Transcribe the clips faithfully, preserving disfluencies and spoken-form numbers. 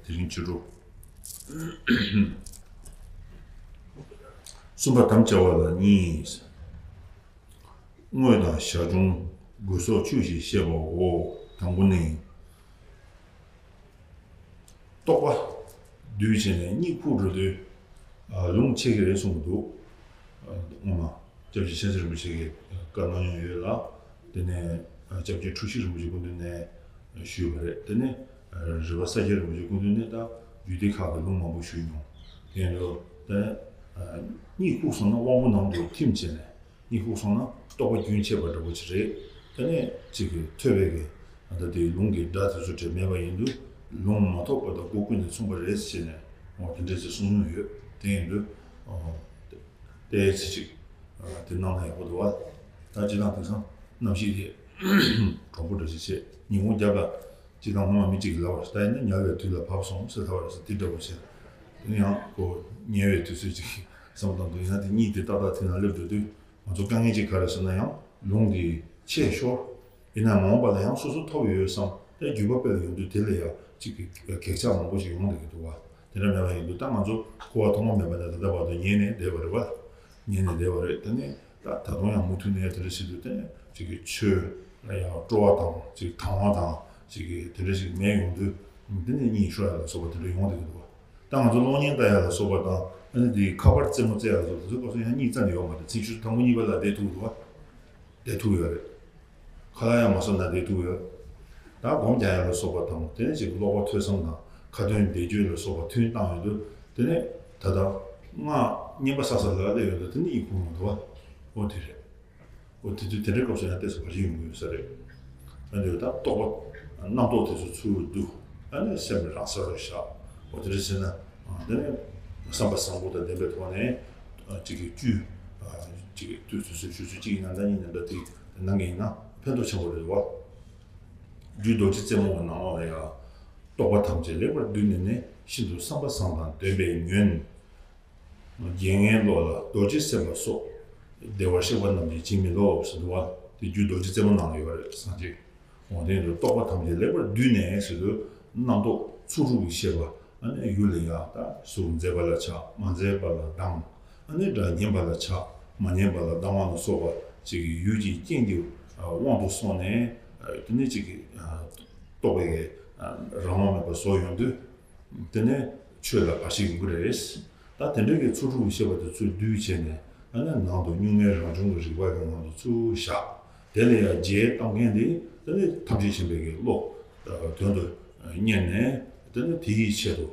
དེ་རིང་ཆུ་དྲོ། གསུམ་པ་དམ་བཅའ་བ་ལ་གཉིས། དངོས་དང་ཞར་བྱུང་དགོས་སོགས་ཆོས་ཞེས་བཤད་པའོ། དང་པོ་ནི། རྟོག་པ་འདུས་བྱས་ནས་གཉིད་ཁུག་འགྲོ་དུས། ཨ། ལུང་ཆད་ཀྱི་རེད་གསུངས་འདུག་ཨ། སྔོན་མ་སྐྱབས་རྗེ་མཁྱེན་བརྩེ་རིན་པོ་ཆེ་གིས་བཀའ་གནང་མྱོང་ཡོད་ལ། དེ་ནས་སྐྱབས་རྗེ་འཁྲུལ་ཞིག་རིན་པོ་ཆེ་སྐུ་མདུན་ནས་ཞུས་པ་རེད། དེ་ནས་རི་པ་ས་སྐྱ་རིན་པོ་ཆེ་སྐུ་མདུན་ནས་ད་རྒྱུད་སྡེ་ཁག་གི་ལུང་མང་པོ་ཞུས་མྱོང་། དེ་ཡིན་དུས་དེ་གཉིད་ཁུག་སོང་ན་དབང་པོ་ནང་དུ་ཐིམ་བྱས་ནས། གཉིད་ཁུག་སོང་ན་རྟོག་པ་རྒྱུན་ཆད་པ་འདྲ་པོ་ཅིག་རེད། དེ་ནས་ཅིག་གིས་ཐོས་པའི་གི་ད་དེའི་ལུང་གི་སྒྲ་དེ་ཚོ་དྲན་མེད་པ་ཡིན་དུས། ལུང་མ་ཐོབ་པ་དང་སྒོ་ཀུན་ནས་མཚུངས་པ་རེད་ཟེར་ནས། འོ། དེ་འདྲ་ཅིག་གསུངས་མྱོང་ཡོད། དེ་ཡིན་དུས། འོ། དེ་ཚེ་ཅིག་དེ་གནང་ན་ཡག་པོ་འདུག་བ། ད་སྤྱིར་བཏང་དེང་སང་གནམ་གཤིས་དེ་གྲང་པོ་འདྲ་ཞིག་བྱས། ཉིན་གུང་རྒྱབ་ལ་སྤྱིར་བཏང་སྔོན་མ་མི་གཅིག་གིས་ལབ་པ་རེད། ད་ཡིན་ན་ཉལ་བའི་དུས་ལ་བབས་སོང་ཟེར་ལབ་པ་རེད་ཟེར། དེ་འདྲ་པོ་བྱས། དེ་ནས་ཡང་ཁོ་ཉལ་བའི་དུས་ཚོད་ཅིག་བསམ་བློ་བཏང་དུས། ཡང་དེ་གཉིད་དེ་ཏག་ཏག་དེ་ན་སླེབས་འགྲོ་དུས། ང་ཚོ་དཀའ་ངལ་ཅིག་ག་རེ་ཟེར་ན། ཡང་ལུང་དེ་ཆད་ཤོར། ཡིན་ན་མ་འོངས་པ་ལ་ཡང་སོ་སོ་ཐོབ་ཡོད་བསམ་སྟེ་རྒྱུད་པ་སྤེལ་ཡོང་དུས། དེ་ལ་ཡང་ཅིག་གི་གེགས་ཆག་མང་པོ་ཞིག་ཡོང་བསྡད་ཀྱི་འདུག་བ། དེ་འདྲ་མེད་པ་ཡིན་དུས། ད་ང་ཚོ་འཁོར་བ་ཐོག་མ་མེད་པ་ནས་ད་ལྟ་བར་དུ་ཉལ་ནས་བསྡད་པ་རེད་བ། ཉལ་ནས་བསྡད་པ་རེད། དེ་ནས་ད་ད་དུང་ཡང་མུ་མཐུད་ནས་དེ་འདྲ་བྱེད་དུས། དེ་ནས་ཅིག་གི་ཆོས་ལ་ཡང་སྤྲོ་བ་དང་ཅིག་དང་བ་དང་ཅིག་གི་དེ་འདྲ་ཞིག་མེད་ཡོང་དུས། དེ་ནས་གཉིད་ཤོར་ཡ་ལ་སོགས་པ་དེ་འདྲ་ཡོང་བསྡད་ཀྱི་འདུག་བ། ད་ང་ཚོ་གློག་བརྙན་ལྟ་ཡ་ལ་སོགས་པ་དང་། ཨ་ནི་དེའི་ཁ་པར་རྩེད་མོ་རྩེ་ཡ་ལ་སོགས་པ། དེ་ཚོ་སྐབས་སུ་ཡང་གཉིད་རྩ་ནས་ཡོད་མ་རེད། ཚེ་ཤུལ་དང་པོ་གཉིས་པ་ལ་བསྡད་ཐུབ་འདུག་བ། བསྡད་ཐུབ་ཡོད་རེད། ཁ་ལག་ཡང་མ་ཟ་ན་བསྡད་ཐུབ་ཡོད། ད་སྒོམ་རྒྱག་ཡ་ལ་སོགས་པ་དང་། དེ་ནས་ཅིག་ཀློག་པ་ཐོས་བསམ་དང་ཁ་ཏོན་བཟླས་བརྗོད་ལ་སོགས་པ་ཐུན་བཏང་ཡོང་དུས། དེ་ནས་ད་ལྟ་སྔགས་བསྙེན་པ་བསགས་ས་ལ་སླེབས་ཡོང་དུས། དེ་ནས་གཉིད་ཁུག་མི་འདུག་བ། འོ་དེ་རེད། འོ་དེ་དུས་དེ་འདྲའི་སྐབས་སུ་ཡང་ཏོག་ཙམ་བར་ཆད་ཡོང་གི་ཡོད་ས་རེད། ཨ་ནི་ད་རྟོག་པ་རྣམ་རྟོག་དེ་ཚོ་ཚུར་བསྡུ། ཨ་ནི་སེམས་རང་སར་བཞག་འོ་དེ་འདྲ་བྱས་ན། ཨ། དེ་ནས་བསམ་པ་བཟང་པོ་དང་ལྡན་པའི་ཐོག་ནས། ཨ། གཅིག་གི་བཅུད། ཨ། གཅིག་གི་དུས་སོ་སོའི་ཆུ་ཚོད་གཅིག་ཡིན་ན་འདྲ། གཉིས་ཡིན་ན་འདྲ། དེ་གནང་མཁན་ཡིན་ན་ཕན་ཐོགས་ཆེན་པོ་རེད་བ། རྒྱུད་རྡོ་རྗེ་རྩེ་མོ་གི་ནང་ལོགས་ལ་ཡང་། རྟོག་པ་ཐམས་ཅད་ལེགས་པར་བསྡུས་ནས་ནི། ཤིན་ཏུ་བསམ་པ་བཟང་དང་ལྡན་པས་ཉོན། རྒྱལ་བའི་བློ་ལ་རྡོ་རྗེ་སེམས་དཔའ་སོགས། བདེ་བར་གཤེགས་པ་རྣམས་ཀྱིས་བྱིན་མི་རློབ་ཟེར་འདུག་བ། དེ་རྒྱུད་རྡོ་རྗེ་རྩེ་མོ་ནང་ལ་ཡོད་རེད། སངས་རྒྱས། འོ་དེ་ཡིན་དུས་རྟོག་པ་ཐམས་ཅད་ལེགས་པར་བསྡུས་ནས་ཟེར་དུས། རྣམ་རྟོག་ཚོགས་དྲུག་གི་ཤེས་པ། ཨ་ནི་ཡུལ་ལ་ཡང་ད་གཟུགས་མཛེས་པ་ལ་ཆགས། མ་མཛེས་པ་ལ་སྡང་། ཨ་ནི་སྒྲ་སྙན་པ་ལ་ཆགས། མ་སྙན་པ་ལ་སྡང་བ་ལ་སོགས་པ་ཅིག་གི་ཡུལ་གྱི་རྐྱེན་གྱི་དབང་དུ་སོང་ནས། དེ་ནས་ཅིག་གི་རྟོག་པའི་རང་དབང་མེད་པ་བཟོ་ཡོང་དུས། དེ་ནས་ཆོས་ལ་བར་ཆད་ཡོང་གི་རེད། ད་དེ་འདྲའི་གི་ཚོགས་དྲུག་གི་ཤེས་པ་དེ་ཚུར་བསྡུས་བྱས་ནས། ཨ་ནི་ནང་དུ་གཉུག་མའི་རང་བྱུང་གི་རིག་པ་གི་ནང་དུ་ཚུར་བཞག་དེ་ལ་ཡང་རྗེས་གཏོང་མཁན་དེ། དེ་ནི་ཐམས་ཅད་མཁྱེན་པའི་གི་བློ་དོན་དུ་གཉེར་ནས། དེ་ནི་དེའི་ཆེད་དུ་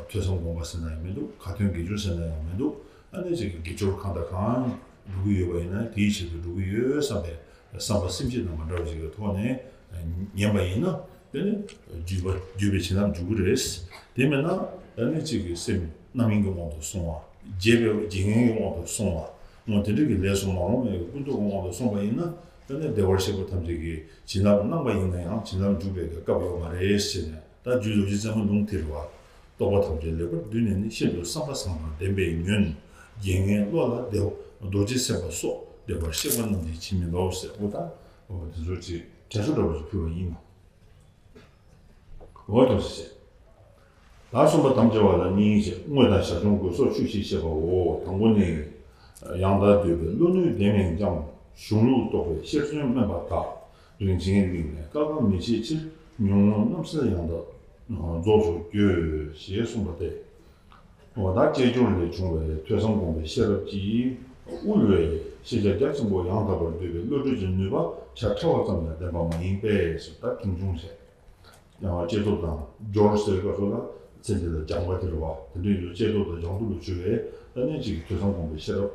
ཐོས་བསམ་སྒོམ་པ་ཟེར་ན་ཡང་མི་འདུག་དགའ་སྟོན་དགེ་སྦྱོར་ཟེར་ན་ཡང་མི་འདུག་ཨ་ནི་ཅིག་གི་དགེ་སྦྱོར་གང་དང་གང་སྒྲུབ་ཀྱི་ཡོད་པ་ཡིན་ན། དེའི་ཆེད་དུ་སྒྲུབ་ཀྱི་ཡོད་བསམ་པའི་བསམ་པ་སེམས་བསྐྱེད་དང་མ་འདྲ་བ་ཞིག་གི་ཐོག་ནས་ཉན་པ་ཡིན་ན། དེ་ནི་བརྒྱུད་པ། བརྒྱུད་པའི་བྱིན་རླབས་འཇུག་གི་རེད། དེ་མིན་ན་ད་ནི་གཅིག་གི་སེམས་རྣམ་གཡེང་གི་དབང་དུ་སོང་བ། བརྗེད་པའི་བརྗེད་ངན་གྱི་དབང་དུ་སོང་བ། འོ་དེ་འདྲ་གི་ལས་སུ་མ་རུང་བའི་ཀུན་རྟོག་གི་དབང་དུ་སོང་བ་ཡིན་ན། ད་ནི་བདེ་བར་གཤེགས་པ་ཐམས་ཅད་ཀྱིས་བྱིན་རླབས་གནང་བ་ཡིན་ན་ཡང་བྱིན་རླབས་འཇུག་པའི་སྐབས་ཡོད་མ་རེད་ཟེར་ནས། ད་རྒྱུད་རྡོ་རྗེ་རྩེ་མོ་ལུང་དེ་རེད་བ། རྟོག་པ་ཐམས་ཅད་ལེགས་པར་བསྡུས་ནས་ནི། ཤིན་ཏུ་བསམ་པ་བཟང་དང་ལྡན་པས་ཉོན། རྒྱལ་བའི་བློ་ལ་བདེ་བ། རྡོ་རྗེ་སེམས་དཔའ་སོགས། བདེ་བར་གཤེགས་པ་རྣམས་ཀྱིས་བྱིན་མི་རློབ་ཟེར། འོ་ད་འོ་དེ་ཚོ་ཅིག་དྲན་གསོ་འདྲ་པོ་ཞིག་ཕུལ་བ་ཡིན་ནོ། འོ་དོ་ཞེས། ད་གསུམ་པ་དམ་བཅའ་བ་ལ་གཉིས་ཞེས། དངོས་དང་ཞར་བྱུང་དགོས་སོགས་ཆོས་ཞེས་བཤད་པའོ། དང་པོ་ནི། ཡང་དག་འདོད་པའི་བློ་ནུས་ལྡན་མིན་ཀྱང་། གཞུང་ལུགས་རྟོགས་པའི་ཤེར་ཕྱིན་དམན་པ་དག་རིན་ཆེན་གླིང་ནས་བཀག་གམ་མི་བྱེད་ཕྱིར། ཉོན་མོངས་རྣམ་སེལ་ཡང་དག་རྫོགས་སུ་གྱུར། ཞེས་གསུངས་པ་སྟེ། འོ་ད་དཔྱད་སྦྱོར་ལས་བྱུང་བའི་ཐོས་བསམ་སྒོམ་པའི་ཤེས་རབ་ཀྱིས་དབུལ་བའི་ཤེས་བྱ་རྒྱ་ཆེན་པོ་ཡང་དག་པར་འདོད་པའི་བློ་གྲོས་ཀྱི་ནུས་པ་ཆ་ཕྲ་བ་ཙམ་ལ་ལྡན་པ་མ་ཡིན་པས་སོ། ད་མཐོང་ཆུང་བྱས། ཡང་བསྐྱེད་རྫོགས་དང་སྦྱོར་ཟེར་བའི་སྐབས་སུ་ལ་ཚེ་འདི་ལ་སྦྱངས་པ་དེ་རེད་བ། དེ་འདྲ་ཡིན་དུས་བསྐྱེད་རྫོགས་དང་སྦྱོང་བརྡར་ལ་བྱུང་བའི་ད་ནི་ཅིག་ཐོས་བསམ་སྒོམ་པའི་ཤེས་རབ་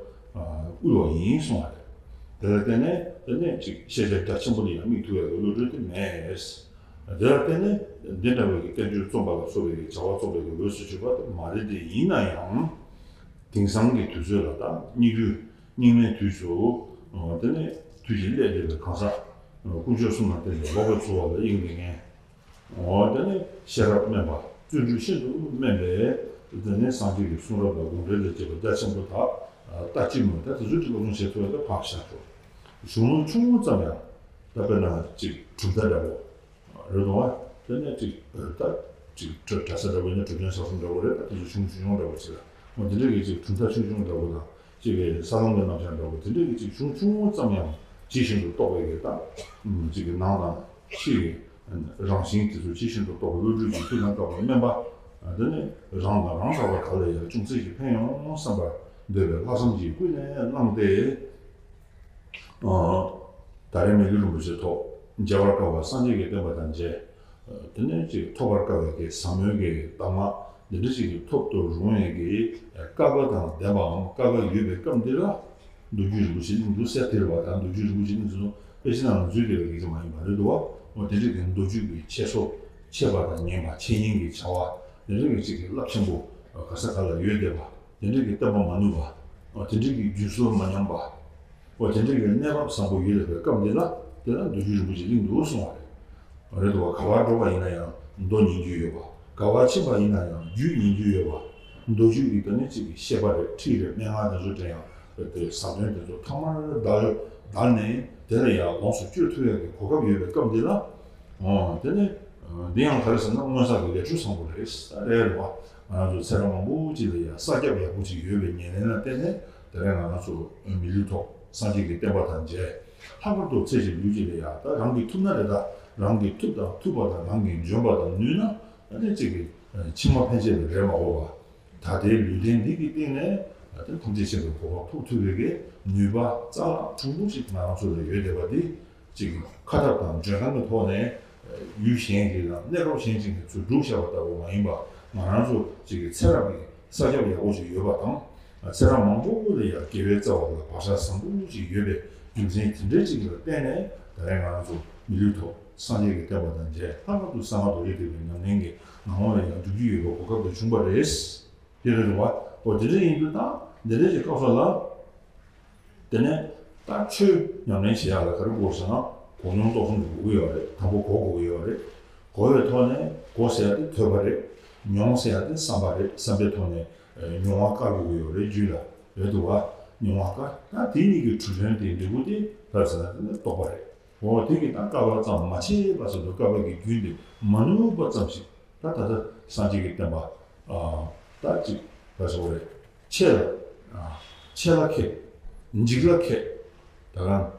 དབུལ་བ་ཡིན་གསུངས་པ་རེད། དེ་ལ་བརྟེན་ནས་ད་ནི་ཅིག་ཤེས་བྱ་རྒྱ་ཆེན་པོ་ལ་ཡང་དམིགས་ཐུབ་ཡག་གི་བློ་གྲོས་དེ་མེད། དེ་ལ་བརྟེན་ནས་འདི་འདྲ་བའི་གི་བསྟན་བཅོས་རྩོམ་པ་ལ་སོགས་པའི་གི་བྱ་བ་རྩོམ་པའི་གི་ལུས་སུ་ཆུད་པ་དེ་མ་རེད། དེ་ཡིན་ན་ཡང་དེང་སང་གི་དུས་ཚོད་ལ་ད་སྙིགས་དུས་སྙིགས་མའི་དུས་སུ་དེ་ནས་དུས་ཀྱི་སླད་བསྡུས་པའི་གང་ཟག་དཀོན་མཆོག་གསུམ་ལ་བརྟེན་ནས་ལོག་པའི་འཚོ་བ་ལ་གཡེང་བསྡད་མཁན། འོ་དེ་ནས་ཤེས་རབ་དམན་པ། བརྩོན་འགྲུས་ཤིན་ཏུ་དམན་པས། དེ་ནས་སངས་རྒྱས་ཀྱི་གསུང་རབ་ལ་དགོངས་འགྲེལ་ལས་བྱེད་པ་རྒྱ་ཆེན་པོ་དག་ལྟ་ཅི་སྨོས། ད་དེ་ཚོའི་སློབ་སྦྱོང་བྱེད་ཐུབ་ཡག་ད་ཕར་བཞག་ཆོག་གཞུང་ལུགས་ཆུང་ངུ་ཙམ་ཡང་ད་དཔེར་ན་ཅིག་གྲུབ་མཐའ་འདྲ་པོ་རེད་དོ། དེ་ནས་ཅིག་ད་ ཅིག་གྲྭ་གྲྭ་ས་འདྲ་བོ་ཡིན་ན་གྲྭ་བཙུན་ས་གསུམ་འདྲ་བོ་རེད། ད་དེ་ཚོ་ཆུང་ཆུང་ཆུང་འདྲ་བོ་ཅིག་ལ་འོ་དེ་འདྲ་གི་ཅིག་གྲུབ་མཐའ་ཆུང་ཆུང་འདྲ་བོ་དང་ཅིག་གི་ས་ལམ་གྱི་རྣམ་གཞག་འདྲ་བོ་དེ་འདྲ་གི་ཅིག་ཆུང་ཆུང་ཙམ་ཡང་ཇི་བཞིན་དུ་རྟོགས་པའི་གི་ད་ཅིག་གི་ནང་དང་ཕྱི་གི་རང་བཞིན་དེ་ཚོ་ཇི་བཞིན་དུ་རྟོགས་པའི་བློ་གྲོས་ཀྱི་མཐུ་དང་སྐབས་ལ་སྨན་པ། དེ་ནི་རང་དང་རང་འདྲ་བ་ག་ལ་ཡང་ཅུང་ཟད་ཅིག་ཕན་ཡོང་བསམ་པར་འདོད་པའི་ལྷག་བསམ་གྱིས་ཀུན་ནས་བསླངས་ཏེ། ཨ། ད་རེས་མི་ལུས་རིན་པོ་ཆེའི་ཐོག་མཇལ་བར་དཀའ་བ་སངས་རྒྱས་ཀྱི་བསྟན་པ་དང་མཇལ། དེ་ནས་ཅིག་ཐོབ་པར་དཀའ་བའི་གི་ཟབ་མོའི་གི་གདམས་ངག་འདི་འདྲ་ཞིག་གི་ཐོབ་ཏུ་རུང་བའི་གི་སྐལ་པ་དང་ལྡན་པའམ་སྐལ་པ་ཡོད་པའི་སྐབས་འདི་ལ། མདོ་རྒྱུད་རིན་པོ་ཆེ་གླིང་དུ་གསེར་ཐེར་བ་དང་མདོ་རྒྱུད་རིན་པོ་ཆེ་གླིང་དུ་དཔེ་ཆ་ནང་ལ་འཛུལ་བསྡད་པའི་གི་ཅིག་མ་ཡིན་པ་རེད་འདུག་བ། འོ་དེ་འདྲ་གི་མདོ་རྒྱུད་ཀྱི་འཆད་སོ་འཆད་པ་དང་ཉན་པ་འཆད་ཉན་གྱི་བྱ་བ་དེ་འདྲ་གི་ཅིག་གི་རླབས་ཆེན་པོ་ག་ས་ག་ལ་ཡོད་བསྡད་པ་དེ་འདྲ་གི་བསྟན་པ་མ་ནུབ་པ། འོ་དེ་འདྲ་གི་རྒྱུན་སྲོལ་མ་ཉམས་པ། འོ་དེ་འདྲ་གི་གནས་བབ་བཟང་པོ་ཡོད་པའི་སྐབས་འདི་ལ་དེ་ལ་མདོ་རྒྱུད་རིན་པོ་ཆེ་གླིང་དུ་སོང་བ་རེད། རེད་འདུག་བ། ག་བར་འགྲོ་བ་ཡིན་ན་ཡང་མདོ་ཉན་རྒྱུ་ཡོད་པ། ག་བར་ཕྱིན་པ་ཡིན་ན་ཡང་རྒྱུད་ཉན་རྒྱུ་ཡོད་པ། མདོ་རྒྱུད་ཀྱི་ད་ནི་གཅིག་གི་བཤད་པ་རེད། ཁྲིད་རེད། མན་ངག་དེ་ཚོ་དྲན་ཡང་རེད་དེ་ཟབ་དོན་དེ་ཚོ་ཐོག་མར་བདག་བདག་ནས་དེ་ལ་ཡང་ལོངས་སུ་སྤྱོད་ཐུབ་ཡག་གི་གོ་སྐབས་ཡོད་པའི་སྐབས་འདི་ལ། འོ་དེ་ནི་འདི་ཡང་ག་རེ་ཟེར་ན་སྔོན་བསགས་ཀྱི་ལས་འཕྲོ་བཟང་པོ་རེད། ད་རེད་བ། ང་རང་ཚོ་ཚེ་རབས་མང་པོ་ཅིག་ལ་ཡང་ས་རྒྱབ་ཡག་པོ་ཅིག་ཡོད་པའི་ཉེར་ལེན་ལ་བརྟེན་ནས་ད་རེས་ང་རང་ཚོ་མི་ལུས་ཐོབ་སངས་རྒྱས་ཀྱི་བསྟན་པ་དང་མཇལ། ལྷག་པར་དུ་ཚེ་གཅིག་ལུས་གཅིག་ལ་ཡང་ད་རང་གིས་ཐུབ་ན་རེད། ད་རང་གིས་ཐུབ་དང་ཐུབ་པ་དང་རང་གིས་འཇོན་པ་དང་ནུས་ན་ད་ནི་གཅིག་གི་ཕྱི་མ་ཕན་ཆད་ལ་རེ་མ་དགོས་པ། ད་ལྟའི་ལུས་རྟེན་འདི་གི་སྟེང་ནས་ད་ལྟའི་ཐམས་ཅད་མཁྱེན་པའི་གོ་འཕང་ཐོབ་ཐུབ་པའི་གི་ནུས་པ་རྩ་བ་ཕྲུག་པོ་ཞིག་ང་རང་ཚོ་ལ་ཡོད་བསྡད་པ་འདི་གཅིག་གི་ཁ་ཐབས་དང་འཇོན་ཐང་གི་ཐོག་ནས་ཡུལ་གཞན་ཞིག་དང་གནས་སྐབས་གཞན་ཞིག་ནས་ཚུར་སྒྲུབ་བཞག་པ་ལྟ་བུ་མ་ཡིན་པ། ང་རང་ཚོ་གཅིག་གི་ཚེ་རབས་ཀྱི་ས་རྒྱབ་ཡག་པོ་ཞིག་ཡོད་པ་དང་། ཚེ་རབས་མང་པོ་ལ་ཡང་དགེ་བའི་རྩ་བ་ལ་བག་ཆགས་བཟང་པོ་ཞིག་ཡོད་པའི་རྒྱུ་མཚན་དེ་འདྲའི་གཅིག་ལ་བརྟེན་ནས་ད་རེས་ང་རང་ཚོ་མི་ལུས་ཐོབ་སངས་རྒྱས་ཀྱི་བསྟན་པ་དང་མཇལ། ལྷག་པར་དུ་གསང་སྔགས་རྡོ་རྗེ་ཐེག་པའི་ཉམས་ལེན་གྱི་ངང་ལ་ཡང་འགྲུབ་ཀྱི་ཡོད་པའི་གོ་སྐབས་དེ་བྱུང་བ་རེད། དེ་རེད་བ། འོ་དེ་འདྲ་ཡིན་དུས་ད་འདི་འདྲ་ཞིག་སྐབས་སུ་ལ། དེ་ནས་ད་ཆོས་ཉམས་ལེན་བྱེད་ཡག་ལ་ག་རེ་དགོས་ཟེར་ན་གོ་མྱོང་རྟོགས་གསུམ་དགོས་ཀྱི་ཡོད་རེད། དང་པོ་གོ་དགོས་ཀྱི་ཡོད་རེད། གོ་བའི་ཐོག་ནས་གོ་ཟེར་ཡག་དེ་ཐོས་པ་རེད། མྱོང་ཟེར་ཡག་དེ་བསམ་པ་རེད། བསམ་པའི་ཐོག་ནས་མྱོང་བ་བཀར་དགོས་ཀྱི་ཡོད་རེད་རྒྱུད་ལ། རེད་འདུག་བ། མྱོང་བ་བཀར། ད་དེ་གཉིས་ཀྱི་གྲུབ་དོན་དེ་འབྲས་བུ་དེ་ག་རེ་ཟེར་ན་དེ་ནི་རྟོགས་པ་རེད། འོ་དེ་གི་ད་བསྐལ་པ་ཙམ་མ་ཕྱེད་པ་ཟེར་དུས་བསྐལ་པ་གི་རྒྱུན་དེ་མ་ནུབ་པ་ཙམ་ཞིག་ད་ད་ལྟ་སངས་རྒྱས་ཀྱི་བསྟན་པ། ཨ། ད་ཅིག་ད་ཟེར་བ་རེད། ཆེ་ལ། ཨ། ཆེ་ལ་མཁས། འཇིག་ལ་མཁས། ད་གང་།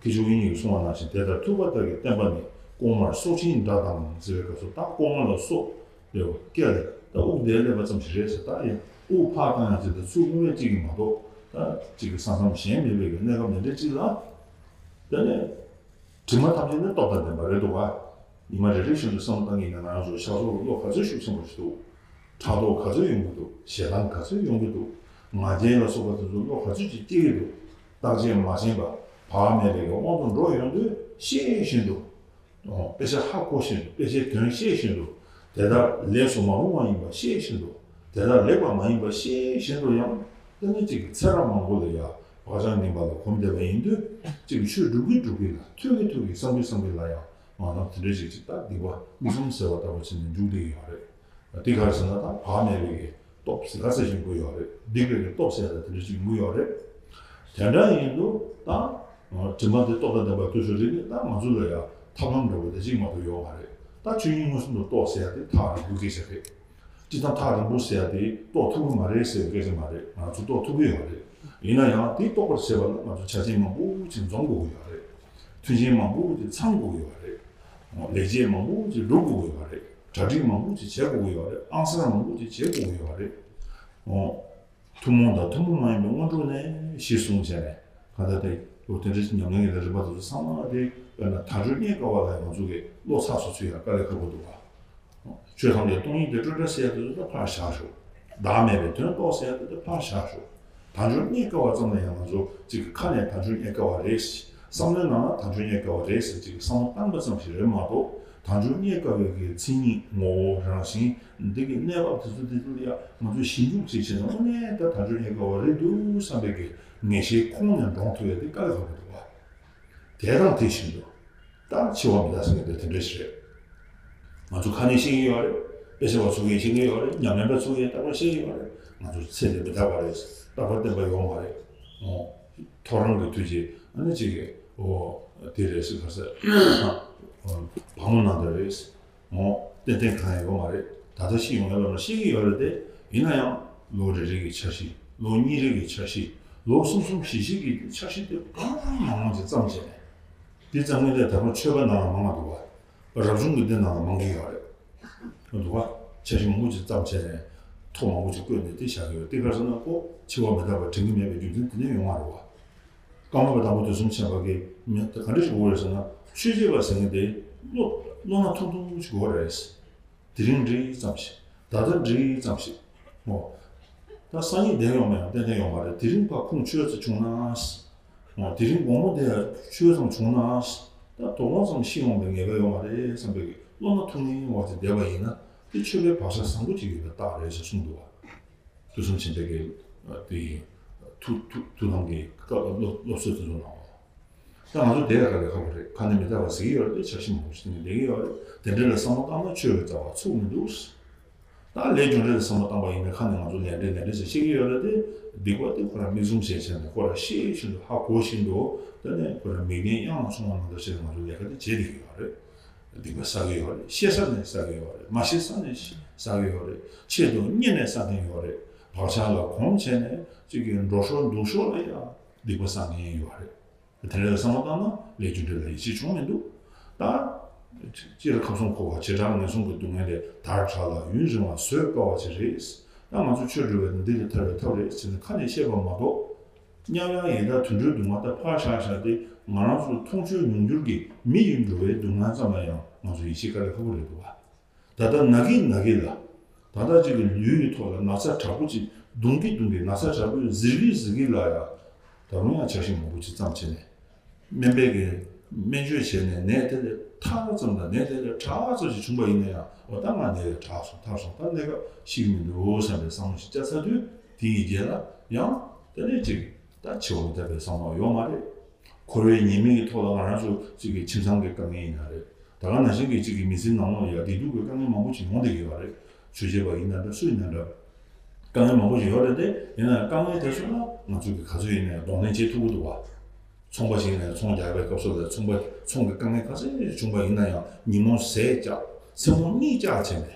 སྐྱེས་མཆོག་དབྱིག་གཉེན་གྱིས་གསུངས་པ་ནང་བཞིན་དེ་ལྟར་ཐུབ་པ་དག་གི་བསྟན་པ་ནི་ལྐོག་མར་སྲོག་ཆེན་འདྲ་དང་ཟེར་བའི་སྐབས་སུ་ད་ལྐོག་མ་ལ་སྲོག་ལས་སྐྱེ་ལ་ད་དབུགས་དེ་སླེབས་པ་ཙམ་ཞིག་རེད་ཟེར། ད་ཡང་དབུགས་ཕར་བཏང་ཡང་ཟེར་ད་ཚུར་དབུགས་མེད་ཅིག་གིས་མ་གཏོགས་ད་ཅིག་གི་ས་མཚམས་གཞན་མེད་པའི་གནས་སྐབས་འདི་འདྲ་ཅིག་ལ། དེ་ནས། དྲི་མ་ཐམས་ཅད་ནི་སྟོབས་དང་ལྡན་པ་རེད་འདུག་ག་ཉི་མ་རེ་རེ་བཞིན་དུ་བསམ་བློ་བཏང་གི་ཡིན་ན་ང་རང་ཚོ་ཕྱག་ཚོགས་ལ་བློ་ག་ཚོད་ཤུགས་ཆེན་པོ་ཞིག་འདུག་ཕྲག་དོག་ག་ཚོད་ཡོང་གི་འདུག་ཞེ་སྡང་ག་ཚོད་ཡོང་གི་འདུག་ང་རྒྱལ་ལ་སོགས་པ་དེ་ཚོ་བློ་ག་ཚོད་ཅིག་སྐྱེ་གི་འདུག་བརྟག་དཔྱད་མ་བྱས་པ་བག་མེད་པའི་དབང་དུ་འགྲོ་ཡོང་དུས་ཤེས་བཞིན་དུ། དཔེ་ཆ་ཧ་གོ་བཞིན་དུ། དཔེ་ཆའི་དོན་ཤེས་བཞིན་དུ། དེ་ལྟར་ལེགས་སུ་མ་རུང་བ་ཡིན་པ་ཤེས་བཞིན་དུ། དེ་ལྟར་ལེགས་པ་མ་ཡིན་པ་ཤེས་བཞིན་དུ་ཡང་། དེ་ནི་གཅིག་གི་ཚེ་རབས་མང་པོ་ལ་ཡང་བག་ཆགས་ངན་པ་ལ་གོམས་བསྡད་པ་ཡིན་དུས། གཅིག་གི་ཆོས་སྒྲུབ་ཀྱིན་སྒྲུབ་ཀྱིན་ལ་ཐོས་ཀྱིན་ཐོས་ཀྱིན་བསམ་གྱིན་བསམ་གྱིན་ལ་ཡང་མ་ནོར་དེ་འདྲ་ཞིག་ཅིག་ད་སྡིག་པ་མིག་ཙུམ་ཟེར་བ་ལྟ་བུ་བྱས་ནས་འཇུག་བསྡད་ཀྱི་ཡོད་རེད། འདི་ག་རེ་ཟེར་ན་ད་བག་མེད་པའི་གི་སྟོབས་ཟེར་ག་ཚད་ཅིག་ཡོང་གི་ཡོད་རེད། སྡིག་པའི་གི་སྟོབས་ཟེར་ཡ་ད་དེ་འདྲ་ཅིག་ཡོང་གི་ཡོད་རེད། དེ་འདྲ་ཡིན་དུས་ད་དྲི་མ་འདི་སྟོབས་དང་ལྡན་པ་དུས་སུ་རིག་ནས་ད་ང་ཚོ་ལ་ཡང་ཐབས་ལམ་འདྲ་བོ་དེ་གཅིག་མ་གཏོགས་ཡོད་མ་རེད། ད་ཆོས་ཉིད་མངོན་སུམ་དུ་རྟོགས་ཟེར་ཡ་དེ་ཐག་རིང་པོའི་སྐད་ཆ་རེད། སྤྱིར་བཏང་ཐག་རིང་པོ་ཟེར་ཡ་དེ་རྟོགས་ཐུབ་ཀྱི་མ་རེད་ཟེར་བའི་སྐད་ཆ་མ་རེད། ང་ཚོ་རྟོགས་ཐུབ་ཀྱི་ཡོད་རེད། ཡིན་ན་ཡང་དེ་རྟོགས་པར་བྱེད་པ་ལ་ང་ཚོ་ཆ་རྐྱེན་མང་པོ་ཅིག་འཛོམས་དགོས་ཀྱི་ཡོད་རེད། མཐུན་རྐྱེན་མང་པོ་ཅིག་ཚང་དགོས་ཀྱི་ཡོད་རེད། ལེགས་སྐྱེས་མང་པོ་ཅིག་སྒྲུབ་དགོས་ཀྱི་ཡོད་རེད། གྲ་སྒྲིག་མང་པོ་ཅིག་བྱེད་དགོས་ཀྱི་ཡོད་རེད། ཨང་གསར་མང་པོ་ཅིག་བྱེད་དགོས་ཀྱི་ཡོད་རེད། ཐུན་མོང་དང་ཐུན་མོང་མ་ཡིན་པའི་སྔོན་འགྲོ་ནས་གཞི་བཟུང་བྱས་ནས་གང་ལྟར་དེ་ལོ་དེ་འདྲ་ཞིག་ཉམས་ལེན་གྱི་རིམ་པ་དེ་ཚོ་ཚང་མ་དེ་དཔེར་ན་དལ་འབྱོར་རྙེད་དཀའ་བ་ལ་ང་ཚོ་གི་བློ་ཚགས་སུ་ཚུད་ཡ་དཀའ་ལས་ཁག་པོ་འདུག་བ། ཆོས་ཐམས་ཅད་སྟོང་ཉིད་དེ་སྤྲོས་བྲལ་ཟེར་ཡ་དེ་ཚོ་ད་ཕར་བཞག་ཤོག་བདག་མེད་པའི་དོན་རྟོགས་ཟེར་ཡ་དེ་ཚོ་ཕར་བཞག་ཤོག་དལ་འབྱོར་རྙེད་དཀའ་བ་ཙམ་ལ་ཡང་ང་ཚོ་གཅིག་གི་ཁ་ནས་དལ་འབྱོར་རྙེད་དཀའ་བ་རེད། བསམ་བློའི་ནང་ལ་དལ་འབྱོར་རྙེད་དཀའ་བ་རེད་ཟེར་གཅིག་གི་བསམ་བློ་བཏང་པ་ཙམ་ཞིག་རེད་མ་གཏོགས། དལ་འབྱོར་རྙེད་དཀའ་བའི་གི་མཚན་ཉིད་ངོ་བོ་རང་བཞིན་འདི་གི་གནས་བབ་དེ་ཚོ་དེ་ཚོ་ལ་ཡང་ང་ཚོས་ཞིབ་འཇུག་ཅིག་བྱས་ན་དངོས་གནས་ད་དལ་འབྱོར་རྙེད་དཀའ་བ་རེད་འདུག་བསམ་པའི་གི་ངེས་ཤེས་ཁོང་ནས་འདྲོངས་ཐུབ་ཡ་དེ་དཀའ་ལས་ཁག་པོ་འདུག་བ། དེ་དང་དེ་བཞིན་དུ་ད་འཆི་བ་མི་རྟག་ཟེར་མཁན་དེ་དེ་འདྲ་ཞིག་རེད། ང་ཚོ་ཁ་ནས་ཤེས་ཀྱི་ཡོད་རེད། དཔེ་ཆ་བ་ཚོ་གིས་ཤེས་ཀྱི་ཡོད་རེད། ཉམས་ལེན་པ་ཚོ་གིས་རྟག་པར་ཤེས་ཀྱི་ཡོད་རེད། ང་ཚོ་ཚེ་འདི་མི་རྟག་པ་རེད། རྟག་པར་བརྟན་པ་ཡོད་མ་རེད། འོ། ཐོ་རངས་ཀྱི་དུས་ཀྱི་ཨ་ནི་གཅིག་གི་འོ་དེ་རེད་ཟེར་ག་ཟེར། བ་མོ་ནང་དུ་རེད། འོ། ཏན་ཏན་གང་ཡང་ཡོད་མ་རེད། ད་ལྟ་ཤི་ཡོང་ཡ་ལ་ཤི་གི་ཡོད་རེད་དེ། ཡིན་ན་ཡང་ལོ་རེ་རེ་གི་འཆར་གཞི། ལོ་གཉིས་རེ་གི་འཆར་གཞི། ལོ་གསུམ་གསུམ་བཞི་བཞི་གི་འཆར་གཞི་དེ་གང་མང་མང་ཅིག་བརྩམས་བྱས་ནས། དེ་བརྩམས་མཁན་དེ་ད་རུང་ཆོས་པ་ནང་ལ་མང་བ་འདུག་བ། རབ་བྱུང་གི་འདི་ནང་ལ་མང་གི་ཡོད་རེད། འདུག་བ། འཆར་གཞི་མང་པོ་ཅིག་བརྩམས་བྱས་ནས་ཐོ་མང་པོ་ཅིག་བཀོད་ནས་དེ་བཞག་གི་ཡོད། དེ་ག་རེ་ཟེར་ན་ཁོ་འཆི་བ་མི་རྟག་པ་དྲན་གྱི་མེད་པའི་རྒྱུ་མཚན་དེ་ནས་ཡོང་བ་རེད་བ། ཀརྨ་པ་དང་པོ་དུས་གསུམ་མཁྱེན་པ་གིས་མི་དེ་ག་འདྲ་ཞིག་དགོས་རེད་ཟེར་ན། ཆོས་བྱེད་པ་ཟེར་མཁན་དེ་བློ་བློ་སྣ་ཐུང་ཐུང་ཞིག་དགོས་རེད། དེ་རིང་འདྲི་ཙམ་ཞིག་ད་ལྟ་འདྲི་ཙམ་ཞིག་འོ། ད་སང་ཉིན་བསྡད་ཡོང་མ་ཡང་ཏན་ཏན་ཡོང་མ་རེད། དེ་རིང་ཕར་ཁུངས་ཆོད་ཙམ་བྱུང་ན། འོ། དེ་རིང་དགོང་མོ་དེ་ཆོད་ཙམ་བྱུང་ན། ད་དོ་དགོང་ཙམ་ཤི་འོང་བའི་ངེས་པ་ཡོད་མ་རེད་བསམ་པའི་བློ་སྣ་ཐུང་ངུའི་འོག་ཏུ་བསྡད་པ་ཡིན་ན། དེ་ཆོས་པའི་བག་ཆགས་བཟང་པོ་ཅིག་ཡོད་པའི་རྟགས་རེད་ཟེར་གསུངས་འདུག་བ། དུས་གསུམ་མཁྱེན་པའི་གི་དེ་ཐུགས་ཐུགས་ཐུགས་དམ་གྱི་བཀའ་སློབ་སློབ་གསོ་དེ་ཚོ་གནང་བ། ད་ང་ཚོ་དེ་ལ་དཀའ་ལས་ཁག་པོ་རེད། ཁ་ནས་མི་རྟག་པ་ཟེར་གྱི་ཡོད་རེད། འཆར་གཞི་མང་པོ་ཞིག་བཏིང་ནས་བསྡད་ཀྱི་ཡོད་རེད། དེ་འདྲ་ལ་བསམ་བློ་བཏང་ན་ཆོས་ཀྱི་རྩ་བ་ཚུགས་མི་འདུག་ད་ལས་རྒྱུ་འབྲས་ལ་བསམ་བློ་བཏང་པ་ཡིན་ན་ཁ་ནས་ང་ཚོ་ལས་འབྲས་ལས་འབྲས་ཟེར་བཤད་ཀྱི་ཡོད་རེད་དེ། སྡིག་པ་དེ་ཁོ་རང་མིག་བཙུམ་བྱས་བྱས་ནས་ཁོ་རང་ཤེས་བཞིན་དུ་ཧ་གོ་བཞིན་དུ། དེ་ནས་ཁོ་རང་མིག་ལྡན་གཡང་ལ་སོང་བ་ནང་དུ་བྱས་ནས་ང་ཚོ་ལས་ཀ་དེ་བྱེད་བསྡད་ཀྱི་ཡོད་རེད། སྡིག་པ་བསགས་ཀྱི་ཡོད་རེད། ཤེས་ས་ནས་བསགས་ཀྱི་ཡོད་རེད། མ་ཤེས་ས་ནས་བསགས་ཀྱི་ཡོད་རེད། ཆེད་དུ་གཉེར་ནས་བསགས་མཁན་ཡོད་རེད། བག་ཆགས་ལ་གོམས་བྱས་ནས་གཅིག་གི་འགྲོ་ཕྱོགས་འདུག་ཕྱོགས་ལ་ཡང་སྡིག་པ་བསགས་མཁན་ཡོད་རེད། དེ་འདྲ་བསམ་བློ་བཏང་ན་ལས་རྒྱུ་འབྲས་ལ་ཡིད་ཆེས་བྱུང་མི་འདུག་ད་སྤྱིར་ཁམས་གསུམ་འཁོར་བ་བྱེ་བྲག་ངན་སོང་གི་སྡུག་བསྔལ་དེ་དར་དྲག་ལ་ཡུན་རིང་བ་བཟོད་དཀའ་བ་ཅིག་རེད། ད་ང་ཚོ་ཆོས་སྒྲུབ་པ་དེ་འདི་ལས་ཐར་བའི་ཐབས་རེད་ཟེར་ནས་ཁ་ནས་བཤད་པ་མ་གཏོགས། མཉམ་ཡང་ཡི་དྭགས་དུད་འགྲོའི་སྡུག་བསྔལ་ད་ཕར་བཞག་བཞག་སྟེ། ང་རང་ཚོ་མཐོང་ཆོས་མྱོང་འགྱུར་གྱི་མི་ཡི་འགྲོ་བའི་སྡུག་བསྔལ་ཙམ་ལ་ཡང་ང་ཚོ་ཡིད་ཆེས་དཀའ་ལས་ཁག་པོ་རེད་འདུག་བ། ད་ལྟ་ན་གི་ན་གི་ལ། ད་ལྟ་ཅིག་གི་ལུས་ཀྱི་ཐོག་ལ་ན་ཚ་དྲག་པོ་ཅིག་གདུང་གི་གདུང་གི་ན་ཚ་དྲག་པོ་ཟེར་གི་ཟེར་གི་ལ་ཡ། ད་རུང་ཡང་འཆར་གཞི་མང་པོ་ཅིག་བརྩམས་བྱས་ནས། སྨན་པས་གི་སྨན་བཅོས་བྱས་ནས་ནད་དེ་ལས་ཐར་ཙམ་དང་ནད་དེ་ལས་དྲག་ཙམ་ཞིག་བྱུང་པ་ཡིན་ན་ཡང་འོ་ད་ང་ནད་ལས་དྲག་སོང་ཐར་སོང་ད་གནས་སྐབས་ཤི་གི་མི་འདུག་བསམ་པའི་བསམ་བློ་ཞིག་བཅའ་ཚར་དུས་དེ་ཡི་རྗེས་ལ་ཡང་དེ་ནས་ཅིག་ད་འཆི་བ་མི་རྟག་པའི་བསམ་བློ་ཡོད་མ་རེད། འཁོར་བའི་ཉེས་དམིགས་ཀྱི་ཐོག་ལ་ང་རང་ཚོ་གཅིག་གི་ཁྱིམ་ཚང་གི་དཀའ་ངལ་ཡིན་ན་རེད། ད་ག་ནང་བཞིན་གྱི་གཅིག་གི་མི་ཚེའི་ནང་ལོགས་ཡ་བདེ་སྡུག་གི་དཀའ་ངལ་མང་པོ་ཞིག་ཡོང་བསྡད་ཀྱི་ཡོད་རེད། ཆོས་བྱེད་པ་ཡིན་ན་འདྲ་སུ་ཡིན་ན་འདྲ། དཀའ་ངལ་མང་པོ་ཞིག་ཡོད་རེད་དེ། ཡིན་ན་དཀའ་ངལ་དེ་ཚོ་ལ་ང་ཚོ་གི་ག་ཚོད་ཡིན་ན་ཡང་གདོང་ལེན་བྱེད་ཐུབ་ཀྱི་འདུག་བ། ཚོང་པ་ཞིག་ཡིན་ན་ཡང་ཚོང་རྒྱག་པའི་སྐབས་སུ་ལ་ཚོང་པ་ཚོང་གི་དཀའ་ངལ་ག་ཚོད་བྱུང་བ་ཡིན་ན་ཡང་ཉིན་མོ་ཟས་བཅག་མཚན་མོ་གཉིད་བཅག་བྱས་ནས།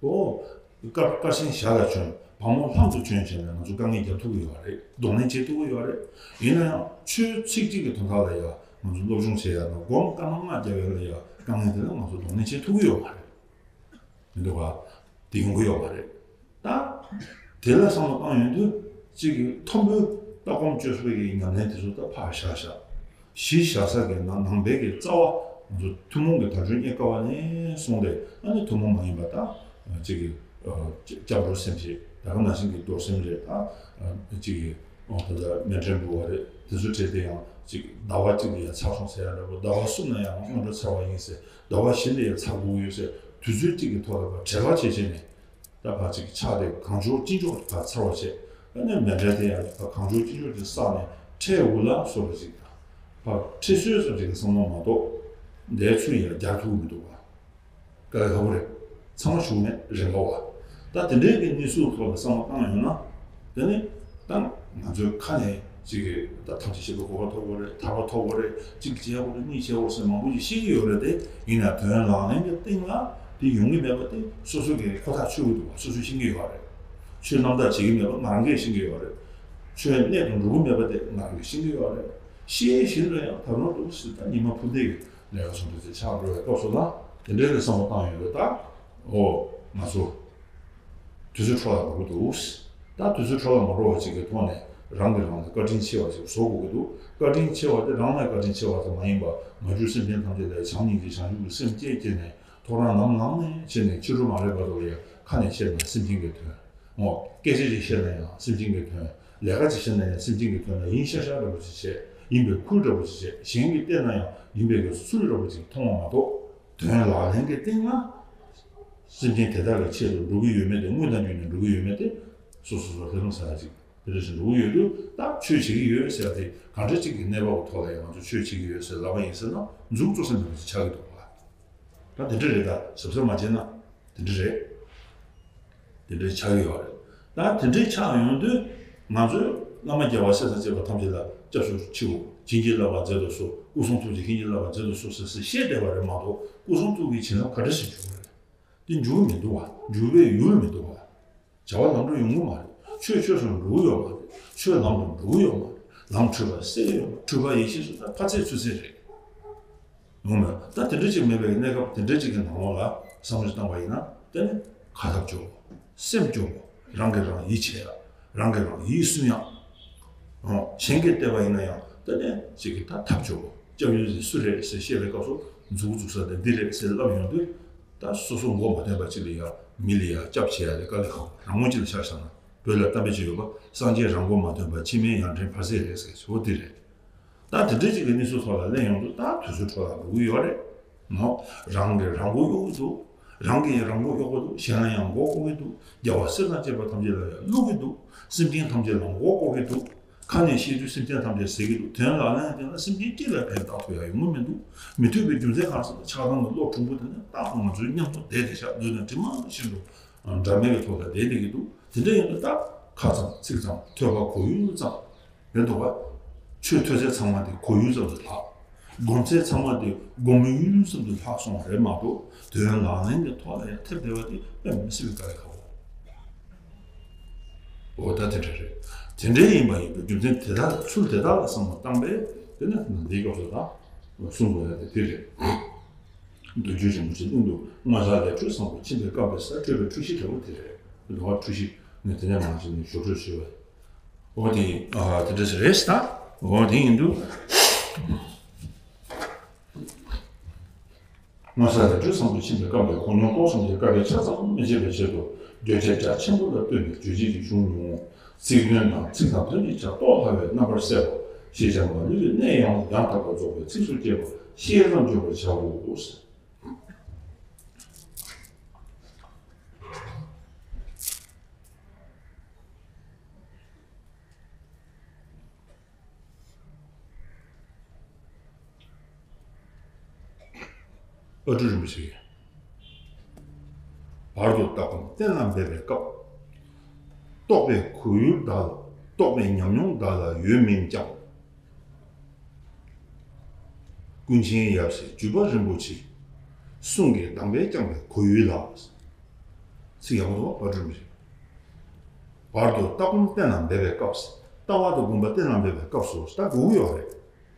ཨོ། དཀར་དཀར་ཆེན་ཞལ་ལ་བྱོན། བ་མོ་ལྷམ་དུ་བྱོན་བྱས་ནས་ང་ཚོ་དཀའ་ངལ་རྒྱབ་ཐུབ་ཀྱི་ཡོད་རེད། གདོང་ལེན་བྱེད་ཐུབ་ཀྱི་ཡོད་རེད། ཡིན་ན་ཡང་ཆོས་ཚིག་གཅིག་གི་དོན་དག་ལ་ཡང་ང་ཚོ་སློབ་སྦྱོང་བྱེད་ཡ་དང་སྒོམ་བཀའ་གནང་བརྒྱབ་ཡ་ལ་ཡང་དཀའ་ངལ་དེ་ལ་ང་ཚོ་གདོང་ལེན་བྱེད་ཐུབ་ཀྱི་ཡོད་མ་རེད། མི་འདུག་ག་དེ་ཡོང་གི་ཡོད་མ་རེད། ད། དེ་ལ་བསམ་བློ་བཏང་ཡོང་དུས། གཅིག་གི་མཐོན་པོའི་ལྟ་སྒོམ་སྤྱོད་པའི་གི་ཉམས་ལེན་དེ་ཚོ་ད་ཕར་བཞག་བཞག་གཞི་བཞག་ས་གི་ནང་ནང་པའི་གི་རྩ་བ་ང་ཚོ་ཐུན་མོང་གི་དལ་འབྱོར་རྙེད་དཀའ་བ་ནས་བཟུང་སྟེ་ཨ་ནི་ཐུན་མོང་མ་ཡིན་པ་ད་གཅིག་གི་སྐྱབས་འགྲོ་སེམས་བསྐྱེད་ད་ག་ནང་བཞིན་གྱི་རྡོར་སེམས་རེད། ད་གཅིག་གི་ད་ལྟ་མཎྜལ་འབུལ་བ་རེད། དེ་ཚོ་བྲིས་ཏེ་ཡང་གཅིག་ཟླ་བ་གཅིག་ལ་ཡང་ཚར་སོང་ཟེར་ཡ་འདྲ་པོ། ཟླ་བ་གསུམ་ལ་ཡང་སྔོན་འགྲོ་ཚར་བ་ཡིན་ཟེར། ཟླ་བ་བཞི་ལ་ཡང་ཚར་དགོས་ཡོད་ཟེར། དུས་ཚོད་གཅིག་གི་ཐོག་ལ་ཕར་བྲེལ་བ་བྱེད་བྱས་ནས། ད་ཕར་ཅིག་ཕྱག་དེ་གང་མགྱོགས་ཅི་མགྱོགས་ཕར་ཚར་བ་བྱས། ཨ་ནི་མཎྜལ་དེ་ཡང་ཕར་གང་མགྱོགས་ཅི་མགྱོགས་ཅིག་བསགས་ནས་ཁྲལ་འུ་ལག་བཟོ་འདྲ་ཅིག་དང་། ཕར་ཁྲི་གསོལ་ཙམ་ཅིག་གི་བསམ་བློ་མ་གཏོགས། འདིའི་ཚུལ་ཡང་རྒྱག་ཐུབ་ཀྱི་མི་འདུག་བ། དཀའ་ལས་ཁག་པོ་རེད། ཚང་མ་ཞུགས་ནས་རན་པ་བ། ད་དེ་འདྲའི་གི་གནས་ཚུལ་ཐོག་ལ་བསམ་བློ་བཏང་ཡོང་ན། དེ་ནི་ད་ང་ཚོའི་ཁ་ནས་ཅིག་གི་ད་ཐམས་ཅད་མཁྱེན་པའི་གོ་འཕང་ཐོབ་དགོས་རེད། ཐར་པ་ཐོབ་དགོས་རེད། གཅིག་བྱེད་དགོས་རེད། གཉིས་བྱེད་དགོས་ཟེར་མང་པོ་ཞིག་བཤད་ཀྱི་ཡོད་རེད་དེ། ཡིན་ན་དོན་ལག་ལེན་གྱི་སྟེང་ལ་དེ་ཡོང་གི་མེད་པ་དེ་སོ་སོ་གིས་ཁོ་ཐག་ཆོད་ཀྱི་འདུག་བ། སོ་སོས་ཤེས་ཀྱི་ཡོད་རེད། ཆོས་རྣམ་དག་བྱེད་ཀྱི་མེད་པ་ང་རང་གིས་ཤེས་ཀྱི་ཡོད་རེད། ཆོས་གནད་དུ་འགྲོ་གི་མེད་པ་དེ་ང་རང་གིས་ཤེས་ཀྱི་ཡོད་རེད། ཤེས་བཞིན་དུ་ཡང་ད་རུང་འདུག་སེ་ད་ཉི་མ་འཕུར་འདེགས་ཀྱི་ལས་ཀ་བཟོ་འདྲ་དེ་ཆགས་འགྲོ་བའི་སྐབས་སུ་ལ་དེ་འདྲའི་གི་བསམ་བློ་བཏང་ཡོང་དུས་ད། ཨོ། ང་ཚོ་དུས་ཚོད་འཕྲོ་བརླག་འགྲོ་གི་འདུག་ད་དུས་ཚོད་འཕྲོ་བརླག་མ་འགྲོ་བ་ཅིག་གི་ཐོག་ནས་རང་གིས་རང་ལ་བཀའ་དྲིན་ཆེ་བ་ཞིག་བཟོ་དགོས་ཀྱི་འདུག་བཀའ་དྲིན་ཆེ་བ་དེ་རང་ལ་བཀའ་དྲིན་ཆེ་བ་ཙམ་མ་ཡིན་པར་མ་གྱུར་སེམས་ཅན་ཐམས་ཅད་ལ་བྱམས་སྙིང་རྗེ་བྱང་ཆུབ་ཀྱི་སེམས་བསྐྱེད་བསྐྱེད་ནས། ཐོ་རངས་ནམ་ལངས་ནས་བྱས་ནས་ཕྱི་དྲོ་མ་སླེབས་བར་དུ་ཡང་ཁ་ནས་བཤད་ན་སེམས་ཅན་གྱི་དོན། འོ། སྐད་ཆ་ཅིག་བཤད་ན་ཡང་སེམས་ཅན་གྱི་དོན། ལས་ཀ་ཅིག་བྱས་ན་ཡང་སེམས་ཅན་གྱི་དོན་ལ་ཡིན་ཤག་ཤག་འདྲ་པོ་ཅིག་བྱས། ཡིན་པའི་ཁུལ་འདྲ་པོ་ཅིག་བྱས། གཞན་གྱིས་བལྟས་ན་ཡང་ཡིན་པའི་གི་ཚུལ་འདྲ་པོ་ཅིག་མཐོང་བ་མ་གཏོགས། དོན་ལག་ལེན་གྱི་སྟེང་ལ་སེམས་ཅན་དེ་དག་གི་ཆེད་དུ་འགྲོ་གི་ཡོད་མེད་དེ། དངོས་དང་བརྒྱུད་ནས་འགྲོ་གི་ཡོད་མེད་དེ། སོ་སོ་སོ་ཧེ་རུང་ས་ཡ་ཅིག་དེ་འདྲ་ཞིག་འགྲོ་གི་ཡོད་དུས། ད་ཆོས་བྱེད་ཀྱི་ཡོད་ཟེར་ཡ་དེ་གང་འདྲ་ཅིག་གི་གནས་བབ་ཐོག་ལ་ཡང་ང་ཚོ་ཆོས་བྱེད་ཀྱི་ཡོད་ཟེར་ལབ་པ་ཡིན་ཟེར་ན་མཛུབ་གཙུག་ས་མེད་པ་ཅིག་ཆགས་ཀྱི་འདུག་ག་ད་དེ་འདྲ་རེད། ད་གཟབ་གཟབ་མ་བྱས་ན་དེ་འདྲ་རེད། དེ་འདྲ་ཆགས་ཀྱི་ཡོད་རེད། ད་དེ་འདྲ་ཆགས་ཡོང་དུས་ང་ཚོས་བླ་མ་རྒྱལ་བ་སྲས་དང་བཅས་པ་ཐམས་ཅད་ལ་སྐྱབས་སུ་མཆིའོ། བྱིན་གྱིས་བརླབ་པར་མཛད་དུ་གསོལ། སྐུ་གསུང་ཐུགས་ཀྱིས་བྱིན་གྱིས་བརླབ་པར་མཛད་དུ་གསོལ་ཟེར་ཟེར་བཤད་བསྡད་པ་རེད་མ་གཏོགས། སྐུ་གསུང་ཐུགས་ཀྱིས་བྱིན་རླབས་ག་འདྲ་ཞིག་བྱུང་བ་རེད། དེ་འགྱུར་མི་འདུག་བ། འགྱུར་བའི་ཡུལ་མི་འདུག་བ། བྱ་བ་ལམ་འགྲོ་ཡོང་གི་མ་རེད། ཆོས་ཆོས་སུ་འགྲོ་གི་ཡོད་མ་རེད། ཆོས་ལམ་དུ་འགྲོ་གི་ཡོད་མ་རེད། ལམ་འཁྲུལ་པ་སེལ་ཡོད་མ་རེད། འཁྲུལ་པ་ཡེ་ཤེས་སུ་ད་ཕར་ཚད་ཚུར་ཚད་རེད། ཡོང་མེད། ད་དེ་འདྲ་ཅིག་མེད་པའི་གནས་སྐབས་དེ་འདྲ་ཅིག་གི་ནང་ལོགས་ལ་བསམ་བློ་ཞིག་བཏང་བ་ཡིན་ན། དེ་ནི་ཁ་ཐབས་སྐྱོ་བོ། སེམས་སྐྱོ་བོ། རང་གིས་རང་ཡིད་ཆེས་ཡ། རང་གིས་རང་ཡིད་སུན་ཡ། ཨོ། གཞན་གྱིས་བལྟས་པ་ཡིན་ན་ཡང་དེ་ནི་ཅིག་གི་ད་ཐབས་སྐྱོ་བོ། སྐྱབས་ཡུལ་དེ་སུ་རེད་ཟེར་བཤད་པའི་སྐབས་སུ་མཛུབ་གུ་འཛུགས་ས་དེ་འདི་རེད་ཟེར་ལབ་ཡོང་དུས། ད་སོ་སོ་མགོ་མ་ཐོན་པ་ཅིག་ལ་ཡ་མི་ལ་ཡ་སྐྱབས་བྱེད་ཡ་དེ་དཀའ་ལས་ཁག་པོ། རང་ངོ་ཅིག་ལ་ཆ་བཞག་ན། བོད་ལ་གཏམ་དཔེ་ཅིག་ཡོད་པ། སངས་རྒྱས་རང་མགོ་མ་ཐོན་པ་ཕྱི་མའི་ཡང་ཕྲན་ཕར་ཟད་རེད་ཟེར། འོ་དེ་རེད། ད་དེ་འདྲ་ཅིག་གི་གནས་ཚུལ་ཐོག་ལ་གླེང་ཡོང་དུས། ད་དུས་ཚོད་འཕྲོ་བརླག་འགྲོ་གི་ཡོད་རེད། མོ། རང་གིས་རང་མགོ་གཡོག་གི་འདུག་རང་གིས་རང་མགོ་གཡོག་གི་འདུག་གཞན་ལ་ཡང་མགོ་སྐོར་གི་འདུག་རྒྱལ་བ་སྲས་དང་བཅས་པ་ཐམས་ཅད་ལ་ཡང་བསླུ་གི་འདུག་སེམས་ཅན་ཐམས་ཅད་ལ་མགོ་སྐོར་གི་འདུག་ཁ་ནས་བཤད་དུས་སེམས་ཅན་ཐམས་ཅད་ཟེར་གི་འདུག་དོན་ལག་ལེན་དེ་ལ་སེམས་ཅན་གཅིག་ལ་ཕན་ཐོགས་ཐུབ་ཡ་ཡོང་གི་མི་འདུག་མི་ཐུབ་པའི་རྒྱུ་མཚན་གང་ཟེར་ན། ཆགས་སྡང་གི་བློ་ཕྲན་བུ་དེ་ནི་རྟག་ཏུ་ང་ཚོའི་མཉམ་དུ་བསྡད་དེ་ཤག་མཛོད་དང་གྲིབ་མ་བཞིན་དུ་འདྲ་མེད་ཀྱི་ཐོག་ལ་བསྡད་བསྡད་ཀྱི་འདུག་དེ་འདྲ་ཡིན་དུས་ད་ཁ་ཙམ་ཚིག་ཙམ་ཐོས་པ་གོ་ཡུལ་ཙམ་རེད་འདུག་ག་ཆོས་ཐོས་ཚད་ཚང་མ་དེ་གོ་ཡུལ་ཙམ་དུ་ལྷག་སྒོམ་ཚད་ཚང་མ་དེ་སྒོམ་ཡུལ་ཙམ་དུ་ལྷག་སོང་བ་རེད་མ་གཏོགས། དོན་ལག་ལེན་གྱི་ཐོག་ལ་ཡང་ཐེབས་བསྡད་པ་དེ་དཔེ་མི་སྲིད་པའི་དཀའ་ལས་ཁག་པོ། འོ་ད་དེ་འདྲ་རེད། དེ་འདྲ་ཡིན་པ་ཡིན་པའི་རྒྱུ་མཚན་དེ་དག་ཚུལ་དེ་དག་ལ་བསམ་བློ་བཏང་པས། དེ་ནི་འདིའི་སྐབས་སུ་ད་གསུང་དགོས་ཡ་དེ་དེ་རེད། མདོ་རྒྱུད་རིན་པོ་ཆེའི་གླིང་དུ་སྔོན་བསགས་ལས་འཕྲོས་བཟང་པོ་མཆིས་པའི་སྐབས་དེ་ས་སྤྲོས་པའི་འཁྲུལ་གཞི་འདྲ་བོ་དེ་རེད། འདུལ་བ་འཁྲུལ་གཞི་ནི་དེ་ནས་མར་བྱས་ནས་ཞོར་འཕྲོས་ཞུས་པ། འོ་དེ་ཨ་དེ་འདྲ་ཞིག་རེད་ཟེར་ད། འོ་དེ་ཡིན་དུས། སྔོན་བསགས་ལས་འཕྲོས་བཟང་པོ་མཆིས་པའི་སྐབས་དེ་གོ་མྱོང་རྟོགས་གསུམ་གྱི་དཀའ་བས་ཆ་ཙམ་མི་བྱེད་པའི་ཆེད་དུ། བརྗོད་བྱ་རྒྱ་ཆེན་པོ་ལ་ལྟོས་ནས་རྗོད་བྱེད་ཀྱི་གཞུང་ཉུང་ངུ། ཚིག་དོན་དང་ཚིག་དང་དོན་གྱི་ཆ་རྟོགས་སླ་བའི་རྣམ་པར་གསལ་བ། ཞེས་བྱ་བ་ལུས་པའི་གནད་ཡང་ཡང་དག་པར་རྫོགས་པའི་ཚིགས་སུ་བཅད་པ་ཤེས་རབ་བརྗོད་པར་བྱའོ། ཨ་ཏི་རིན་པོ་ཆེ་ཡིས། བར་དུ་ལྟ་སྒོམ་གཏན་ལ་འབེབས་པའི་སྐབས། རྟོགས་པའི་གོ་ཡུལ་བདག་ལ། རྟོགས་པའི་ཉམས་མྱོང་བདག་ལ་ཡོད་མིན་ཀྱང་། ཀུན་མཁྱེན་ཡབ་སྲས་བརྒྱུད་པ་རིན་པོ་ཆེའི་གསུང་གིས་གདམས་པས་བསྐྱངས་པའི་གོ་ཡུལ་ལ། ཚིག་ཡག་པོ་འདུག་བ། བར་དུ་ལྟ་སྒོམ་གཏན་ལ་འབེབས་པའི་སྐབས། ལྟ་བ་དང་སྒོམ་པ་གཏན་ལ་འབེབས་པའི་སྐབས་སུ་ད་དགོས་ཀྱི་ཡོད་རེད།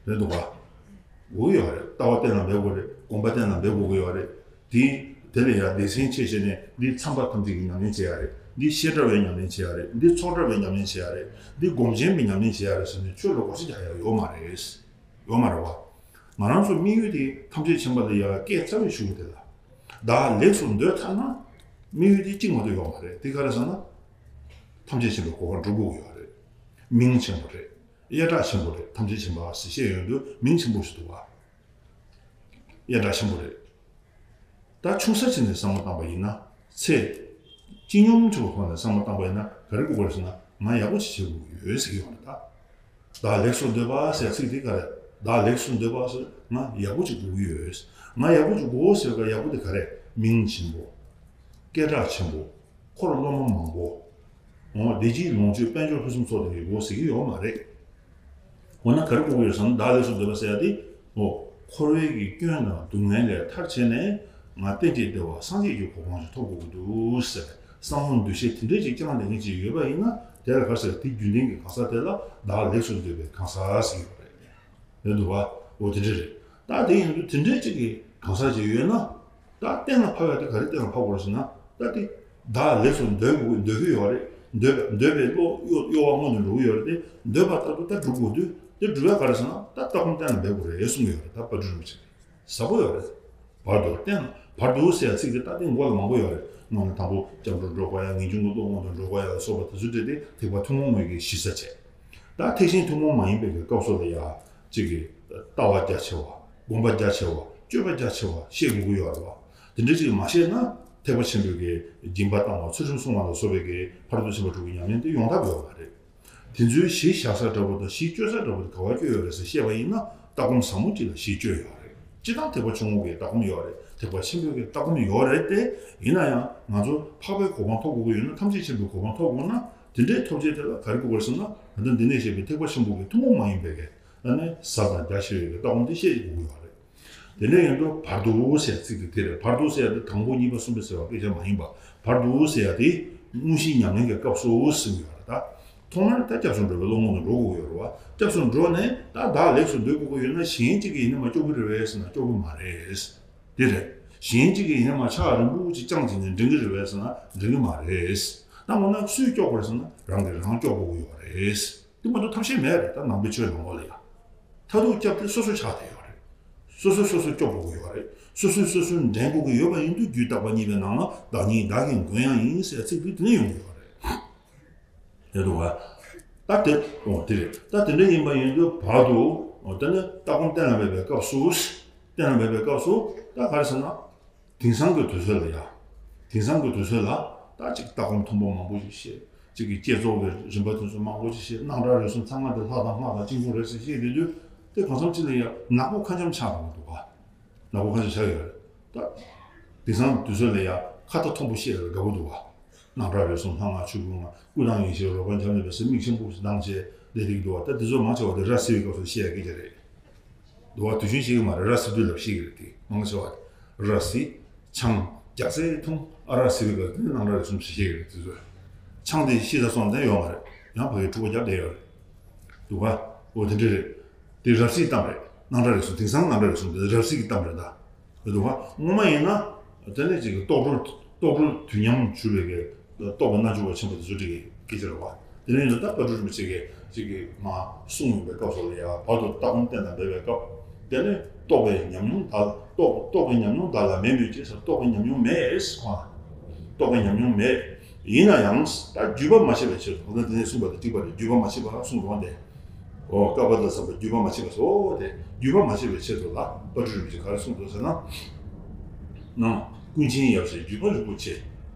རེད་འདུག་ག་དགོས་ཀྱི་ཡོད་རེད། ལྟ་བ་གཏན་ལ་འབེབས་དགོས་རེད། སྒོམ་པ་གཏན་ལ་འབེབས་དགོས་ཀྱི་ཡོད་རེད། དེ་དེ་ལ་ཡང་སྡེ་ཚན་ཕྱེ་བྱས་ནས། འདི་མཚམས་པ་ཐམས་ཅད་ཀྱི་ཉམས་ལེན་བྱེད་ཡ་རེད། འདི་བཤད་གྲྭ་བའི་ཉམས་ལེན་བྱེད་ཡ་རེད། འདི་ཚོགས་གྲྭ་བའི་ཉམས་ལེན་བྱེད་ཡ་རེད། འདི་སྒོམ་ཆེན་པའི་ཉམས་ལེན་བྱེད་ཡ་རེད་ཟེར་ནས་ཆོས་ལ་བགོ་བཤའ་རྒྱག་ཡ་ཡོད་མ་རེད། ཡོད་མ་རེད་བ། ང་རང་ཚོ་དམིགས་ཡུལ་དེ་ཐམས་ཅད་མཁྱེན་པ་ལ་ཡ་སྐད་རྩ་བའི་གཞུག་གུ་དེ་ལ། བདག་ལེགས་སུ་འདོད་ཐལ་ན། དམིགས་ཡུལ་དེ་གཅིག་མ་གཏོགས་ཡོད་མ་རེད། དེ་ག་རེ་ཟེར་ན། ཐམས་ཅད་མཁྱེན་པའི་གོ་འཕང་སྒྲུབ་དགོས་ཀྱི་ཡོད་རེད། མིང་ཆེན་པོ་རེད། སྐད་གྲགས་ཆེན་པོ་རེད། ཐམས་ཅད་མཁྱེན་པ་ཟེར་བཤད་ཡོང་དུས་མིང་ཆེན་པོ་ཞིག་འདུག་བ། སྐད་གྲགས་ཆེན་པོ་རེད། ད་ཆུང་ས་ཅིག་ནས་བསམ་བློ་བཏང་པ་ཡིན་ན། ཚེ་སྤྱི་སྙོམས་ཆེ་བའི་ཐོག་ནས་བསམ་བློ་བཏང་པ་ཡིན་ན་ག་རེ་དགོས་ཀྱི་རེད་ཟེར་ན། ང་ཡག་པོ་ཅིག་བྱེད་དགོས་ཀྱི་ཡོད་ཟེར་གྱི་ཡོད་རེད་ད། བདག་ལེགས་སུ་འདོད་པ་ཟེར་ཚིག་དེ་ག་རེད། བདག་ལེགས་སུ་འདོད་པ་ཟེར་ང་ཡག་པོ་ཅིག་དགོས་ཀྱི་ཡོད། ང་ཡག་པོ་ཅིག་དགོས་ཟེར་བ་ཡག་པོ་དེ་ག་རེད། མིང་ཆེན་པོ། སྐད་གྲགས་ཆེན་པོ། འཁོར་སློབ་མ་མང་པོ། འོ་བདེ་སྐྱིད་ལོངས་སྤྱོད་དཔལ་འབྱོར་ཕུན་སུམ་ཚོགས་ལྡན་གྱི་སྒོ་ཟེར་གྱི་ཡོད་མ་རེད། འོ་ན་ག་རེ་དགོས་ཀྱི་ཡོད་ཟེར་ན། བདག་ལེགས་སུ་འདོད་པ་ཟེར་ཡ་དེ། འོ། འཁོར་བའི་གི་སྐྱོན་དང་སྡུག་བསྔལ་ལས་ཐར་བྱས་ནས། ང་རྟེན་གྱི་བདེ་བ་སངས་རྒྱས་ཀྱི་གོ་འཕང་ཞིག་ཐོབ་དགོས་ཀྱི་འདུག་ཟེར། བསམ་བློ་འདུ་ཤེས་དེ་འདྲས་ཅིག་བཅངས་བསྡད་མཁན་ཅིག་ཡོད་པ་ཡིན་ན། དེ་ལ་ག་རེ་ཟེར། དེ་རྒྱུན་ལྡན་གྱི་གང་ཟག་དེ་ལ་བདག་ལེགས་སུ་འདོད་པའི་གང་ཟག་ཟེར་གྱི་ཡོད་རེད། རེད་འདུག་བ། འོ་དེ་འདྲ་རེད། ད་དེ་ཡིན་དུས་དེ་འདྲའི་གཅིག་གི་གང་ཟག་ཅིག་ཡོད་ན། ད་གཏན་ལ་ཕབ་ཡ་དེ་ག་རེ་གཏན་ལ་ཕབ་དགོས་རེད་ཟེར་ན། ད་དེ་བདག་ལེགས་སུ་འདོད་དགོས། འདོད་ཀྱི་ཡོད་རེད། འདོད་པ། འདོད་པའི་བློ་གཡོ་གཡོ་བ་སྔོན་དུ་འགྲོ་གི་ཡོད་རེད་དེ། འདོད་པ་ལྟར་དུ་ད་སྒྲུབ་དགོས་དུས། དེ་སྒྲུབ་ཡ་ག་རེ་ཟེར་ན། ད་ལྟ་སྒོམ་གཏན་ལ་འབེབས་དགོས་རེད་གསུང་གི་ཡོད་རེད། ད་བཀའ་དྲིན་རིན་པོ་ཆེ་ཟབ་པོ་ཡོད་རེད། བར་དུ་བརྟན། བར་དུ་ཟེར་ཡ་ཚིག་དེ་ད་དེ་མགོ་ལ་མང་པོ་ཡོད་རེད། སྔོན་ལ་དང་པོ་སྐྱབས་འགྲོ་འགྲོ་དགོས་ཡ། ངེས་འབྱུང་གི་བློ་སྔོན་དུ་འགྲོ་དགོས་ཡ་ལ་སོགས་པ་དེ་ཚོ་སྤྲད་དེ་ཐེག་པ་ཐུན་མོང་མའི་གི་གཞི་རྩ་བྱས། ད་ཐེག་ཆེན་ཐུན་མོང་མ་ཡིན་པའི་གི་སྐབས་སུ་ལ་ཡ། གཅིག་གི་ལྟ་བ་རྒྱ་ཆེ་བ། སྒོམ་པ་རྒྱ་ཆེ་བ། སྤྱོད་པ་རྒྱ་ཆེ་བ་ཤེས་དགོས་ཀྱི་ཡོད་རེད་བ། དེ་འདྲ་ཅིག་མ་ཤེས་ན། ཐེག་པ་ཆེན་པོའི་གི་སྦྱིན་པ་བཏང་བ། ཚུལ་ཁྲིམས་སྲུང་བ་ལ་སོགས་པའི་གི་ཕ་རོལ་ཏུ་ཕྱིན་པ་དྲུག་གི་ཉམས་ལེན་དེ་ཡོང་ཐབས་ཡོད་མ་རེད། དེ་ཚོའི་གཞི་བཞག་ས་འདྲ་པོ་དང་གཞི་བཅོལ་ས་འདྲ་པོ་དེ་ག་པར་བཅོལ་ཡོད་རེད་ཟེར་བཤད་པ་ཡིན་ན། ལྟ་སྒོམ་ཟབ་མོ་གཅིག་ལ་གཞི་བཅོལ་ཡོད་རེད། སྤྱིར་བཏང་ཐེག་པ་ཆུང་ངུ་གི་ལྟ་སྒོམ་ཡོད་རེད། ཐེག་པ་ཆེན་པོའི་གི་ལྟ་སྒོམ་ཡོད་རེད་དེ། ཡིན་ན་ཡང་ང་ཚོ་འཕགས་པའི་གོ་འཕང་ཐོབ་དགོས་ཀྱི་ཡོད་ན། ཐམས་ཅད་མཁྱེན་པའི་གོ་འཕང་ཐོབ་དགོས་ན། དེ་འདྲའི་ཐོབ་བྱེད་དེ་ལ་ག་རེ་དགོས་པ་རེད་ཟེར་ན། ད་ལྟ་འདི་ནས་བཤད་པའི་ཐེག་པ་ཆེན་པོ་གི་ཐུན་མོང་མ་ཡིན་པའི་གི། ཨ་ནི་ཟབ་དང་རྒྱ་ཆེ་བའི་གི་ལྟ་སྒོམ་དེ་ཤེས་དགོས་ཀྱི་ཡོད་རེད། དེ་འདྲ་ཡིན་དུས་བར་དུ་ཟེར་ཚིག་དེ་དེ་རེད། བར་དུ་ཟེར་ཡ་དེ་དང་པོ་གཉིས་པ་གསུམ་པ་ཟེར་བ་སྐད་ཆ་མ་ཡིན་པ། བར་དུ་ཟེར་ཡ་དེ་དངོས་གཞིའི་ཉམས་ལེན་གྱི་སྐབས་སུ་ཟེར་ཡོད་རེད་ད། ཐོག་མར་ད་སྐྱབས་སུ་འགྲོ་བའི་བློ་ངོ་ནས་འགྲོ་དགོས་ཀྱི་ཡོད་རེད་བ། སྐྱབས་སུ་འགྲོ་ནས་ད་བདག་ལེགས་སུ་སྡོད་དགོས་ཀྱི་ཡོད་ན་གཞན་གཅིག་གིས་ཡིན་ན་མ་སྐྱོབ་ཀྱི་རེད་པས་ཟེར་ན་སྐྱོབ་ཀྱི་མ་རེད། དེ་རེད། གཞན་གཅིག་གིས་ཡིན་ན་མ་ཕྱག་རིང་པོ་ཅིག་བརྐྱངས་བྱས་ནས་འདྲེན་གྱི་རེད་པས་ཟེར་ན་འདྲེན་གྱི་མ་རེད། ད་འོ་ན་སུས་སྐྱོབ་དགོས་རེད་ཟེར་ན་རང་གིས་རང་སྐྱོབ་དགོས་ཀྱི་ཡོད་རེད། དེ་མ་གཏོགས་ཐབས་ཤེས་མེད་རེད། ད་ནང་པའི་ཆོས་ནང་ལོགས་ལ་ཡ། མཐར་ཐུག་སྐྱབས་དེ་སོ་སོ་ཆགས་བསྡད་ཡོད་རེད། སོ་སོས་སོ་སོ་སྐྱོབ་དགོས་ཀྱི་ཡོད་རེད། སོ་སོས་སོ་སོ་འདྲེན་དགོས་ཀྱི་ཡོད་པ་ཡིན་དུས་རྒྱུད་བརྟག་པ་གཉིས་པའི་ནང་ལ་བདག་ཉིད་བདག་གི་མགོན་ཡང་ཡིན་ཟེར་ཚིག་དེ་དེ་ནས་ཡོང་གི་ཡོད་རེད། རེད་འདུག་བ། ད་དེ་འོ་དེ་རེད། ད་དེ་འདྲ་ཡིན་པ་ཡིན་དུས་བར་དུ་འོ་ད་ནི་ལྟ་སྒོམ་གཏན་ལ་འབེབས་པའི་སྐབས་སུ། གཏན་ལ་འབེབས་པའི་སྐབས་སུ་ད་ག་རེ་ཟེར་ན། དེང་སང་གི་དུས་ཚོད་ལ་ཡ། དེང་སང་གི་དུས་ཚོད་ལ་ད་ཅིག་ལྟ་སྒོམ་མཐོན་པོ་མང་པོ་ཞིག་བཤད། ཅིག་གི་བསྐྱེད་རྫོགས་ཀྱི་རིམ་པ་དེ་ཚོ་མང་པོ་ཞིག་བཤད། སྣང་གྲགས་རིག་གསུམ་ཚང་མ་དེ་ལྷ་དང་སྔགས་དང་དཀྱིལ་འཁོར་རེད་ཟེར་བཤད་དེ་དུས་དེ་གང་འཚམ་ཅིག་ལ་ཡ་ནག་པོ་ཁ་འཆམ་ཆགས་འགྲོ་གི་འདུག་ག་ནག་པོ་ཁ་འཆམ་ཆགས་ཡོད་རེད། ད་དེང་སང་དུས་ཚོད་ལ་ཡ་ཁ་ཏ་མཐོན་པོ་བཤད་རེད་དགའ་པོ་འདུག་ག་སྣང་གྲགས་རིག་གསུམ་ལྷ་སྔགས་ཆོས་སྐུ་ལྔ་སྐུ་དང་ཡེ་ཤེས་རོལ་པ་འབྱམས་ཀླས་པའི་ཟེར་མིག་ཆེན་པོ་ཞིག་གདངས་བྱས་བསྡད་ཀྱི་འདུག་བ། ད་དེ་ཚོ་མང་ཆེ་བ་དེ་ར་བཟི་བའི་སྐབས་སུ་བཤད་ཡ་སྐད་ཆ་རེད། འདུག་བ། དུས་རྒྱུན་བཤད་ཀྱི་མ་རེད། ར་བཟི་དུས་ལ་བཤད་ཀྱི་རེད། དེ་མང་ཆེ་བ་ར་བཟི། ཆང་རྒྱགས་ཚད་འཐུང་། ཨ་ར་བཟི་བའི་སྐབས་དེ་ནི་སྣང་གྲགས་རིག་གསུམ་ཞེས་བཤད་ཀྱི་རེད། དེ་ཚོས་ཆང་དེ་ཤི་ས་སོང་དེ་ཡོད་མ་རེད། ཡང་ཕ་གིའི་འཁྲུག་པ་རྒྱབ་བསྡད་ཡོད་རེད། འདུག་བ། འོ་དེ་འདྲ་རེད། དེ་ར་བཟིའི་གཏམ་རེད། སྣང་གྲགས་རིག་གསུམ། དེང་སང་སྣང་གྲགས་རིག་གསུམ་དེ་ར་བཟི་གི་གཏམ་རེད་ད། རེད་འདུག་བ། སྔོན་མ་ཡིན་ན། དེ་ནས་ཅིག་གི་རྟོགས་གྲོལ་རྟོགས་གྲོལ་དུས་མཉམ་གྱུར་པའི་གི་རྟོགས་པའི་རྣལ་འབྱོར་པ་ཆེན་པོ་དེ་ཚོ་ཅིག་གི་སྐད་ཆ་རེད་བ། དེ་ནས་ཡིན་ན་ད་དཔལ་སྤྲུལ་རིན་པོ་ཆེ་གི་ཅིག་གི་མ་གསུངས་ཡོད་པའི་སྐབས་སུ་ལ་ཡ་བར་དུ་ལྟ་སྒོམ་གཏན་དང་འབེབས་པའི་སྐབས། དེ་ནས་རྟོགས་པའི་ཉམས་མྱོང་དག་རྟོགས་རྟོགས་པའི་ཉམས་མྱོང་དག་ལ་མེད་མོད་ཀྱི་ཟེར། རྟོགས་པའི་ཉམས་མྱོང་མེད་ཟེར་ཁོང་ལ། རྟོགས་པའི་ཉམས་མྱོང་མེད། ཡིན་ན་ཡང་ད་བརྒྱུད་པ་མ་ཤེས་པའི་ཕྱིར་དུ། འོ་ན་དེ་ནས་གསུངས་པ་དང་གཅིག་པ་རེད། བརྒྱུད་པ་མ་ཤེས་པ་གསུངས་རོགས་དེ། འོ་བསྐལ་པ་དང་འཚམས་པའི་བརྒྱུད་པ་མ་ཤེས་པ་སོ་དེ། བརྒྱུད་པ་མ་ཤེས་པའི་ཆེད་དུ་ལ་དཔལ་སྤྲུལ་རིན་པོ་ཆེས་ག་རེ་གསུངས་འདུག་ཟེར་ན། ནང་ཀུན་མཁྱེན་ཡབ་སྲས་བརྒྱུད་པ་རིན་པོ་ཆེ།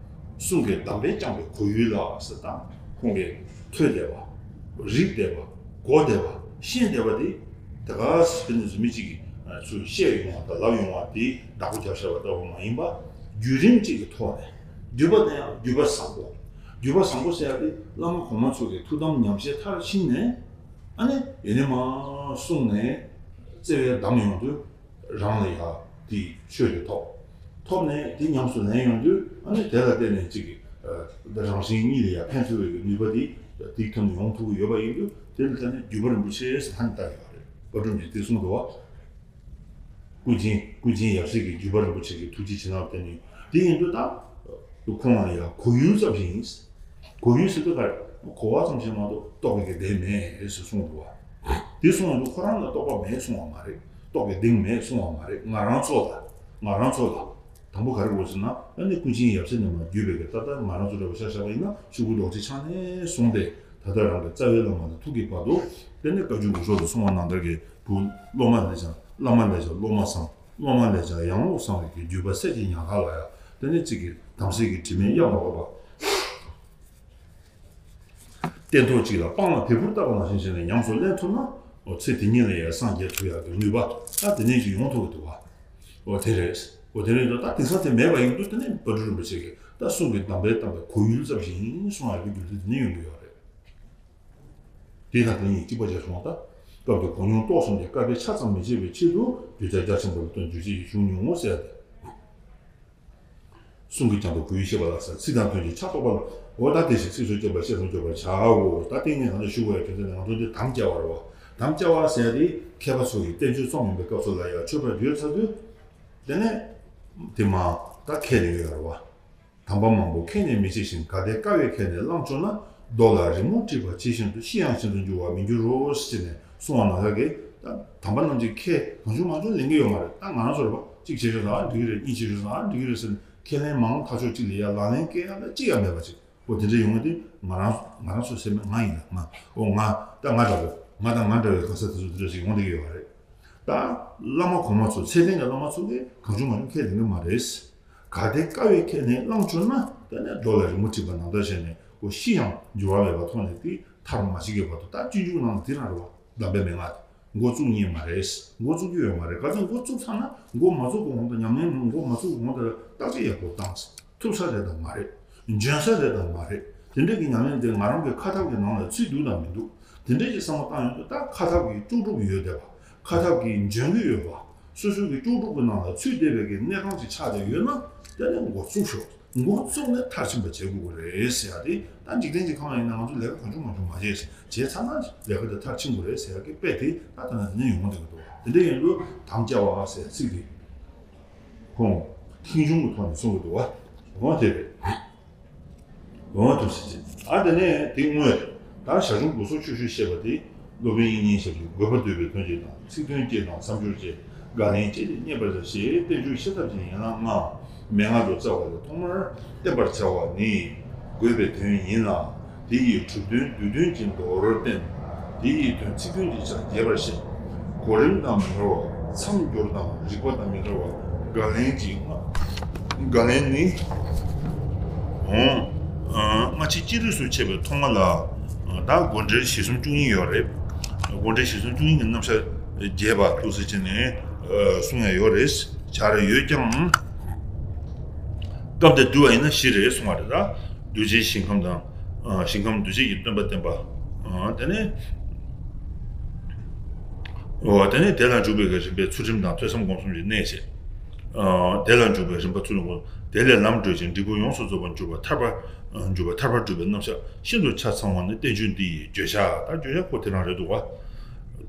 གསུང་གི་གདམས་པས་བསྐྱངས་པའི་གོ་ཡུལ་ལ་ཟེར། ད་ཁོང་གིས་ཐོས་བསྡད་པ། རིག་བསྡད་པ། གོ་བསྡད་པ། ཤེས་བསྡད་པ་དེ། དེ་ག་ཟེར་ནས་བཟོ་མི་གཅིག་གིས་ཚུར་བཤད་ཡོང་བ་དང་ལབ་ཡོང་བ་དེ་བདག་པོ་རྒྱབ་བཞག་པ་ལྟ་བུ་མ་ཡིན་པ། བརྒྱུད་རིམ་གཅིག་གི་ཐོག་ནས། བརྒྱུད་པ་དེ་ཡང་བརྒྱུད་པ་བཟང་པོ། བརྒྱུད་པ་བཟང་པོ་ཟེར་ཡ་དེ་བླ་མ་གོང་མ་ཚོ་གི་ཐུགས་དམ་ཉམས་བཞེས་མཐར་ཕྱིན་ནས། ཨ་ནི་ཡེ་ནས་མར་གསུངས་ནས་བརྩེ་བས་བསྡམས་ཡོང་དུས། རང་ལ་ཡ་དེའི་ཆོས་དེ་ཐོབ། ཐོབ་ནས་དེ་ཉམས་སུ་ལེན་ཡོང་དུས། ཨ་ནི་དེ་ལ་བརྟེན་ནས་གཅིག་གི་ཨ་རང་གཞན་གཉིས་ལ་ཡ་ཕན་ཐོགས་པའི་ནུས་པ་དེ་དེའི་ཐོག་ནས་ཡོང་ཐུབ་ཀྱི་ཡོད་པ་ཡིན་དུས། དེ་ལ་བརྟེན་ནས་བརྒྱུད་པ་རིན་པོ་ཆེ་ཟེར་ད་ནི་བཏགས་ཡོད་རེད། དཔལ་སྤྲུལ་རིན་པོ་ཆེས་དེ་གསུངས་འདུག་བ། ཀུན་མཁྱེན་ཀུན་མཁྱེན་ཡབ་སྲས་ཀྱི་བརྒྱུད་པ་རིན་པོ་ཆེ་གི་ཐུགས་རྗེ་བྱིན་རླབས་བརྟེན་ནས། དེ་ཡིན་དུས་ད་ཁོང་ལ་ཡང་གོ་ཡུལ་ཙམ་ཞིག་ཡིན། གོ་ཡུལ་ཟེར་དུས་ག་རེ། གོ་བ་ཙམ་ཞིག་མ་གཏོགས་རྟོགས་པའི་གི་གདེང་མེད་ཟེར་གསུངས་འདུག་བ། དེ་གསུངས་ཡོང་དུས་ཁོ་རང་ལ་རྟོགས་པ་མེད་གསུང་བ་མ་རེད། རྟོགས་པའི་གདེང་མེད་གསུང་བ་མ་རེད། ང་རང་ཚོ་ལ། ང་རང་ཚོ་ལ། དང་པོ་ག་རེ་དགོས་ཟེར་ན། ཨ་ནི་ཀུན་མཁྱེན་ཡབ་སྲས་ནས་མར་བརྒྱུད་པའི་གི་ད་ལྟ་ང་རང་ཚོ་འདྲ་བོ་ཆ་བཞག་པ་ཡིན་ན་ཆོས་སྐུ་རྡོ་རྗེ་འཆང་ནས་བཟུང་སྟེ་ད་ལྟ་རང་གི་རྩ་བའི་བླ་མ་ནས་ཐུགས་ཀྱི་བར་དུ། དེ་ནས་བཀའ་བརྒྱུད་དགུ་ཞོགས་ལ་གསུང་བ་ནང་ལྟར་གྱི་བུ་སློབ་མ་ལས་ཀྱང་བླ་མ་ལས་ཀྱང་སློབ་མ་བཟང་། སློབ་མ་ལས་ཀྱང་ཡང་སློབ་བཟང་བའི་གི་བརྒྱུད་པ་སད་ཀྱི་ཉག་ག་ལ་ཡ། དེ་ནས་གཅིག་གི་དམ་ཚིག་གི་དྲི་མས་གཡང་མ་ཕོག་པ། སྟན་ཐོག་གཅིག་ལ་སྤང་ལ་བལ་ཕུར་བཏབ་པ་ནང་བཞིན་བྱས་ནས་ཉམས་སུ་ལེན་ཐུབ་ན། འོ་ཚེ་འདི་ཉིད་ལ་ཡང་སངས་རྒྱས་ཐུབ་ཡག་གི་ནུས་པ་ད་དེ་ནས་ཅིག་ཡོང་ཐུབ་ཀྱི་འདུག་བ། འོ་དེ་རེད། འོ་དེ་རེད་འདུག་ད་དེང་སང་དེ་མེད་པ་ཡིན་དུས། དེ་ནས་དཔལ་སྤྲུལ་རིན་པོ་ཆེ་གིས་ད་གསུང་གི་གདམས་པས་བསྟན་པའི་གོ་ཡུལ་ཙམ་ཞིག་ཡིན་གསུང་ཡག་གི་རྒྱུ་མཚན་དེ་ནས་ཡོང་གི་ཡོད་རེད། དེ་དང་དེ་གཉིས་གཅིག་པ་བྱས་སོང་བ་ད། སྐབས་དེར་གོ་མྱོང་རྟོགས་ཟིན་ཏེ་བསྐལ་པའི་ཆ་ཙམ་མི་བྱེད་པའི་ཆེད་དུ་གདུལ་བྱ་རྒྱ་ཆེན་པོ་ལ་སྟོན་རྒྱུ་ཅིག་བྱུང་མྱོང་ངོ་ཟེར་ཏེ། གསུང་གི་རྒྱན་དུ་གོ་ཡུལ་ཤེས་པ་ལ་ཟེར། ཚིག་དང་དོན་གྱི་ཆ་རྟོགས་པ་ལ། འོ་ད་དེ་བཞིན་ཚིགས་སུ་བཅད་པ་བཤད་དུ་འཇུག་པར་བྱའོ། ད་དེ་ངས་ང་ཚོ་ཞུ་དགོས་ཡ་དོན་དེ་ནི་ང་ཚོ་འདི་དམ་བཅའ་བ་རེད་བ། དམ་བཅའ་བ་ཟེར་ཡ་དེ་མཁས་པ་ཚོ་ཡིས་བསྟན་བཅོས་རྩོམ་ཡོང་པའི་སྐབས་སུ་ལ་ཡ་མཆོད་པར་བརྗོད་ཚར་དུས། དེ་ནས་དེ་མ་ད་ཁས་ལེན་ཡོད་རེད་བ། དམ་པ་མང་པོ་ཁས་ནས་མི་བྱེད་ཅིང་། གལ་ཏེ་དཀའ་བས་ཁས་ནས་བླངས་བྱུང་ན། རྡོ་ལ་རི་མོ་བྲིས་པ་ཇི་བཞིན་དུ། ཤི་ཡང་ཤིན་ཏུ་འགྱུར་བར་མི་འགྱུར་རོ་ཟེར་ནས་གསུང་བ་ནང་ལ་གི། ད་དམ་པ་རྣམས་ཀྱིས་ཁས་གང་བྱུང་མང་བྱུང་ལེན་གྱི་ཡོད་མ་རེད། ད་ང་རང་ཚོ་རེད་པ། གཅིག་བྱེད་ཆོག་ན་འགྲིག་གི་རེད། གཉིས་བྱེད་ཆོག་ན་འགྲིག་གི་རེད་ཟེར་ནས་ཁས་ལེན་མང་ཐག་ཆོད་གཅིག་ལ་ཡ་ལག་ལེན་བཀལ་ཡ་ལ་གཅིག་ཡང་མེད་པ་ཅིག་འོ་དེ་འདྲ་ཡོང་གི་དེ་ང་རང་ང་རང་ཚོ་སེམས་ནང་ང་ཡིན་ན་ང་། འོ་ང་ད་ང་འདྲ་པོ། ང་དང་ང་འདྲ་བའི་གང་ཟག་དེ་ཚོ་དེ་འདྲ་ཞིག་ཡོང་བསྡད་ཀྱི་ཡོད་རེད། ད་བླ་མ་གོང་མ་ཚོ་ཚད་ལྡན་གྱི་བླ་མ་ཚོ་གིས་གང་བྱུང་མང་བྱུང་ཁས་ལེན་གྱི་མ་རེད། གལ་ཏེ་དཀའ་བས་ཁས་ནས་བླངས་བྱུང་ན། དེ་ནས་རྡོ་ལ་རི་མོ་བྲིས་པ་ནང་ལྟར་བྱས་ནས་འོ་ཤི་ཡང་འགྱུར་བ་མེད་པ་ཐོག་ནས་དེ་མཐར་མ་ཕྱིན་གྱི་བར་དུ་ད་སྤྱོད་འཇུག་ནང་དེ་རང་རེད་བ། གདམས་པའི་མན་ངག་འགོ་བཙུགས་ཉན་མ་རེད། འགོ་བཙུགས་རྒྱུ་ཡོད་མ་རེད། ག་ཚོད་འགོ་བཙུགས་ཚར་ན་འགོ་མ་བཙུགས་གོང་དུ་ཉམས་ལེན་འགོ་མ་བཙུགས་གོང་དུ་བརྟག་དཔྱད་ཡག་པོ་བཏང་། ཐུབ་ས་རེད་དང་མ་རེད། འཇོན་ས་རེད་དང་མ་རེད། དེ་འདྲ་གི་ཉམས་ལེན་དེ་ང་རང་གི་ཁ་ཐབས་ཀྱི་ནང་ལ་ཚུད་འདུག་དང་མི་འདུག་དེ་འདྲ་གི་བསམ་བློ་བཏང་ཡོང་དུས་ད་ཁ་ཐབས་ཀྱིས་ལྕོགས་གྲུབ་ཡོད་བསྡད་པ། ཁ་ཐབས་ཀྱིས་འཇོན་གྱི་ཡོད་པ། སོ་སོའི་གི་ལྕོགས་གྲུབ་ཀྱི་ནང་ལ་ཚུད་བསྡད་པའི་གི་གནས་སྟངས་ཅིག་ཆགས་བསྡད་ཡོད་ན། དེ་ནས་འགོ་བཙུགས་ཤོག་འགོ་བཙུགས་ནས་མཐར་ཕྱིན་པ་བྱེད་དགོས་ཀྱི་རེད་ཟེར་ཡ་དེ། ད་འཇིག་རྟེན་གྱི་ཁམས་ལ་ཡིན་ན་ང་ཚོ་ལས་ཀ་གང་བྱུང་མང་བྱུང་མ་བྱས། བྱས་ཚར་ན་ལས་ཀ་དེ་མཐར་ཕྱིན་དགོས་རེད་ཟེར་ཡ་གི་དཔེ་དེ་ད་ད་ནས་ནས་ཡོང་གི་འདུག་དེ་འདྲ་ཡིན་དུས་དམ་བཅའ་བ་ཟེར་ཚིག་དེ་ཁོང་ཁེངས་སྐྱུང་གི་ཐོག་ནས་གསུང་གི་འདུག་བ། འོ་དེ་རེད། འོ་དེ་ཟེར་ཅིག་ཨ་དེ་ནས་དེ་དངོས། ད་ཞར་བྱུང་དགུ་སོགས་ཆོས་སྤྱོད་བཤད་པ་དེ། སློབ་དཔོན་དབྱིག་གཉེན་ཞབས་ཀྱིས་དགོས་པ་འདོད་པའི་དོན་གཅིག་དང་། ཚིག་དོན་གཅིག་དང་། མཚམས་སྦྱོར་གཅིག་དགག་ལན་གཅིག་ལས་རྙེད་པར་བྱ་ཞེས་བསྟན་བཅོས་ཤེས་ཐབས་ཀྱི་ཡན་ལག་ལྔ་མན་ངག་ཏུ་བསྩལ་བ་ལས། ཐོག་མར་བསྟན་པར་བྱ་བ་ནི་དགོས་པའི་དོན་ཡིན་ལ། དེ་ཡི་གྲུབ་དོན་བསྡུས་དོན་གྱི་མདོར་བསྟན། དེ་ཡི་དོན་ཚིག་དོན་གྱི་ཆ་རྒྱས་པར་བཤད། གོ་རིམ་དང་མི་འདྲ་བ། མཚམས་སྦྱོར་དང་རིགས་པ་དང་མི་འདྲ་བ། དགག་ལན་གྱི་ལྔ། དགག་ལན་ནི། འོང་། ཨ། སྔ་ཕྱི་ཅི་རིགས་སུ་ཕྱེ་བའི་ཐོག་མ་ལ། ཨ། ད་དགོངས་འགྲེལ་གཞིར་གསུམ་བཅུ་གཉིས་ཡོད་རེད། དགོངས་འགྲེལ་གཞིར་གསུམ་བཅུ་གཉིས་ཀྱི་རྣམ་གཞག་རྒྱས་པ་ཐུགས་སུ་ཆེ་ནས། ཨ། གསུང་ཡ་ཡོད་རེད། བྱར་ཡོད་ཀྱང་། སྐབས་དེར་བསྡུ་བ་ཡིན་ན་བཞི་རེད་གསུང་བ་རེད་ད། གདུལ་བྱའི་ཞིང་ཁམས་དང་། ཨ། ཞིང་ཁམས་གདུལ་བྱའི་གི་སྟོན་པ་བསྟན་པ། ཨ། དེ་ནས། འོ། དེ་ནས་དེ་ལ་འཇུག་པའི་གི་རིམ་པའི་ཚུལ་ཁྲིམས་དང་ཐོས་བསམ་སྒོམ་གསུམ་གྱི་གནད་བཤད། ཨ། དེ་ལ་འཇུག་པའི་རིམ་པ་ཚུལ་ཁྲིམས་སྒོམ། དེ་ལས་ལམ་བགྲོད་ཅིང་འབྲས་བུ་ཡོངས་སུ་རྫོགས་པར་འགྱུར་བ་ཐར་པ། འགྱུར་བ་ཐར་པར་སྒྲུབ་པའི་རྣམ་གཞག་ཤིན་ཏུ་ཆ་ཚང་བ་ནི་བསྟན་བཅོས་འདི་ཡི་བརྗོད་བྱ། ད་བརྗོད་བྱ་ཁོ་དེ་རང་རེད་འདུག་བ།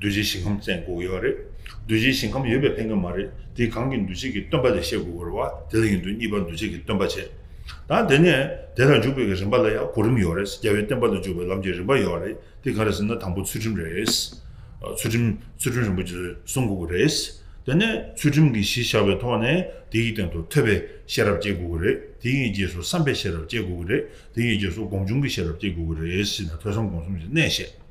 གདུལ་བྱའི་ཞིང་ཁམས་བཙན་དགོས་ཀྱི་ཡོད་རེད། གདུལ་བྱའི་ཞིང་ཁམས་ཡོད་པས་ཕན་གྱི་མ་རེད། དེ་གང་གི་འདུལ་བྱེད་ཀྱི་སྟོན་པ་དེ་བཤད་དགོས་ཀྱི་རེད་བ། དེ་ལ་ཡིན་དུས་གཉིས་པ་འདུལ་བྱེད་ཀྱི་སྟོན་པ་བྱས། ད་དེ་ནས་དེ་ལ་འཇུག་པའི་གི་རིམ་པ་ལ་ཡང་གོ་རིམ་ཡོད་རེད། རྒྱལ་བའི་བསྟན་པ་ལ་འཇུག་པའི་ལམ་གྱི་རིམ་པ་ཡོད་རེད། དེ་ག་རེ་ཟེར་ན་དང་པོ་ཚུལ་ཁྲིམས་རེད། ཚུལ་ཁྲིམས། ཚུལ་ཁྲིམས་རིན་པོ་ཆེ་སྲུང་དགོས་ཀྱི་རེད། དེ་ནས་ཚུལ་ཁྲིམས་ཀྱི་གཞི་བཞག་པའི་ཐོག་ནས་དེ་ཡི་སྟེང་དུ་ཐོས་པའི་ཤེས་རབ་སྐྱེ་དགོས་ཀྱི་རེད། དེ་ཡི་རྗེས་སུ་བསམ་པའི་ཤེས་རབ་སྐྱེ་དགོས་ཀྱི་རེད། དེ་ཡི་རྗེས་སུ་སྒོམ་བྱུང་གི་ཤེས་རབ་སྐྱེ་དགོས་ཀྱི་རེད་ཟེར་ནས་ཐོས་བསམ་སྒོམ་གསུམ་གྱི་གནད་བཤད།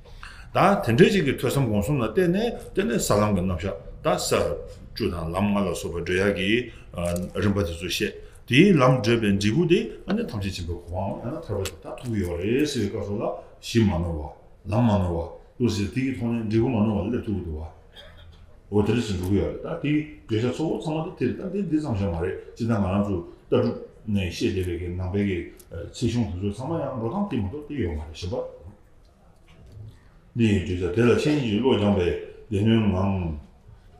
ད་དེ་འདྲའི་ཅིག་གི་ཐོས་བསམ་སྒོམ་གསུམ་ལ་བརྟེན་ནས། དེ་ནས་ས་ལམ་གྱི་རྣམ་གཞག་ད་ས་བཅུ་དང་ལམ་ལྔ་ལ་སོགས་པ་བགྲོད་ཡག་གི་རིམ་པ་དེ་ཚོ་བཤད། དེའི་ལམ་བགྲོད་པའི་འབྲས་བུ་དེ་ཨ་ནི་ཐམས་ཅད་མཁྱེན་པའི་གོ་འཕང་ཡང་ན་ཐར་པ་དེ་ད་ཐོབ་ཀྱི་ཡོད་རེད་ཟེར་བའི་སྐབས་སུ་ལ། གཞི་མ་ནོར་བ། ལམ་མ་ནོར་བ། འདུག་ཟེར། དེ་གི་ཐོག་ནས་འབྲས་བུ་མ་ནོར་བ་ལ་སླེབས་ཐུབ་ཀྱི་འདུག་བ། འོ་དེ་རེད་ཟེར་འགྲོ་གི་ཡོད་རེད། ད་དེའི་བརྗོད་བྱ་གཙོ་བོ་ཚང་མ་དེ་དེ་རེད། ད་དེ་འདི་ཙམ་ཞིག་མ་རེད། སྤྱིར་བཏང་ང་རང་ཚོ་ལྟ་གྲུབ་ནས་བཤད་བསྡད་པའི་གི་ནང་པའི་གི་ཚིག་གཞུང་དེ་ཚོ་ཚང་མ་ཡང་འགྲོ་སྟངས་དེ་མ་གཏོགས་དེ་ཡོད་མ་རེད། གཞན་པ། འདི་ཡི་བརྗོད་བྱ་དེ་ལ་འཆད་ཉན་གྱི་བློ་སྦྱངས་པས་སྡེ་སྣོད་ངང་།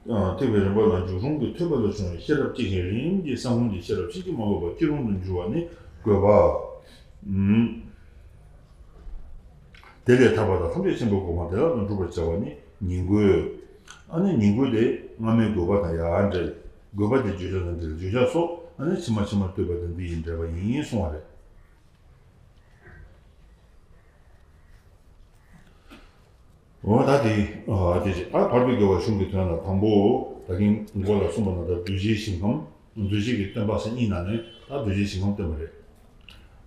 ཨ། ཐེག་པའི་རིམ་པ་ལ་འཇུག་རུང་གི་ཐོས་པ་ལ་བྱུང་བའི་ཤེས་རབ་ལྕི་ཞིང་རིམ་གྱིས་སེམས་ཁོང་གི་ཤེས་རབ་ཕྱིན་ཅི་མ་ལོག་པ་ཅི་རུང་དུ་འགྱུར་བ་ནི་དགོས་པ། ཨུམ། དེ་ལས་ཐར་པ་དང་ཐམས་ཅད་མཁྱེན་པའི་གོ་འཕང་བདེ་བླག་ཏུ་འགྲུབ་པར་བྱ་བ་ནི་ཉན་དགོས། ཨ་ནི་ཉན་དགོས་དེ་སྔ་མའི་དགོས་པ་དང་ཡར་འབྲེལ། དགོས་པ་དེ་བརྗོད་བྱ་དང་འབྲེལ། བརྗོད་བྱ་སོགས་ཨ་ནི་ཕྱི་མ་ཕྱི་མར་ལྟོས་པ་དང་འདི་ཡི་འབྲེལ་པ་ཡིན་གསུང་བ་རེད། འོ་ད་དེ། ཨ། དེ་བྱས། ཨ། བར་དུ་དགེ་བ་གཞུང་གི་དོན་ལ་དང་པོ་ད་གིན་མགོ་ལ་གསུངས་པ་ནང་ལྟར་གདུལ་བྱའི་ཞིང་ཁམས། གདུལ་བྱའི་གི་སྟོན་པ་ཟེར་གཉིས་ནང་ནས་ད་གདུལ་བྱའི་ཞིང་ཁམས་བསྟན་པ་རེད།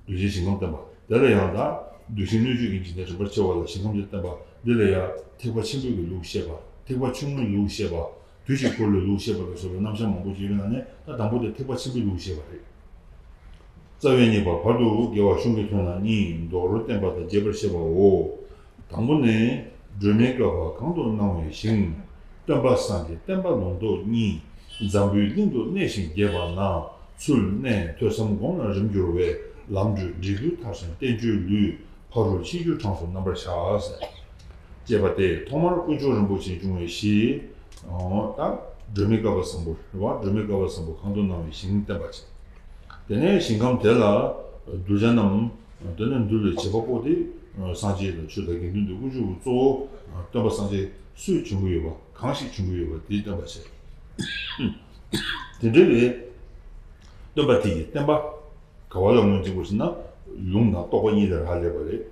གདུལ་བྱའི་ཞིང་ཁམས་བསྟན་པ། དེ་ལ་ཡང་ད་གདུལ་ཞིང་སྣོད་བཅུད་ཀྱི་འཇིག་རྟེན་རིམ་པར་ཕྱེ་བ་ལ་ཞིང་ཁམས་ཀྱི་བསྟན་པ། འདི་ལ་ཡང་ཐེག་པ་ཆེན་པོའི་གི་ལུགས་བཤད་པ། ཐེག་པ་ཆུང་ངུའི་ལུགས་བཤད་པ། དུས་ཀྱི་འཁོར་ལོའི་ལུགས་བཤད་པ་ལ་སོགས་པའི་རྣམ་གཞག་མང་པོ་ཞིག་ཡོད་པའི་ནང་ནས་ད་དང་པོ་དེ་ཐེག་པ་ཆེན་པོའི་ལུགས་བཤད་པ་རེད། རྩ་བའི་གཉིས་པ་བར་དུ་དགེ་བ་གཞུང་གི་དོན་ལ་གཉིས། མདོར་བསྟན་པ་དང་རྒྱས་པར་བཤད་པའོ། དང་པོ་ནི། སྒྲོལ་མའི་བཀའ་བབས་གང་དུ་སྣང་བའི་ཞིང་། སྟོན་པ་སངས་རྒྱས་བསྟན་པ་ལུང་རྟོགས་གཉིས། འཛམ་བུའི་གླིང་དུ་གནས་ཤིང་རྒྱས་པ་ན། ཚུལ་གནས་ཐོས་བསམ་སྒོམ་ལ་རིམ་གྱུར་བའི། ལམ་བགྲོད་འབྲས་བུ་ཐར་ཞིང་བསྟན་བཅོས་ལུས། ཕ་རོལ་ཕྱིན་བཅུའི་གྲངས་སུ་རྣམ་པར་བཞག་ཟེར། ཅེས་པ་སྟེ། ཐོག་མར་དཀོན་མཆོག་རིན་པོ་ཆེ་འབྱུང་བའི་གཞི། ད་སྒྲོལ་མའི་བཀའ་བབས་བཟང་པོ་རེད་བ། སྒྲོལ་མའི་བཀའ་བབས་བཟང་པོ་གང་དུ་སྣང་བའི་ཞིང་བསྟན་པ་བྱས། དེ་ནས་ཞིང་ཁམས་དེ་ལ་གདུལ་བྱ་རྣམས་དེ་ནས་འདུལ་བའི་བྱེད་པ་པོ་དེ་སངས་རྒྱས་དང་ཆོས་དང་དགེ་འདུན་དེ། དཀོན་མཆོག་གི་གཙོ་བོ་སྟོན་པ་སངས་རྒྱས་སུས་བྱུང་གི་ཡོད་པ། གང་ཞིག་བྱུང་གི་ཡོད་པ་དེ་བསྟན་པ་བྱས། དེ་འདྲ་བའི་སྟོན་པ་དེ་ཡི་བསྟན་པ། ག་བ་ལ་ངོས་འཛིན་དགོས་ཟེར་ན། ལུང་དང་རྟོགས་པ་གཉིས་ལ་རག་ལས་པ་རེད།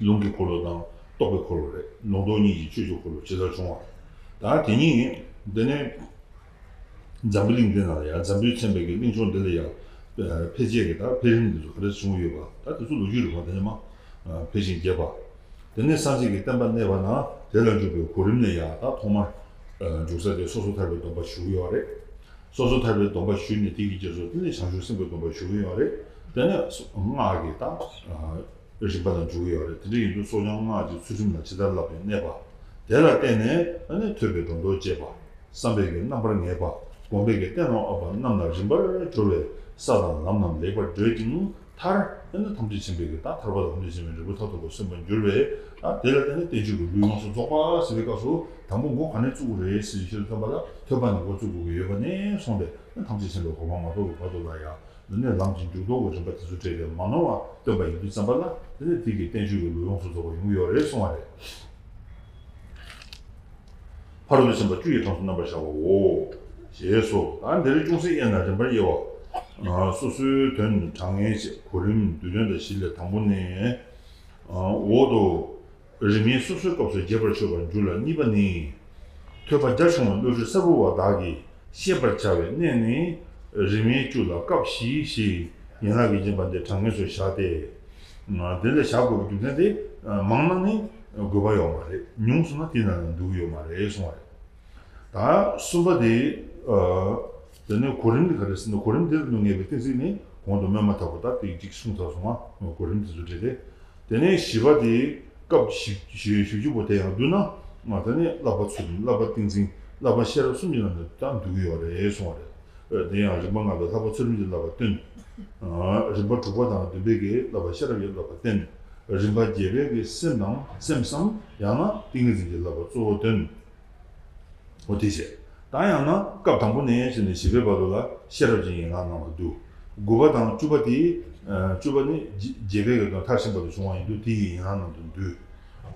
ལུང་གི་འཁོར་ལོ་དང་རྟོགས་པའི་འཁོར་ལོ་རེད། ལུང་རྟོགས་གཉིས་ཀྱི་ཆོས་ཀྱི་འཁོར་ལོ་ཇི་ལྟར་བྱུང་བ། ད་དེ་ཉིད་འདི་ནས་འཛམ་བུའི་གླིང་འདི་ན་ཡང་། འཛམ་བུའི་ཚན་པའི་གི་གླིང་ཕྱོགས་འདི་ལ་ཡང་། ཕལ་ཆེར་གྱི་ད་འཕེལ་རིམ་འདི་ཚོ་ག་རེ་བྱུང་ཡོད་པ། ད་དེ་ཚོ་ལོ་རྒྱུས་རིག་པ་འདི་ནས་མ་འཕེལ་ཞིང་རྒྱས་པ། དེ་ནས་སངས་རྒྱས་ཀྱི་བསྟན་པ་གནས་པ་ན་དེ་ལ་འཇུག་པའི་གོ་རིམ་ལས་ཡང་། ད་ཐོག་མར་འཇུག་ས་དེ་སོ་སོར་ཐར་པའི་སྡོམ་པ་ཞུ་གི་ཡོད་རེད། སོ་སོར་ཐར་པའི་སྡོམ་པ་ཞུས་ནས་དེ་གི་རྗེས་སུ་དེ་ནས་བྱང་ཆུབ་སེམས་དཔའི་སྡོམ་པ་ཞུ་གི་ཡོད་རེད། དེ་ནས་སྔགས་ཀྱི་ད་རིམ་པ་ལ་འཇུག་གི་ཡོད་རེད། དེ་འདྲ་ཡིན་དུས་སྲོག་སྦྱོང་སྔགས་ཀྱི་ཚུལ་ཁྲིམས་ལ་ཇི་ལྟར་བསླབ་པའི་གནས་པ། དེ་ལ་བརྟེན་ནས་ཨ་ནི་ཐོས་པའི་སྒྲོ་འདོགས་བཅད་པ། བསམ་པའི་གི་རྣམ་པར་ངེས་པ། སྒོམ་པའི་གི་གཏན་ལ་དབབ་པ་རྣམས་ལ་རིམ་པར་སྦྱོར་བའི་ས་དང་ལམ་རྣམས་ལེགས་པར་བགྲོད་ཅིང་མཐར། ཨ་ནི་ཐམས་ཅད་མཁྱེན་པའི་གི་ད་ཐར་པ་དང་ཐམས་ཅད་མཁྱེན་པའི་འབྲས་བུ་མཐར་ཐུག་པ་སོན་པར་འགྱུར་བས། ད་དེ་ལ་བརྟེན་ནས་བསྟན་བཅོས་ཀྱི་ལུས་ཡོངས་སུ་རྫོགས་པ་ཟེར་བའི་སྐབས་སུ་དང་པོ་མགོ་ག་ནས་བཙུགས་དགོས་རེད་ཟེར་ཞུ་དུས་ཙམ་པ་ལ། ཐོད་པ་ནས་མགོ་བཙུགས་དགོས་ཀྱི་ཡོད་པ་ནས་བཟུང་སྟེ། ཐམས་ཅད་མཁྱེན་པའི་གོ་འཕང་མ་ཐོབ་ཀྱི་བར་དུ་ལ་ཡང་། འདི་ནས་ལམ་གྱི་འཇུག་ལྡོག་གི་རིམ་པ་དེ་ཚོ་སྤྲད་དེ་མ་ནོར་བ་སྟོན་པ་ཡིན་དུས་ཙམ་པ་ལ། དེ་ནས་དེ་གི་བསྟན་བཅོས་ཀྱི་ལུས་ཡོངས་སུ་རྫོགས་པ་ཡོང་གི་ཡོད་རེད་གསུང་བ་རེད། ཕ་རོལ་ཏུ་ཕྱིན་པ་བཅུ་ཡི་གྲངས་སུ་རྣམ་པར་བཞག་པའོ། ཞེས་སོ། ད་འདིར་ཅུང་ཟད་དབྱེ་ན་རིམ་པར་དབྱེ་བ། སོ་སོའི་དོན་དྲང་ངེས་བྱེད། གོ་རིམ་བསྡུས་དོན་དང་བཞི་ལས། དང་པོ་ནི། འོག་ཏུ། རིམ་དབྱེ་སོ་སོའི་སྐབས་སུ་རྒྱས་པར་ཤོད་པར་འགྱུར་ལ། གཉིས་པ་ནི། ཐོས་པ་རྒྱ་ཆུང་བའི་བློ་གྲོས་གསལ་པོ་བ་དག་གིས་ཤེས་པར་བྱ་བའི་གནད་ནི། རིམ་དབྱེ་བཅུ་ལ་སྐབས་བཞི་ཞེས་ཡན་ལག་གིས་བརྒྱན་པ་འདི་དྲང་ངེས་སུ་བཞག་སྟེ། དེ་ལས་བཞག་དགོས་པའི་རྒྱུ་མཚན་དེ། མང་ན་ནི་དགོས་པ་ཡོད་མ་རེད། ཉུང་སོང་ན་དེ་ནང་ན་འདུག་ཡོད་མ་རེད་གསུང་བ་རེད། ད་གསུམ་པ་དེ། ཨ། དེ་ནས་གོ་རིམ་དེ་ག་རེ་ཟེར་ན། གོ་རིམ་དེ་ལ་ངེས་པའི་གཏན་ཚིགས་ནི་གོང་དུ་སྨོས་མ་ཐག་པ་ད་དེ་གཅིག་གསུངས་ཚར་སོང་ང་། གོ་རིམ་དེ་ཚོ་བྲིས་ཏེ། དེ་ནས་བཞི་པ་དེ་སྐབས་བཞི་བཞི་བཞི་བཅུ་པོ་དེ་ཡང་བསྡུ་ན། ང་ད་ནི་བསླབ་པ་ཚུལ་ཁྲིམས། བསླབ་པ་ཏིང་འཛིན། བསླབ་པ་ཤེས་རབ་གསུམ་གྱི་ནང་དུ་ད་འདུ་གི་ཡོད་རེད་གསུངས་པ་རེད། ཨ། དེ་ཡང་རིམ་པ་ལྔ་ལ་བསླབ་པ་ཚུལ་ཁྲིམས་ཀྱི་བསླབ་པ་བསྟན། ཨ། རིམ་པ་དྲུག་པ་དང་བདུན་པའི་གི་བསླབ་པ་ཤེས་རབ་ཀྱི་བསླབ་པ་བསྟན། རིམ་པ་བརྒྱད་པའི་གི་སེམས་དང་སེམས་སམ་ཡང་ན་ཏིང་ངེ་འཛིན་གྱི་བསླབ་པ་གཙོ་བོ་བསྟན། འོ་དེ་བྱས། ད་ཡང་ན་སྐབས་དང་པོ་ནས་བྱས་ནས་བཞི་པའི་བར་དུ་ལ་ཤེས་རབ་ཀྱི་ཡན་ལག་རྣམ་པ་བསྡུ། དགུ་པ་དང་བཅུ་པ་དེ། ཨ། བཅུ་པ་ནི་རྒྱ་རྒྱས་པའི་གི་དོན་མཐར་ཕྱིན་པ་དུ་བྱུང་བ་ཡིན་དུས་དེ་ཡི་ཡན་ལག་རྣམས་དུ་འདུས།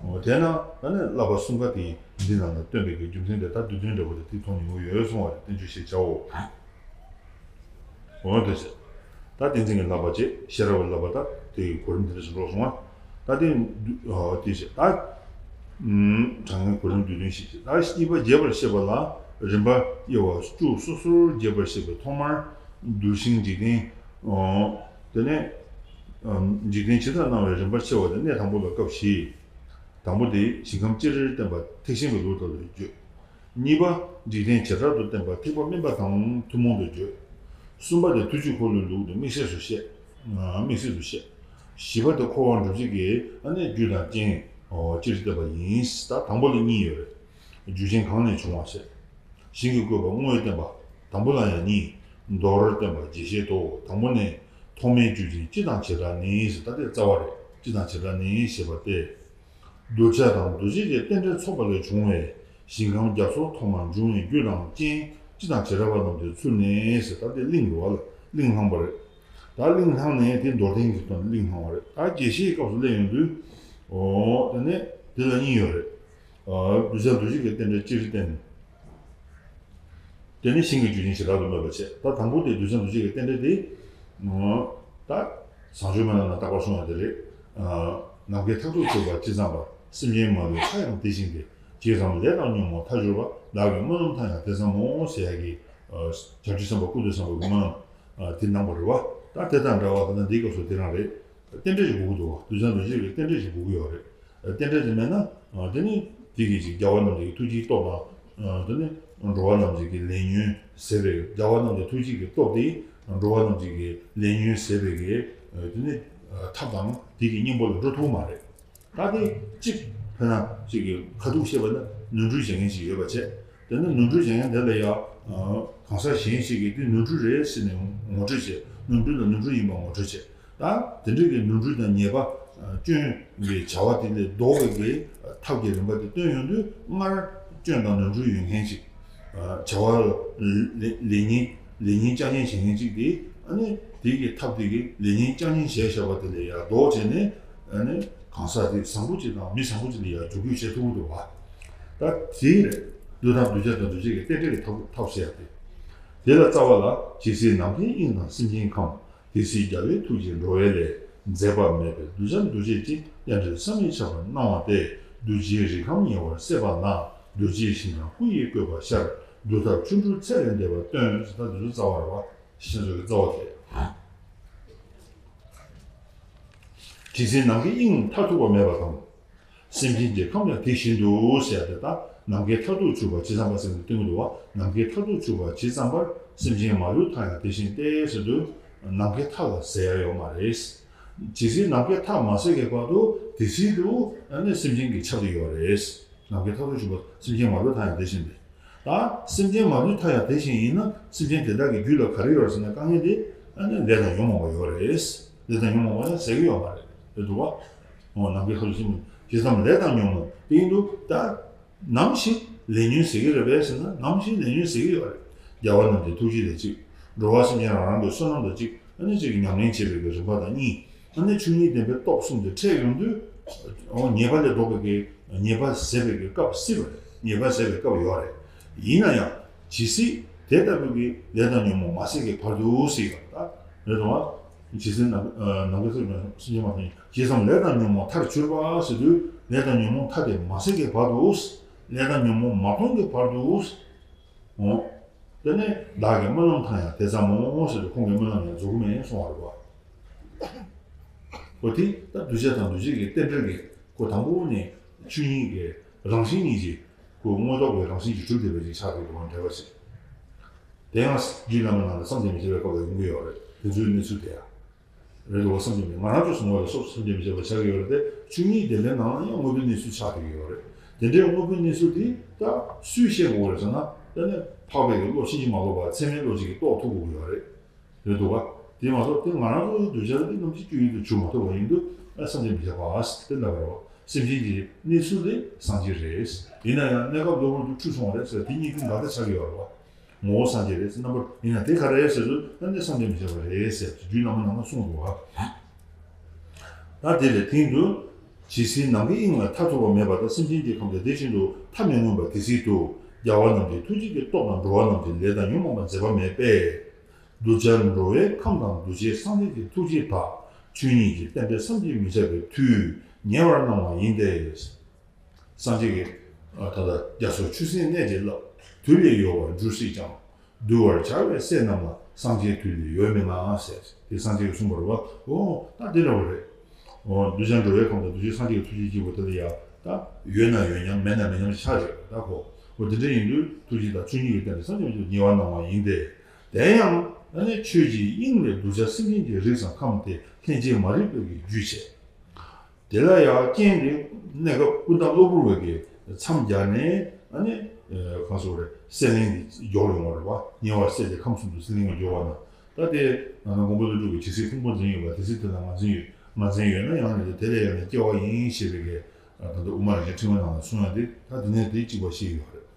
འོ་དེས་ན་ད་ནི་བསླབ་པ་གསུམ་ཀ་དེ་འདི་རྣམས་ལ་སྟོན་པའི་གི་རྒྱུ་མཚན་དེ་ད་བསྡུས་དོན་འདྲ་པོ་དེ་དེ་མཐོང་ནས་ཡོང་གི་ཡོད་གསུང་བ་རེད། བསྟན་བཅོས་ཞེས་བྱའོ། འོ་དེ་བྱས། ད་ཏིང་འཛིན་གྱི་བསླབ་པ་བྱས། ཤེས་རབ་ཀྱི་བསླབ་པ་ད་དེ་ཡི་གོ་རིམ་དེ་འདྲ་ཞིག་འགྲོ་སོང་ང་། ད་དེ། ཨ། དེ་བྱས། ད། ཨུམ། དྲང་ངེས་གོ་རིམ་བསྡུས་དོན་བཞི་བྱས། ད་གཉིས་པ་རྒྱས་པར་བཤད་པ་ལ་རིམ་པ་དབྱེ་བ་བཅུ་སོ་སོར་རྒྱས་པར་བཤད་པའི་ཐོག་མར་གདུལ་ཞིང་འཇིག་རྟེན། ཨོ། དེ་ནས། ཨམ། འཇིག་རྟེན་ཇི་ལྟར་སྣང་བའི་རིམ་པར་ཕྱེ་བ་དེ་གནས་དང་པོ་ལ་སྐབས་བཞི། དང་པོ་དེ་ཞིང་ཁམས་ཅི་རིར་བསྟན་པ་ཐེག་ཆེན་གྱི་ལུགས་ལྟར་དུ་བརྗོད། གཉིས་པ། འཇིག་རྟེན་བྱེ་བྲག་ཏུ་བསྟན་པ་ཐེག་པ་དམན་པ་དང་ཐུན་མོང་དུ་བརྗོད། གསུམ་པ་དེ་ཐུགས་རྗེ་འཁོར་ལོའི་ལུགས་དེ་དམིགས་བསལ་དུ་བཤད། ཨ། དམིགས་བསལ་དུ་བཤད། བཞི་པ་དེ་འཁོར་བ་འགྲོ་བྱེད་ཀྱི་ཨ་ནི་རྒྱུ་དང་རྐྱེན། ཨོ། ཅི་རིགས་བསྟན་པ་ཡིན། ད་དང་པོ་ལ་གཉིས་ཡོད་རེད། རྒྱུ་རྐྱེན་གང་ནས་བྱུང་བ་ཞེས། ཞིང་གི་བཀོད་པ་དངོས་བསྟན་པ། དང་པོ་ལ་ཡང་གཉིས། མདོར་བསྟན་པ་རྒྱས་བཤད་དོ། དང་པོ་ནི། ཐོག་མའི་རྒྱུ་རྐྱེན་སྤྱི་དང་བྱེ་བྲག་ནི་ཟེར། ད་དེ་རྩ་བ་རེད། སྤྱི་དང་བྱེ་བྲག་ནི་ཞེས་པ་སྟེ། གདུལ་བྱ་དང་འདུ་བྱེད་ཀྱི་རྟེན་འབྲེལ་ཚོགས་པ་ལས་བྱུང་བའི་ཞིང་ཁམས་རྒྱ་མཚོ་ཐོག་མར་འབྱུང་བའི་རྒྱུ་དང་རྐྱེན་སྤྱི་དང་བྱེ་བྲག་པ་རྣམས་ཀྱི་ཚུལ་ནི་ཟེར། ད་དེ་གླིང་རེད་བ་ལ། གླིང་བསླངས་པ་རེད། ད་གླིང་བསླངས་ནས་དེ་མདོར་བསྟན་གྱི་དོན་གླིང་བསླངས་པ་རེད། ད་རྒྱས་བཤད་སྐབས་སུ་སླེབས་ཡོང་དུས། འོ། དེ་ནས་དེ་ལ་གཉིས་ཡོད་རེད། ཨ། གདུལ་བྱ་འདུ་བྱེད་ཀྱི་རྟེན་འབྲེལ་སྤྱིར་བསྟན། དེ་ནས་ཞིང་གི་རྒྱུ་རྐྱེན་བྱེ་བྲག་ཏུ་སྨོས་པ་བྱས། ད་དང་པོ་དེ་གདུལ་བྱ་འདུ་བྱེད་ཀྱི་རྟེན་འབྲེལ་དེ། ད་བྱང་ཆུབ་སྨོན་ལམ་ནང་རྟག་པར་གསུངས་པ་དེ་རེད། ནམ་མཁའི་མཐར་ཐུག་གྱུར་པ་ཇི་ཙམ་པར། སེམས་ཅན་མ་ལུས་མཐའ་ཡང་དེ་བཞིན་ཏེ། ཇི་ཙམ་ལས་དང་ཉོན་མོངས་མཐའ་གྱུར་པ། བདག་གི་སྨོན་ལམ་མཐའ་ཡང་དེ་ཙམ་མོ། ཟེར་ཡག་གི། བྱང་ཆུབ་སེམས་དཔའ་ཀུན་ཏུ་བཟང་པོ་གི་སྨོན་ལམ་དེ་གནང་བ་རེད་བ། ད་དེ་དང་འདྲ་བ་ད་ལྟ་འདིའི་སྐབས་སུ་དེ་རང་རེད། རྟེན་འབྲེལ་ཞིག་དགོས་ཀྱི་འདུག་བ། གདུལ་བྱ་འདུ་བྱེད་ཀྱི་རྟེན་འབྲེལ་ཞིག་དགོས་ཀྱི་ཡོད་རེད། རྟེན་འབྲེལ་དེ་མེད་ན། ཨ། དེ་ནི་དེ་གི་ཅིག་རྒྱལ་བ་རྣམས་ཀྱི་ཐུགས་རྗེའི་སྟོབས་དང་། ཨ། དེ་ནི་འགྲོ་བ་རྣམས་ཀྱི་ལས་ཉོན་ཟད་པའི། རྒྱལ་བ་རྣམས་ཀྱི་ཐུགས་རྗེ་གི་སྟོབས་དེ་འགྲོ་བ་རྣམས་ཀྱི་ལས་ཉོན་ཟད་པའི་གི། ཨ། དེ་ནི། ཨ། ཐབས་དང་དེ་གི་གཉེན་པོ་ལ་འགྲོ་ཐུབ་མ་རེད། ད་དེ་གཅིག་དཔེར་ན་ཅིག་གི་ཁ་ཐུག་བཤད་པ་ན་ནོར་འཁྲུལ་བྱེད་མཁན་ཞིག་ཡོད་པ་བྱས། དེ་ནི་ནོར་འཁྲུལ་བྱེད་མཁན་དེ་ལ་ཡང་། ཨ། གང་ཟག་གཞན་ཞིག་གིས་དེ་ནོར་འཁྲུལ་རེད་ཟེར་ནས་ངོ་སྤྲོད་བྱས། ནོར་འཁྲུལ་ལ་ནོར་འཁྲུལ་ཡིན་པ་ངོ་སྤྲོད་བྱས། ད་དེ་འདྲ་གི་ནོར་འཁྲུལ་དང་ཉེས་པ། ཨ། སྐྱོན་གྱི་བྱ་བ་དེ་ལས་ལྡོག་པའི་གི་ཐབས་ཀྱི་རིམ་པ་དེ་སྟོན་ཡོང་དུས། སྔར་སྐྱོན་དང་ནོར་འཁྲུལ་ཡོད་མཁན་ཞིག། ཨ། བྱ་བ་ལ་ལེགས་ཉེས་ལེགས་ཉེས་བསྐྱར་ཉེས་བྱེད་མཁན་ཅིག་དེ། ཨ་ནི་དེ་གི་ཐབས་དེ་གི་ལེགས་ཉེས་བསྐྱར་ཉེས་བྱས་བཞག་པ་དེ་ལས་ཡར་ལྡོག་བྱས་ནས། ཨ་ནི་གང་ཟག་དེ་བཟང་པོ་ཅིག་དང་མི་བཟང་པོ་ཅིག་ལ་ཡར་འཇུག་སྐུལ་བྱེད་ཐུབ་ཀྱི་འདུག་བ། ད་དེ་རེད། འདུལ་དང་གདུལ་བྱ་དང་འདུལ་བྱེད་ཀྱི་རྟེན་འབྲེལ་གྱི་ཐབས་ཐབས་ཟེར་ཡག་དེ། དེ་ལ་རྩ་བ་ལ། ཇི་སྲིད་ནམ་མཁའི་དབྱིངས་དང་སེམས་ཅན་ཁམས། དེ་སྲིད་རྒྱལ་བའི་ཐུགས་ཀྱིས་འགྲོ་བའི་ལས། འཛད་པ་མེད་པའི་གདུལ་བྱ་འདུལ་བྱེད་ཅིང་། དབྱངས་འགྲོལ་བསམ་མི་ཁྱབ་པར་སྣང་བ་སྟེ། གདུལ་བྱའི་རིགས་ཁམས་ཉེ་བར་སད་པ་ན། གདུལ་བྱའི་ཞིང་ཡང་སྐུ་ཡི་བཀོད་པ་ཤར། འདུལ་ཐབས་ཆོ་འཕྲུལ་ཚད་ལས་འདས་པ་སྟོན། ད་འདི་ཚོ་རྩ་བ་རེད་བ། ཤེས་བྱ་གི་རྩ་བ་དེ། ཇི་སྲིད་ནམ་མཁའི་དབྱིངས་མཐར་ཐུག་པ་མེད་པ་དང་། སེམས་ཅན་གྱི་ཁམས་ཡང་དེ་བཞིན་དུ་ཟེར་ཏེ། ད་ནམ་མཁའི་མཐར་ཐུག་གྱུར་པ་ཇི་ཙམ་པར་ཟེར་ནས་སྟོན་གྱི་འདུག་བ། ནམ་མཁའི་མཐར་ཐུག་གྱུར་པ་ཇི་ཙམ་པར། སེམས་ཅན་མ་ལུས་མཐའ་ཡང་དེ་བཞིན་ཏེ་ཟེར་དུས། ནམ་མཁའི་མཐའ་ལ་ཟེར་ཡ་ཡོད་མ་རེད། ཇི་སྲིད་ནམ་མཁའི་མཐའ་མ་ཟད་ཀྱི་བར་དུ་དེ་སྲིད་དུ་ཨ་ནི་སེམས་ཅན་གྱིས་ཁྱབ་བསྡད་ཡོད་རེད། ནམ་མཁའི་མཐར་ཐུག་གྱུར་པ་སེམས་ཅན་མ་ལུས་མཐའ་ཡང་དེ་བཞིན་ཏེ། ད་སེམས་ཅན་མ་ལུས་མཐའ་ཡང་དེ་བཞིན་ཡིན་ན། སེམས་ཅན་དེ་དག་གི་རྒྱུད་ལ་ག་རེ་ཡོད་རེད་ཟེར་ན། དཀའ་ངལ་དེ་ཨ་ནི་ལས་དང་ཉོན་མོངས་པ་ཡོད་རེད། ལས་དང་ཉོན་མོངས་པ་ཡང་ཟད་ཀྱི་ཡོད་མ་རེད། རེད་འདུག་བ། འོ་ནམ་མཁའི་ཁ་དོག་ཤིང་ཇི་ཙམ་ལས་དང་ཉོན་མོངས་དེ་ཡིན་དུས་ད། ནམ་ཞིག་ལས་ཉོན་ཟད་ཀྱི་རེད་པས་ཟེར་ན་ནམ་ཞིག་ལས་ཉོན་ཟད་ཀྱི་ཡོད་རེད། རྒྱལ་བ་རྣམས་ཀྱི་ཐུགས་རྗེ་དང་གཅིག་འགྲོ་བ་སེམས་ཅན་རང་རང་གི་བསོད་ནམས་དང་གཅིག་ཨ་ནི་གཅིག་གི་ཉམས་ལེན་བྱེད་པའི་གི་རིམ་པ་དང་གཉིས། ཨ་ནི་ཆོས་ཉིད་བདེན་པའི་སྟོབས་གསུམ་དེ་འཕྲད་ཡོང་དུས། འོ་ཉེས་པ་ལས་ལྡོག་པའི་གི་ཉེས་པ་ཟད་པའི་གི་སྐབས་སྲིད་པ་རེད། ཉེས་པ་ཟད་པའི་སྐབས་ཡོད་རེད། ཡིན་ན་ཡང་ཇི་སྲིད་དེ་ལྟ་བུའི་གི་ལས་དང་ཉོན་མོངས་མ་ཟད་ཀྱི་བར་དུ་ཟེར་ཡོད་རེད་ད། རེད་དོ། ཇི་སྲིད་ནམ་ནམ་མཁའི་ཁ་དོག་ཤིང་ཇི་ཙམ་ལས་དང་ཉོན་མོངས་མཐར་གྱུར་པ་ཟེར་དུས་ལས་དང་ཉོན་མོངས་མཐའ་དེ་མ་ཟད་ཀྱི་བར་དུ། ལས་དང་ཉོན་མོངས་མ་སྟོངས་ཀྱི་བར་དུ། འོ། དེ་ནས་བདག་གི་སྨོན་ལམ་མཐའ་ཡང་དེ་ཙམ་མོ་ཟེར་དུས་ཁོང་གི་སྨོན་ལམ་ཡང་རྫོགས་མེད་སོང་བ་རེད་བ། འོ་དེ་ད་གདུལ་བྱ་དང་གདུལ་བྱའི་གི་རྟེན་འབྲེལ་གྱི་སྐོར་དང་པོ་ནས་ཆོས་ཉིད་ཀྱི་རང་བཞིན་ཉིད་ཀྱི་སྐོར་དངོས་ཐོག་གི་རང་བཞིན་གྱིས་གྲུབ་བསྡད་པའི་ཅིག་ཆགས་འདུག་གི་འབྲེལ་བ་ཞིག་དེ་ཡང་རྒྱུད་བླ་མའི་ནང་ལ་བསམ་གྱིས་མི་ཁྱབ་པའི་སྐབས་ལ་ཡོང་གི་ཡོད་རེད། དེ་ཚོའི་གནས་ཚུལ་དེ་ཡང་། རེད་འདུག་བསམ་གྱི་མེད། ང་རང་ཚོ་སོང་བ་ལ་སོགས་བསམ་གྱིས་མི་ཁྱབ་པ་ཆགས་ཀྱི་ཡོད་རེད་དེ། ཆོས་ཉིད་བདེན་པའི་ནང་ལ་ཡང་དངོས་པོའི་གནས་ཚུལ་ཆགས་བསྡད་ཀྱི་ཡོད་རེད། དེ་འདྲའི་དངོས་པོའི་གནས་ཚུལ་དེ་ད་སུས་ཤེས་དགོས་རེད་ཟེར་ན། ད་ནི་འཕགས་པའི་གི་བློ་ཕྱིན་ཅི་མ་ལོག་པ་ཚད་མའི་བློ་གཅིག་གིས་རྟོགས་ཐུབ་དགོས་ཀྱི་ཡོད་རེད། རེད་འདུག་བ། དེ་མ་གཏོགས་དེ་ང་རང་ཚོ་གདུལ་བྱ་དེ་རྣམ་མཁྱེན་སྤྱོད་ཡུལ་དུ་གྱུར་མ་ཐུབ་པ་ཡིན་དུས་ཨ་བསམ་གྱིས་མི་ཁྱབ་པ་དེ་འདྲ་བ་རེད་བ། སེམས་ཅན་གྱི་གནས་ཚུལ་དེ་སངས་རྒྱས་རེད། ཡིན་ན་ཡང་གནས་སྐབས་གློ་བུར་དུ་འཁྲུལ་སོང་བ་རེད་ཟེར་དེ་གཉིས་ཀྱི་འགལ་ཟླ་ཆགས་ཀྱི་ཡོད་རེད་བ། ངོ་བོ་སངས་རྒྱས་རེད་ཟེར། རྣམ་པར་ཡིན་ན་དེ་ག་རེ་ཟེར་དུས་ཨ་ནི་བསམ་གྱིས་མི་ཁྱབ་པ་རེད་ཟེར་རྒྱུད་བླ་མ་ནང་ལ་གསུངས་འདུག་བ། ད་དེ་ལས་དེང་དུ། ཇི་སྲིད་ནམ་མཁའི་དབྱིངས་ལ་མཐར་ཐུག་པ་མེད་པ་དང་སེམས་ཅན་གྱི་ཁམས་དེ་དེ་བཞིན་དུ་མཐའ་མི་མངོན་པ་དེ་སྲིད་དུ། རྒྱལ་བ་རྣམས་ཀྱི་ཐུགས་རྗེ་གི་སྟོབས་དང་འགྲོ་བ་རྣམས་ཀྱི་ལས་དང་ཉོན་མོངས་པ་འཛད་པ་མེད་པས། གདུལ་བྱ་འགྲོ་བའི་ཁམས་དང་གདུལ་བྱའི་སངས་རྒྱས་ཀྱི་ཐུགས་རྗེ་དག་ཆོས་ཉིད་ཀྱི་བསྟན་པའི་བསམ་གྱིས་མི་ཁྱབ་པའི་མཐུས་ཉེ་བར་སྣང་བ་ཡིན་ཏེ། སངས་རྒྱས་ཀྱིས་ད་ལྟ་རྒྱ་མཚོ་ཆུ་སྲིན་གནས་ཀྱི་རླབས་དུས་ལས་ཡོལ་བར་འགྱུར་སྲིད་ཀྱང་། གདུལ་བར་བྱ་བའི་སྲས་རྣམས་ལ་སངས་རྒྱས་དུས་ལས་ཡོལ་མི་མངའ་ཟེར་དེ་སངས་རྒྱས་ཀྱིས་གསུངས་པ་རེད་བ། འོ་ད་འདི་འདྲ་བ་རེད། འོ་གདུལ་བྱ་འགྲོ་བའི་ཁམས་དང་གདུལ་བྱའི་སངས་རྒྱས་ཀྱི་ཐུགས་རྗེ་གཅིག་པུ་དེ་ལ་ཡང་ད་ཡོད་ན་ཡོད་མཉམ་མེད་ན་མེད་མཉམ་ཆགས་ཡོད་ད་ཁོ། འོ་དེ་འདྲ་ཡིན་དུས་ཐུགས་རྗེ་དང་ཆོས་ཉིད་ཀྱི་རྟེན་ལ་བསམ་གྱིས་མི་ཁྱབ་པའི་ཉེ་བར་སྣང་བ་ཡིན་ཏེ། དེ་ཡང་ཨ་ནི་ཆོས་ཀྱི་དབྱིངས་ལས་གདུལ་བྱ་སེམས་ཅན་གྱི་རིགས་སམ་ཁམས་དེ་ལྷན་སྐྱེས་མ་རིག་པའི་གི་རྒྱུ་བྱས། དེ་ལ་ཡང་རྐྱེན་དེ་གནས་སྐབས་ཀུན་བརྟགས་གློ་བུར་བའི་གི་མཚམས་སྦྱར་ནས་ཨ་ནི་གང་ཟེར་རེད་སྲེད་ལེན་དེ་མགྱོགས་ཡོང་བ་རེད་བ། ཉེ་བར་སྲེད་དེ་ཁམས་གསུམ་དུ་སྲེད་ལེན་གྱི་མགྱོགས་པ་ན། ད་དེ་ང་ཚོ་མགོན་པོ་ཀླུ་སྒྲུབ་ཀྱིས་ཇི་སྲིད་ཕུང་པོ་འཛིན་ཡོད་པ་དེ་སྲིད་དེ་ལ་ང་འཛིན་ཡོད། ང་འཛིན་ཡོད་ན་ཡང་ནི་དེ་ལས་ཡང་ནི་སྐྱེ་བ་ཡིན་ཞེས་པའི་གི་ད་ལྟ་དབུ་མ་རིན་ཆེན་ཕྲེང་བའི་ནང་ལ་གསུངས་ཡ་དེ་ད་དེ་ནས་དེ་གཅིག་པ་ཤེས་ཡོད་རེད།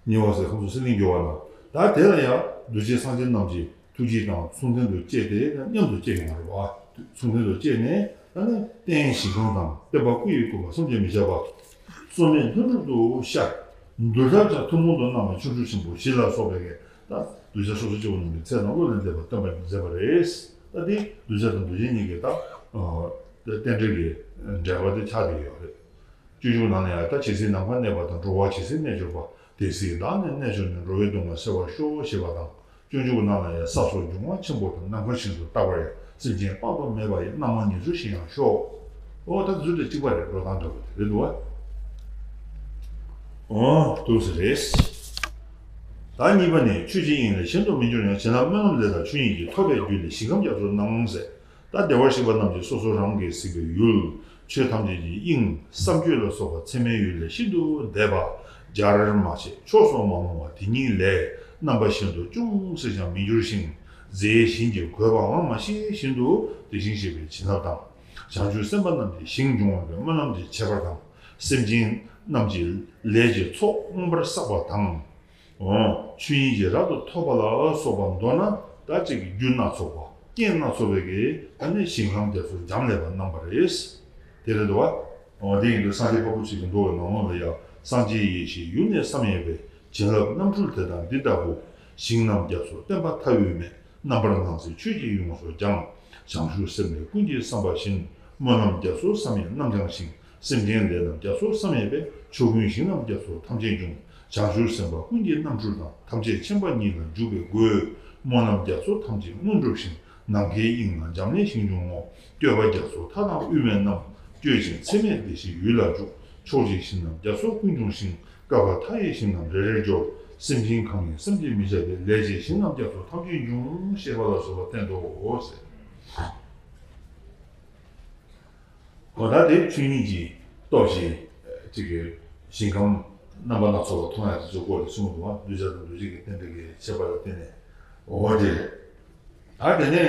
ཉེ་བར་སྲེད་ཁམས་གསུམ་སྲེད་ལེན་མགྱོགས་པ་ན། ད་དེ་ལ་ཡང་གདུལ་བྱའི་སངས་རྒྱས་རྣམས་ཀྱི་ཐུགས་རྗེ་དང་མཚུངས་ལྡན་དུ་སྐྱེས་ཏེ་མཉམ་དུ་སྐྱེས་ཡོང་བ་རེད་བ། མཚུངས་ལྡན་དུ་སྐྱེས་ནས་ད་ནི་རྟེན་ཞིང་ཁམས་དང་བསྟན་པ་སྐུ་ཡི་བཀོད་པ་བསམ་གྱིས་མི་ཁྱབ་པ། རྩོལ་མེད་ལྷུན་གྲུབ་ཏུ་ཤར། འདུལ་ཐབས་ཀྱང་ཐུན་མོང་དུ་སྣང་བའི་ཆོ་འཕྲུལ་ཆེན་པོ་བཞི་ལ་སོགས་པའི་གི་ད་གདུལ་བྱ་སོ་སོ་སྐྱེ་བོ་རྣམས་ཀྱི་ཚེ་དང་བློ་ལ་འདས་པ་སྟོན་པར་མཛད་པ་རེད། ད་དེ་གདུལ་བྱ་དང་གདུལ་བྱ་གཉིས་ཀྱི་ད་རྟེན་འབྲེལ་གྱི་འབྲེལ་བ་དེ་ཆགས་བསྡད་ཡོད་རེད། སྤྱོད་འཇུག་ནང་ལ་ཡང་ད་ཇི་སྲིད་ནམ་མཁའ་གནས་པ་དང་། འགྲོ་བ་ཇི་སྲིད་གནས་གྱུར་པ། དེ་སྲིད་བདག་ནི་གནས་གྱུར་ནས། འགྲོ་བའི་སྡུག་བསྔལ་སེལ་བར་ཤོག་ཅེས་པ་དང་། སྤྱོད་འཇུག་ནང་ལ་ཡང་ས་སོགས་འབྱུང་བ་ཆེན་པོ་དང་། ནམ་མཁའ་བཞིན་དུ་རྟག་པར་ཡང་། སེམས་ཅན་དཔག་ཏུ་མེད་པ་ཡི། རྣམ་མང་ཉེར་འབྱོར་བཞེས་ཡང་ཤོག་འོ་ད་ཚུལ་དེ་གཅིག་པ་རེད། འགྲོ་སྟངས་འདྲ་པོ་དེ་རེད་འདུག་བ། འོ་འདུག་སེ་རེད། ད་གཉིས་པ་ནི། ཆོས་ཀྱི་དབྱིངས་ལས་གཞན་དུ་མི་འགྱུར་ཡང་། བྱིན་རླབས་སྨོན་ལམ་ལས་དང་ཆོས་ཉིད་ཀྱིས། ཐོབ་པའི་རྒྱུ་ལས་ཞིང་ཁམས་རྒྱ་མཚོར་སྣང་ཟེར། ད་བདེ་བར་གཤེགས་པ་རྣམས་ཀྱིས་སོ་སོ་རང་གིས་གཟིགས་པའི་ཡུལ། ཆོས་ཐམས་ཅད་ཀྱི་དབྱིངས་བསམ་བརྗོད་ལ་སོགས་པ་ཚད་མའི་ཡུལ་ལས་ཤིན་ཏུ་འདས་པ། བརྗོད་མ་ཆོག་ཕྱོགས་སུ་མ་ལྷུང་བ་དེ་ཉིད་ལས། རྣམ་པ་གཞན་དུ་ཅུང་ཟད་ཀྱང་མི་འགྱུར་ཞིང་། རྫས་གཞན་གྱིས་གོས་པའང་མ་ཤེས་བཞིན་དུ། དེ་བཞིན་གཤེགས་པའི་བྱིན་རླབས་དང་། བྱང་ཆུབ་སེམས་དཔའ་རྣམས་ཀྱི་ཞིང་སྦྱོང་བའི་སྨོན་ལམ་གྱི་ཁྱད་པར་དང་། སེམས་ཅན་རྣམས་ཀྱི་ལས་ཀྱི་ཚོགས་མངོན་པར་བསགས་པ་དང་། འོ། ཆོས་ཉིད་ཀྱིས་རབ་ཏུ་ཐོབ་པ་ལ་སོགས་པ་མདོར་ན་ད་ཅིག་གི་རྒྱུ་སྣ་ཚོགས་པ་རྐྱེན་སྣ་ཚོགས་པའི་གི་ད་ནི་ཞིང་ཁམས་རྒྱ་མཚོར་འབྱམས་ཀླས་པ་སྣང་བ་རེད། དེ་རེད་འདུག་བ། འོ་དེ་ཡིན་དུས་སངས་རྒྱས་འཕགས་པ་ཆོས་ཀྱི་མདོ་བའི་ནང་ལོགས་ལ་ཡང་། སངས་རྒྱས་ཡེ་ཤེས་ཡུལ་ནས་བསམ་ཡས་པའི། བྱིན་རླབས་རྣམ་འཕྲུལ་དེ་དག་འདི་ལྟ་བུ། ཞིང་རྣམས་རྒྱ་མཚོ་བརྟན་པ་མཐའ་དབུས་མེད། རྣམ་པར་སྣང་མཛད་ཆོས་ཀྱིས་ཡོངས་སུ་སྦྱངས། བྱང་ཆུབ་སེམས་ལས་ཀུན་གྱི་བསམ་པ་བཞིན། སྨོན་ལམ་རྒྱ་མཚོ་བསམ་ཡས་རྣམ་བྱང་ཞིང་། སེམས་ཅན་ལས་རྣམས་རྒྱ་མཚོ་བསམ་ཡས་པས། ཕྱོགས་ཀུན་ཞིང་རྣམས་རྒྱ་མཚོ་ཐམས་ཅད་འབྱུང་། བྱང་ཆུབ་སེམས་དཔའ་ཀུན་གྱི་རྣམ་འཕྲུལ་དང་། ཐམས་ཅད་མཁྱེན་པ་ཉིད་ལ་འཇུག་པའི་སྒོས། སྨོན་ལམ་རྒྱ་མཚོ་ཐམས་ཅད་དངོས་འགྲུབ་ཤིང་། ནམ་མཁའི་དབྱིངས་ལ་འབྱམས་ཀླས་ཞིང་འབྱུང་ངོ་། བསྐྱོད་པ་རྒྱ་མཚོ་མཐའ་དང་དབུས་མེད་རྣམས། བསྐྱོད་ཅིང་ཚད་མེད་བདེ་གཤེགས་ཡུལ་ལ་འཇུག་ཕྱོགས་བཅུའི་ཞིང་རྣམས་རྒྱ་མཚོ་ཀུན་འབྱུང་ཞིང་། བསྐལ་པ་མཐའ་ཡས་ཞིང་རྣམས་རེ་རེར་སྦྱོར། སེམས་ཅན་ཁམས་ཡིན་བསམ་གྱིས་མི་ཁྱབ་པའི། ལས་ཀྱི་ཞིང་རྣམས་རྒྱ་མཚོ་ཐམས་ཅད་འབྱུང་། ཞེས་པ་ལ་སོགས་པ་བསྟན་ཏོ། ཟེར། འོ་ད་དེ་ཆོས་ཉིད་ཀྱི་སྟོབས་ཀྱིས་ཅིག་གི་ཞིང་ཁམས་རྣམ་པ་སྣ་ཚོགས་ལ་མཐོང་ཡག་དེ་ཚོའི་སྐོར་ལ་གསུངས་འདུག་བ། གདུལ་བྱ་དང་གདུལ་བྱེད་ཀྱི་རྟེན་འབྲེལ་གྱི་ཁྱད་པར་ལ་བརྟེན་ནས། འོ་དེ། ད་དེ་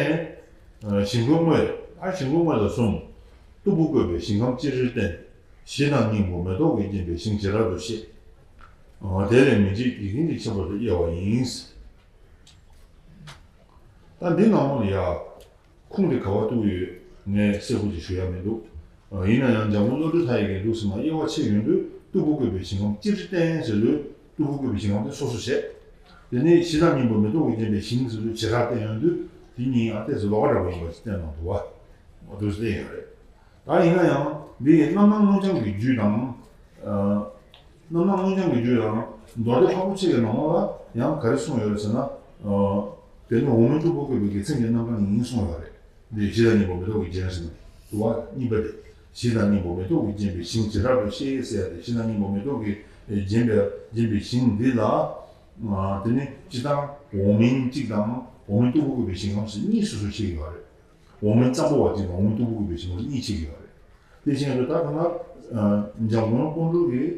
ནས་ཞིང་ཁམས་དངོས་ ཨ། ཞིང་ལུགས་ལྔ་ལ་གསུམ། སྟུག་པོ་བཀོད་པའི་ཞིང་ཁམས་ཅི་རིར་བསྟན། ཞི་དང་སྙིང་པོ་མེ་ཏོག་གིས་བརྒྱན་པའི་ཞིང་བྱེ་བྲག་ཏུ་བཤད། དེ་ལས་མི་འཇིགས་བགེགས་ཀུན་གྱི་ཁྱད་པར་དུ་དབྱེ་བ་ཡིན། ད་འདི་ནང་ལ་ཡ། ཁུངས་དེ་ག་བ་གཏུགས་ཡོད་ངས་གསལ་པོ་ཅིག་ཞུ་ཡ་མི་འདུག་ཡིན་ན་ཡང་འཇམ་མགོན་བློ་གྲོས་ལྷ་ཡི་གི་འདུག་སེ་མ་དབྱེ་བ་ཕྱེ་ཡོང་དུས་སྟུག་པོ་བཀོད་པའི་ཞིང་ཁམས་ཅི་རིར་བསྟན་ཟེར་དུས་སྟུག་པོ་བཀོད་པའི་ཞིང་ཁམས་དེ་སོ་སོ་བྱས། དེ་ནས་ཞི་དང་སྙིང་པོ་མེ་ཏོག་གིས་བརྒྱན་པའི་ཞིང་ཟེར་དུས་བྱེ་བྲག་བསྟན་ཡོང་དུས་དེ་གཉིས་ཡང་ཏོག་ཙམ་ལོགས་ཀ་འདྲ་པོ་ཡིན་པ་ཞིག་བསྟན་གནང་འདུག་བ། འོ་འདུག་སེ་བསྟན་ཡོད་རེད། ད་ཡིན་ན་ཡང་འདི་ཡི་རྣམ་སྣང་མངོན་བྱང་གི་རྒྱུད་དང་། རྣམ་སྣང་མངོན་བྱང་གི་རྒྱུད་དང་མདོ་སྡེ་འཕགས་པོ་ཆེ་གི་ནང་ལ་ཡང་ག་རེ་གསུངས་ཡོད་རེད་ཟེར་ན། དེ་ནི་འོག་མིན་སྟུག་པོ་བཀོད་པའི་གི་མཚན་གྱི་རྣམ་གྲངས་ཡིན་གསུངས་ཡོད་རེད། འདི་ཞི་དང་སྙིང་པོ་མེ་ཏོག་གིས་བརྒྱན་ཟེར་ན་དུ་བ་གཉིས་པ་དེ། ཞི་དང་སྙིང་པོ་མེ་ཏོག་གིས་བརྒྱན་པའི་ཞིང་བྱེ་བྲག་ཏུ་བཤད་ཟེར་ཡ་དེ་ཞི་དང་སྙིང་པོ་མེ་ཏོག་གིས་བརྒྱན་པའི་བརྒྱན་པའི་ཞིང་འདི་ལ། དེ་ནི་སྤྱིར་བཏང་འོག་མིན་གཅིག་དང་འོག་མིན་སྟུག་པོ་བཀོད་པའི་ཞིང་ཁམས་ཟེར་གཉིས་སུ་སུ་ཕྱེ་ཡོད་རེད། འོག་མིན་གཙང་པོ་བ་གཅིག་དང་འོག་མིན་སྟུག་པོ་བཀོད་པའི་ཞིང་ཁམས་གཉིས་ཕྱེ་ཡོད་རེད། དེ་བཞིན་དུ་ད་ག་ན། འཇམ་མགོན་ཀོང་སྤྲུལ་གྱིས་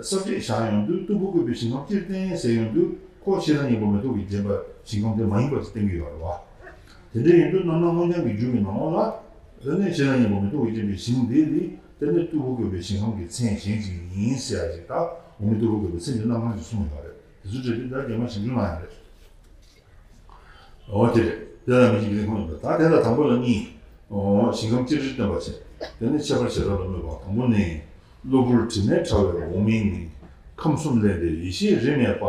ས་བཅད་བཞག་ཡོང་དུས་སྟུག་པོ་བཀོད་པའི་ཞིང་ཁམས་ཅི་རིར་བསྟན་ཟེར་ཡོང་དུས་ཁོ་ཞི་དང་སྙིང་པོ་མེ་ཏོག་གིས་བརྒྱན་པའི་ཞིང་ཁམས་དེ་མ་ཡིན་པ་ཞིག་བསྟན་གྱི་ཡོད་རེད་བ། དེ་འདྲ་ཡིན་དུས་རྣམ་སྣང་མངོན་བྱང་གི་རྒྱུད་ཀྱི་ནང་ལོགས་ལ། དེ་ནས་ཞི་དང་སྙིང་པོ་མེ་ཏོག་གིས་བརྒྱན་པའི་ཞིང་འདི་ནི་དེ་ནི་སྟུག་པོ་བཀོད་པའི་ཞིང་ཁམས་ཀྱི་མཚན་གཞན་ཅིག་ཡིན་ཟེར་ཡ་ཅིག་ད་འོག་མིན་སྟུག་པོ་བཀོད་པའི་མཚན་གྱི་རྣམ་གྲངས་ཅིག་གསུངས་ཡོད་རེད། དེ་ཚོ་བྲིས་དུས་ད་རྒྱ་མ་ཞིབ་འཇུག་གནང་ཡ་རེད། འོ་དེ་རེད། དེ་ལ་མི་འཇིགས་ཀྱི་ཁོང་ཡིན་པ། ད་དེ་ལ་དང་པོ་ལ་གཉིས། འོ་ཞིང་ཁམས་ཅི་རིར་བསྟན་པ་བྱས། དེ་ནི་ཁྱད་པར་བྱེ་བྲག་ཏུ་སྨོས་པ། དང་པོ་ནི། གློ་བུར་དྲི་མས་ཕྲ་བའི་འོག་མིན་ནི། ཁམས་གསུམ་བརླན་ཏེ་ཡེ་ཤེས་རིས་མེད་པ།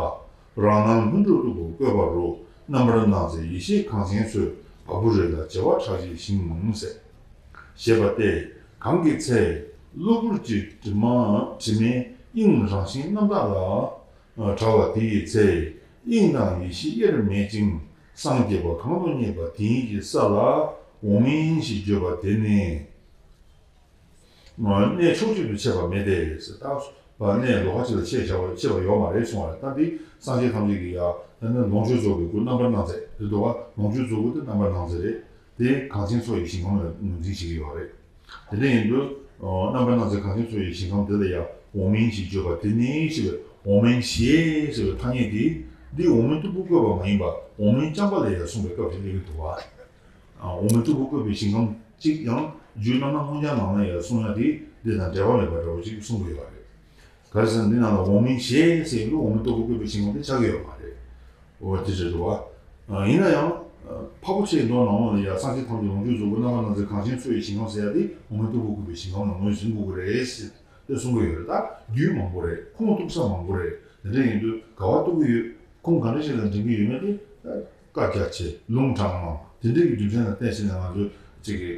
རང་སྣང་ལྷུན་གྲུབ་སྟུག་པོ་བཀོད་པ་རུ། རྣམ་པར་སྣང་མཛད་ཡེ་ཤེས་གངས་ཅན་མཚོའི། བ་སྤུ་རེ་ལ་བྱེ་བ་ཁྲག་ཁྱུའི་ཞིང་ཟེར། ཞེས་པ་སྟེ། གང་གི་ཚེ། གློ་བུར་གྱི་དྲི་མ་དྲི་མས་དབྱིངས་རང་བཞིན་རྣམ་དག་ལ། ཕྲ་བ་དེ་ཡི་ཚེ། དབྱིངས་དང་ཡེ་ཤེས་དབྱེར་མེད་ཅིང་། སངས་རྒྱས་པ་གང་དུ་རྙེད་པ་དེ་ཉིད་ཀྱི་ས་ལ་འོག་མིན་ཞེས་བརྗོད་པ་དེ་ནི། གནས་ཕྱོགས་གཅིག་ཏུ་ཕྱེ་བ་མེད་དེ། ད་གནས་ལོགས་ཀ་གཅིག་ལ་ཕྱེ་བྱ་བ་ཕྱེ་བ་ཡོད་མ་རེད་གསུངས་པ་རེད། ད་འདི་སངས་རྒྱས་ཐམས་ཅད་ཀྱི་ཡ་ད་ནི་ལོངས་སྤྱོད་རྫོགས་པའི་སྐུ་རྣམ་པར་སྣང་མཛད་རེད་འདུག་བ། ལོངས་སྤྱོད་རྫོགས་སྐུ་དེ་རྣམ་པར་སྣང་མཛད་རེད། དེ་གངས་ཅན་མཚོ་ཡི་ཞིང་ཁམས་ལ་ངོས་འཛིན་བྱེད་ཀྱི་ཡོད་རེད། དེ་འདྲ་ཡིན་དུས། རྣམ་པར་སྣང་མཛད་གངས་ཅན་མཚོ་ཡི་ཞིང་ཁམས་དེ་ལ་ཡང་འོག་མིན་ཞེས་བརྗོད་པ་དེ་ནི་ཞེས་པའི་འོག་མིན་ཞེས་ཟེར་བའི་ཐ་སྙད་དེ། འདི་འོག་མིན་སྟུག་པོ་བཀོད་པ་མ་ཡིན་པ་འོག་མིན་རྐྱང་པ་ལ་ཡང་གསུངས་པའི་སྐབས་ཤིག་སླེབས་ཀྱི་འདུག་བ། འོག་མིན་སྟུག་པོ་བཀོད་པའི་ཞིང་ཁམས་གཅིག་ཀྱང་རྒྱུད་རྣམ་སྣང་མངོན་བྱང་ནང་ལ་ཡང་གསུངས་ཡ་དེ་འདི་དང་འབྲེལ་བ་མེད་པ་འདྲ་བོ་ཅིག་གསུངས་ཀྱི་ཡོད་པ་རེད། ག་རེ་ཟེར་ན་འདི་ནང་ལ་འོག་མིན་ཞེས་ཟེར་ཡོད་དུས་འོག་མིན་སྟུག་པོ་བཀོད་པའི་ཞིང་ཁམས་དེ་ཆགས་ཀྱི་ཡོད་མ་རེད། འོ་དེ་རེད་འདུག་བ། ཡིན་ན་ཡང་། འཕགས་པོ་ཆེའི་མདོ་ནང་ལ་ཡང་སངས་རྒྱས་ཐམས་ཅད་ལོངས་སྤྱོད་རྫོགས་སྐུ་རྣམ་པར་སྣང་མཛད་གངས་ཅན་མཚོ་ཡི་ཞིང་ཁམས་ཟེར་ཡ་དེ་འོག་མིན་སྟུག་པོ་བཀོད་པའི་ཞིང་ཁམས་ལ་ངོས་འཛིན་དགོས་ཀྱི་རེད་ཟེར་དེ་གསུང་གི་ཡོད་རེད། ད་རྒྱུད་མང་པོ་རེད། ཁུངས་གཏུགས་ས་མང་པོ་རེད། དེ་འདྲ་ཡིན་དུས་ག་བ་གཏུགས་ཀྱི་ཡོད། ཁུངས་ག་འདྲ་ཞིག་ལ་འདྲེན་གྱི་ཡོད་མེད་དེ། བཀའ་རྒྱ་ཆེ་ལུང་དྲངས་མང་དེ་འདྲ་གི་རྒྱུ་མཚན་ལ་བརྟེན་བྱས་ནས་ང་ཚོས་གཅིག་གི་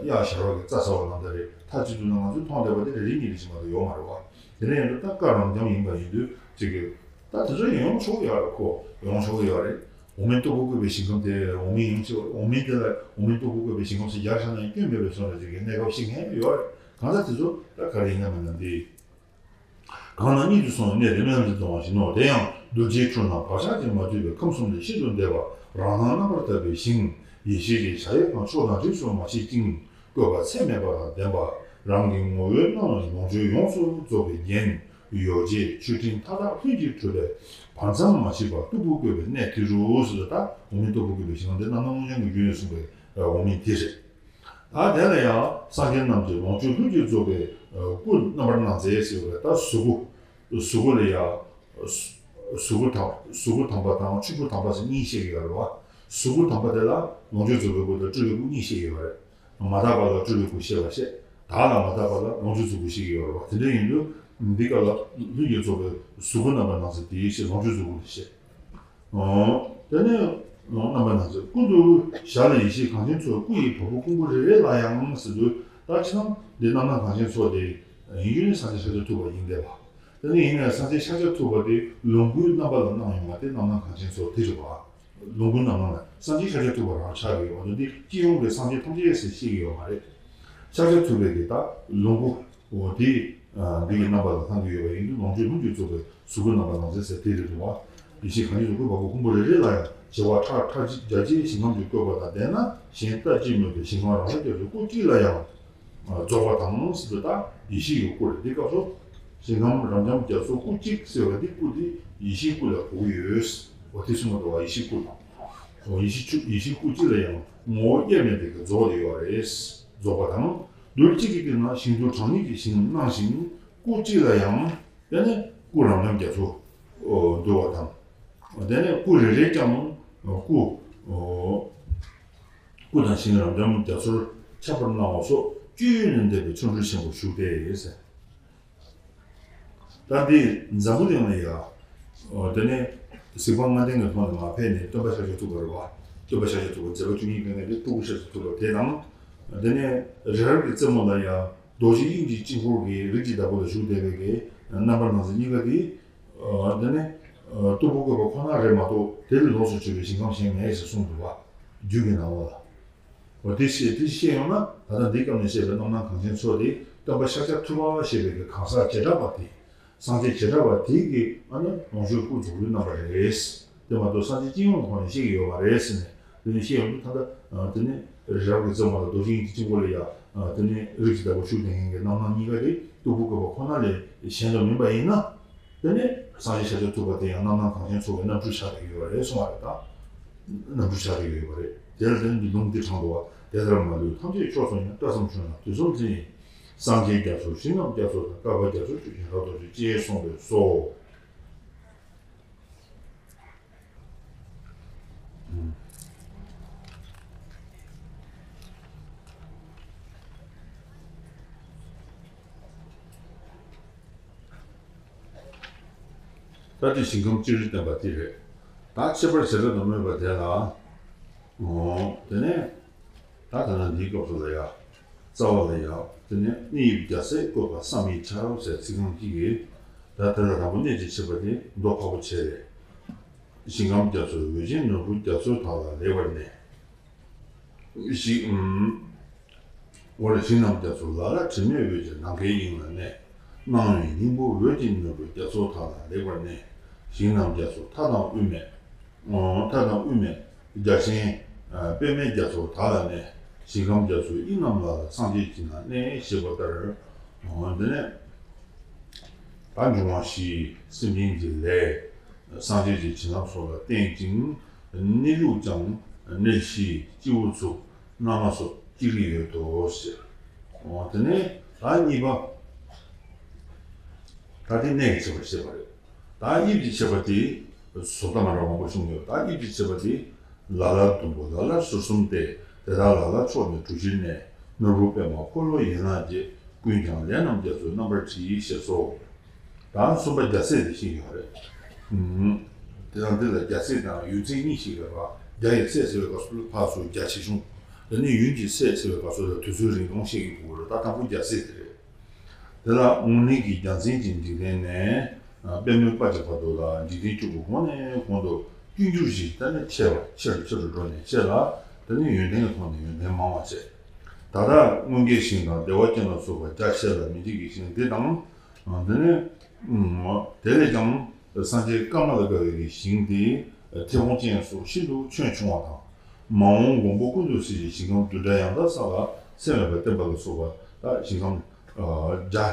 གཡག་ཞར་བ་གི་རྩྭ་ཟ་བ་ནང་ལྟར་རེད། མཐའ་གཅིག་ཏུ་ན་ང་ཚོས་མཐོང་བསྡད་པ་དེ་རེ་རེ་གཉིས་རེ་བཞིན་མ་གཏོགས་ཡོད་མ་རེད་བ། དེ་འདྲ་ཡིན་དུས་ད་བཀའ་རབ་འབྱམས་ཡིན་པ་ཡིན་དུས་གཅིག་གི་ད་དེ་ཚོ་ཡོང་ཆོག་གི་ཡོད་རེད། ཁོ་ཡོང་ཆོག་གི་ཡོད་རེད། འོག་མིན་སྟུག་པོ་བཀོད་པའི་ཞིང་ཁམས་དེ་འོག་མིན་ཡོང་ཆོག་འོག་མིན་དེ་ལ་འོག་མིན་སྟུག་པོ་བཀོད་པའི་ཞིང་ཁམས་སུ་རྒྱལ་ཤ་ན་ཡང་སྐྱོན་མེད་པའི་བཟོ་འདྲ་ཅིག་གི་གནས་སྐབས་ཤིག་ངེས་ཡོད་རེད། གང་ཟག་དེ་ཚོ་ད་ག་རེ་ཡིན་ན་མིན་ན་འདི། གང་ན་གཉིད་དུ་སོང་བའི་གནས་དེ་རྨི་ལམ་གྱི་སྡོང་བ་བཞིན་ནོ། དེ་ཡང་གདུལ་བྱའི་འཁྲུལ་སྣང་བག་ཆགས་ཀྱིས་མ་བསྡུས་པའི་ཁམས་གསུམ་ལས་ཤིན་ཏུ་འདས་པ་རང་སྣང་རྣམ་པར་དག་པའི་ཞིང་། ཡེ་ཤེས་ཀྱི་བྱ་ཡུལ་དང་ཕྱོགས་དང་རིས་སུ་མ་ཕྱེ་ཅིང་བཀོད་པ་ཚད་མེད་པ་དང་ལྡན་པ། རང་གི་ངོ་བོའི་སྣང་བ་ལོངས་སྤྱོད་ཡོངས་སུ་རྫོགས་པའི་རྒྱན། ཡོ་བྱད་མཆོད་སྤྲིན་མཐའ་དག་ལྷུན་གྱིས་གྲུབ་པའི་བར་མཚམས་མ་ཕྱེད་པ་སྟུག་པོ་བཀོད་པའི་གནས་དེ་རུ་ཟེར། ད་འོག་མིན་སྟུག་པོ་བཀོད་པའི་ཞིང་ཁམས་དེ་རྣམ་སྣང་མངོན་བྱང་གི་རྒྱུད་ནས་གསུངས་པའི་འོག་མིན་དེ་རེད། ད་དེ་ལ་ཡང་སངས་རྒྱས་རྣམས་ཀྱི་ལོངས་སྤྱོད་ལྷུན་གྱིས་རྫོགས་པའི་སྐུ་རྣམ་པར་སྣང་མཛད་ཟེར་བའི་ད་གཟུགས་སྐུ། གཟུགས་སྐུ་ལ་ཡང་གཟུགས་སྐུ་དང་གཟུགས་སྐུ་དམ་པ་དང་ཆོས་སྐུ་དམ་པ་ཟེར་གཉིས་བཤད་ཀྱི་ཡོད་རེད་བ། གཟུགས་སྐུ་དམ་པ་དེ་ལ་ལོངས་སྤྱོད་རྫོགས་པའི་སྐུ་དང་སྤྲུལ་པའི་སྐུ་གཉིས་བཤད་ཀྱི་ཡོད་རེད། མ་དག་པ་ལ་སྤྲུལ་པའི་སྐུ་བཤད་པ་བཤད། བདག་ལ་མ་དག་པ་ལ་ལོངས་སྤྱོད་རྫོགས་སྐུ་བཤད་ཀྱི་ཡོད་རེད་བ། དེ་འདྲ་ཡིན་དུས་འདི་སྐབས་ལ་ལྷུན་གྱིས་རྫོགས་པའི་གཟུགས་སྐུ་རྣམ་པར་སྣང་མཛད་དེ་བཤད། ལོངས་སྤྱོད་རྫོགས་སྐུ་དེ་བཤད། དེ་ནས་རྣམ་པར་སྣང་མཛད་ཀུན་ཏུ་བཞག་ལ་ཡེ་ཤེས་གངས་ཅན་མཚོ། སྐུ་ཡི་བ་སྤུ་ཀོང་བུ་རེ་རེ་ལ་ཡང་ཟེར་དུས་ད་ཅི་ཐང་འདི་རྣམ་སྣང་གངས་ཅན་མཚོ་དེ་ཡིན་རྒྱུ་ནི་སངས་རྒྱས་ཤཱཀྱ་ཐུབ་པ་ཡིན་བསྡད་པ། དེ་ནས་ཡིན་ནའི་སངས་རྒྱས་ཤཱཀྱ་ཐུབ་པ་དེ་ལོངས་སྐུའི་རྣམ་པ་ལ་སྣང་ཡོང་བ་དེ་རྣམ་སྣང་གངས་ཅན་མཚོ་དེ་རེད་བ། ལོངས་སྐུའི་རྣམ་སྣང་ལ་སངས་རྒྱས་ཤཱཀྱ་ཐུབ་པ་རང་ཆགས་ཀྱི་ཡོད་པ་འདི་སྤྱི་ཡོངས་ཀྱི་སངས་རྒྱས་ཐམས་ཅད་ཟེར་བཤད་ཀྱི་ཡོད་མ་རེད། ཤཱཀྱ་ཐུབ་པའི་གི་ད་ལོངས་སྐུ། འོ་དེ། འདི་ཡི་རྣམ་པ་ལ་སྣང་གི་ཡོད་པ་ཡིན་དུས་ལོངས་སྤྱོད་ལྷུན་གྱིས་རྫོགས་པའི་གཟུགས་སྐུ་རྣམ་པར་སྣང་མཛད་ཟེར་དེ་རེད་འདུག་བ། ཡེ་ཤེས་གངས་ཅན་མཚོ་སྐུ་ཡི་བ་སྤུ་ཀོང་བུ་རེ་རེ་ལ་ཡང་བྱེ་བ་ཁྲག་ཁྲག་རྒྱ་ཆེའི་ཞིང་ཁམས་ཀྱི་བཀོད་པ་དང་ལྡན་ན་གཞན་ལྟ་ཅི་སྨོས་པའི་ཞིང་ཁམས་རང་སར་རྒྱ་མཚོའི་སྐུ་གཅིག་ལ་ཡང་རྫོགས་པ་དང་ཟེར་དུས་ད་ཡེ་ཤེས་ཀྱི་སྐུ་རེད། འདི་སྐབས་སུ་ཞིང་ཁམས་རབ་འབྱམས་རྒྱ་མཚོ་སྐུ་གཅིག་ཟེར་བ་འདི་སྐུ་འདི་ཡེ་ཤེས་སྐུ་ལ་གོ་གི་ཡོད། འོ་དེ་གསུངས་པ་འདུག་བ། ཡེ་ཤེས་སྐུ་དང་། ཡེ་ཤེས་ཆུ་ཡེ་ཤེས་སྐུ་གཅིག་ལ་ཡང་ངོ་བོ་དབྱེར་མེད་པའི་གི་རྫོགས་ཏེ་ཡོད་རེད། རྫོགས་པ་དང་། རྡུལ་གཅིག་གི་སྟེང་ན་ཞིང་རྡུལ་གྲངས་སྙེད་ཀྱི་ཞིང་སྣང་ཞིང་སྐུ་གཅིག་ལ་ཡང་དེ་ནས་སྐུ་རབ་འབྱམས་རྒྱ་མཚོ་འདུ་བ་དང་། དེ་ནས་སྐུ་རེ་རེས་ཀྱང་སྐུ་སྐུ་དང་ཞིང་རབ་འབྱམས་རྒྱ་མཚོར་ཁྱབ་པར་སྣང་བ་སོགས་སྤྱོད་ཡུལ་ལས་འདས་པའི་ཆོ་འཕྲུལ་ཆེན་པོར་བཞུགས་ཏེ། ད་འདི་འཛམ་བུ་གླིང་ལ་ཡ། འོ་དེ་ནས་གཟིགས་པ་ལྔ་ལྡན་གྱི་ཐོག་ནས་མར་ཕེབས་ནས་སྟོན་པ་ཤཱཀྱ་ཐུབ་པ་རེད་བ། སྟོན་པ་ཤཱཀྱ་ཐུབ་པ་མཛད་པ་བཅུ་གཉིས་པའི་ནང་ནས་སྤྲུལ་སྐུ་ཤཱཀྱ་ཐུབ་པ་དེ་དང་། དེ་ནས་རི་རབ་ཀྱི་རྩེ་མོ་ལ་ཡ་རྡོ་རྗེ་དབྱིངས་ཀྱི་དཀྱིལ་འཁོར་གྱི་རིགས་ཀྱི་བདག་པོ་ལ་བཞུགས་བསྡད་པའི་གི་རྣམ་པར་སྣང་མཛད་གཉིས་ཀ་དེ། དེ་ནས་སྟུག་པོ་བཀོད་པ་ཁོ་ན་རེད་མ་གཏོགས་དེ་ལས་ལོགས་སུ་གྱུར་པའི་ཞིང་ཁམས་གཞན་མེད་ཟེར་གསུངས་འདུག་བ། རྒྱུད་ཀྱི་ནང་ལོགས་ལ། འོ་དེ་ཤེས་དེ་ཤེས་ཡོང་ན་ད་ལྟ་འདི་སྐབས་ནས་བཤད་པའི་རྣམ་སྣང་གངས་ཅན་མཚོ་དེ་སྟོན་པ་ཤཱཀྱ་ཐུབ་པ་ཞེས་པའི་གི་གང་ཟག་བྱེ་བྲག་པ་དེ། སངས་རྒྱས་བྱེ་བྲག་པ་དེ་གི་ཨ་ནི་ལོངས་སྤྱོད་སྐུ་རྫོགས་པའི་རྣམ་པ་རེད། དེ་མ་གཏོགས་སངས་རྒྱས་སྤྱི་ཡོངས་ཁོ་ནས་ཤེས་ཀྱི་ཡོད་མ་རེད་ཟེར་ནས་དེ་ནས་ཤེས་ཡོང་དུས་ད་ལྟ་དེ་ནས་རི་རབ་ཀྱི་རྩེ་མོ་ལ་རྡོ་རྗེ་དབྱིངས་ཀྱི་དཀྱིལ་འཁོར་ལ་ཡ་དེ་ནས་རིགས་ཀྱི་བདག་པོ་བཞུགས་བསྡད་མཁན་གྱི་རྣམ་སྣང་གཉིས་ཀ་དེ་སྟུག་པོ་བཀོད་པ་ཁོ་ན་ལས་གཞན་དུ་མིན་པ་ཡིན་ན། དེ་ནས་སངས་རྒྱས་ཤཱཀྱ་ཐུབ་པ་དེ་ཡང་རྣམ་སྣང་གངས་ཅན་མཚོ་བའི་རྣམ་འཕྲུལ་ཆགས་བསྡད་ཡོད་པ་རེད་གསུངས་པ་རེད་ད། རྣམ་འཕྲུལ་ཆགས་བསྡད་ཡོད་པ་རེད། དེ་ལ་བརྟེན་ནས་ལུང་འདི་དྲངས་འདུག་བ། དེ་ལྟར་མ་ལུས་ཐམས་ཅད་ཕྱོགས་སུ་ཡང་། སྐྲ་བསྲུངས་ཆོས་རྣམས་དུས་གསུམ་འཛིན། སངས་རྒྱས་རྒྱ་མཚོ་ཞིང་རྣམས་རྒྱ་མཚོ་དང་། བསྐལ་པ་རྒྱ་མཚོ་སྤྱོད་ཅིང་རབ་ཏུ་འཇུག་ཅེས་གསུངས་པས་སོ། ད་དེ་ཞིང་ཁམས་སྤྱི་རིགས་བསྟན་པ་དེ་རེད། ད་ཁྱད་པར་བྱེ་བྲག་ཏུ་སྨོས་པ་དེ་ལ། འོ། དེ་ནས། ད་ད་ལྟ་འདིའི་སྐབས་སུ་ལ་ཡ། རྩ་བ་ལ་ཡ། དེ་ནས་གནས་དབྱིབས་རྒྱ་སེར་བཀོད་པ་བསམ་ཡས་ཆར་ཟེར་ཚིག་རྐང་གཅིག་གིས། ད་དེ་ལ་དང་པོ་གནས་ཀྱི་ཕྱེད་པ་དེ་མདོ་ཕལ་པོ་ཆེ་རེད། ཞིང་ཁམས་རྒྱ་མཚོའི་འོད་ཆེན་ནོར་བུ་རྒྱ་མཚོའི་མཐའ་ལ་ལེགས་པར་གནས། ཞིང་། འོ་ལ་ཞིང་རྣམས་རྒྱ་མཚོ་ལ་ལར། དྲི་མེད་འོད་ཀྱི་ནམ་མཁའི་དབྱིངས་ལ་གནས། སྣང་བའི་སྙིང་པོ་འོད་ཀྱི་ནོར་བུ་རྒྱ་མཚོའི་མཐའ་ལ་ལེགས་པར་གནས། ཞིང་རྣམས་རྒྱ་མཚོ་མཐའ་དང་དབུས་མེད། མཐའ་དང་དབུས་མེད། རྒྱ་ཆེན། པདྨའི་རྒྱ་མཚོའི་མཐའ་ལ་གནས། ཞིང་ཁམས་རྒྱ་མཚོའི་དབྱིངས་རྣམས་ལ་ལར། སངས་རྒྱས་ཀྱི་ཞིང་ལ་གནས་ཞེས་པ་ལྟར། འདི་ནས། ད་འབྱུང་བ་བཞི། སེམས་ཅན་གྱི་ལས། སངས་རྒྱས་ཀྱི་བྱིན་རླབས་སོགས་ལ་བརྟེན་ཅིང་། གནས་ལུགས་ཀྱང་། གནས་བཞི། སྤྱི་བོ་མཚུར། རྣམ་སྨིན་སོགས་ཅི་རིགས་ཡོད་དོ་ཞེས། འོ་དེ་ནས་ད་གཉིས་པ། ད་དེ་གནས་ཀྱི་ཕྱེད་པ་བཤད་པ་རེད། ད་དབྱིབས་ཀྱི་ཕྱེད་པ་དེ། བཟོ་ལྟ་མ་འདྲ་མང་པོ་བྱུང་ཡོད། ད་དབྱིབས་ཀྱི་ཕྱེད་པ་དེ། ལ་ལར་ཟླུམ་པོ། ལ་ལར་ཟུར་གསུམ་སྟེ། དེ་དག་ལ་ལར་ཕྱོགས་ནས་གྲུ་བཞིར་གནས། ནོར་བུ་པདྨ་འཁོར་ལོ་ཡན་ལག་བརྒྱད། ཀུན་ཀྱང་ལས་རྣམས་རྒྱ་མཚོའི་རྣམ་པར་བྲིས་ཞེས་སོ། ད་གསུམ་པ་རྒྱ་སྲས་དེ་ཤེས་ཡོད་རེད། ཨུམ། དེ་དང་དེ་ལ་རྒྱ་སྲས་དང་ཡོན་ཚད་གཉིས་ཤིག་ཡོད་པ། རྒྱ་ཡི་སྲས་ཟེར་བའི་སྐབས་སུ་ཕར་ཚུར་རྒྱ་ཆེ་ཆུང་། དེ་ནས་ཡུན་གྱི་སྲས་ཟེར་བའི་སྐབས་སུ་ལ་དུས་ཚོད་རིང་ཐུང་བཤད་ཀྱི་འདུག་རེད། ད་དང་པོ་རྒྱ་སྲས་དེ་རེད། དེ་ལ་དངོས་གནས་ཀྱི་རྒྱལ་མཚན་གྱི་འཇིག་རྟེན་ནས་པདྨོའི་དཔལ་གྱི་བར་དུ་ལ་འཇིག་རྟེན་བཅུ་པོ་གོང་ནས་གོང་དུ་བསྐྱོད་འགྱུར་ཞིང་། ད་ནི་ཆེ་བ་ཆེ་རུ་ཆེ་རུ་འགྲོ་ནས་ཆེ་ལ། ད་ནི་ཡོན་ཏན་གྱི་ཐོག་ནས་ཡོན་ཏན་མང་བ་བྱས། ད་ལྟ་མངོན་དགའི་ཞིང་དང་བདེ་བ་ཅན་ལ་སོགས་པ་རྒྱ་ཆེ་ལ་མི་འཇིགས་ཀྱི་ཞིང་དེ་དང་། དེ་ནས་དེ་ལས་ཀྱང་སངས་རྒྱས་ཀརྨ་ལ་དགའ་བའི་ཞིང་དེ་མཐེ་བོང་ཅན་སོགས་ཤིན་ཏུ་ཁྱོན་ཆུང་བ་དང་། མ་འོངས་མགོན་པོ་ཀུན་ཏུ་གཟིགས་ཤིང་། ཞིང་ཁམས་རྡུལ་བྲལ་ཡང་དག་ས་ལ་ཚད་མེད་པར་བསྟན་པ་ལ་སོགས་པ། ད་ཞིང་ཁམས་རྒྱ་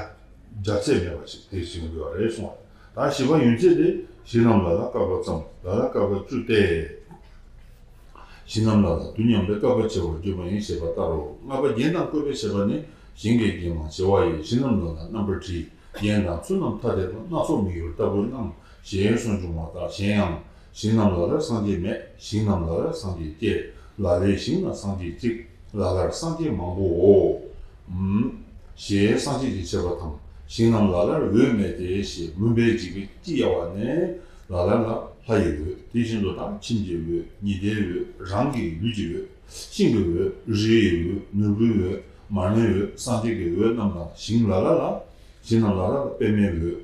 རྒྱ་ཚད་མེད་པ་ཞིག་དེ་ཞིག་ཡོད་རེད་གསུངས་པ། ད་བཞི་པ་ཡོན་ཚད་དེ་ཞིང་རྣམས་ལ་ལར་བསྐལ་པ་ཙམ། ལ་ལར་བསྐལ་པ་བཅུ་སྟེ། ཞིང་རྣམས་ལ་ལར་དུས་མཉམ་པའི་བསྐལ་པ་བྱེ་བ་བརྒྱ་པོ་ཡིན་ཞེས་པ་ལྟར་རོ། ལྔ་པ་རྒྱན་དང་བཀོད་པའི་ཕྱེད་པ་ནི། ཞིང་གི་རྒྱན་མང་བྱེ་བ་ཡིས། ཞིང་རྣམས་ལ་ལར་རྣམ་པར་བྲིས། རྒྱན་དང་ཚུལ་རྣམས་ཐ་དད་དོ། སྣ་ཚོགས་མིག་ཡོར་ལྟ་བུར་སྣང་། ཞེས་གསུངས་བྱུང་བ་ལྟར། གཞན་ཡང་། ཞིང་རྣམས་ལ་ལར་སངས་རྒྱས་མེད། ཞིང་རྣམས་ལ་ལར་སངས་རྒྱས་སྐྱེ། ལ་ལའི་ཞིང་ན་སངས་རྒྱས་གཅིག། ལ་ལར་སངས་རྒྱས་མང་པོའོ། ཞེས་སངས་རྒྱས་ཀྱི་ཕྱེད་པ་དང་། ཞིང་རྣམས་ལ་ལར་འོད་མེད་དེ། ཞེས་མུན་པའི་འཇིགས་པས་ཅི་གཡར་བ་ནས། ལ་ལར་ལ་ལྷ་ཡི་འོད། དེ་བཞིན་དུ་ད་ཁྱིམ་གྱི་འོད། ཉི་ཟླའི་འོད། རང་གི་ལུས་ཀྱི་འོད། ཤིང་གི་འོད། རིའི་འོད། ནོར་བུའི་འོད། མ་ཎིའི་འོད། སངས་རྒྱས་ཀྱི་འོད་རྣམས་ལ། ཞིང་ལ་ལ་ལ། ཞིང་རྣམས་ལ་ལ་ལ་པདྨའི་འོད།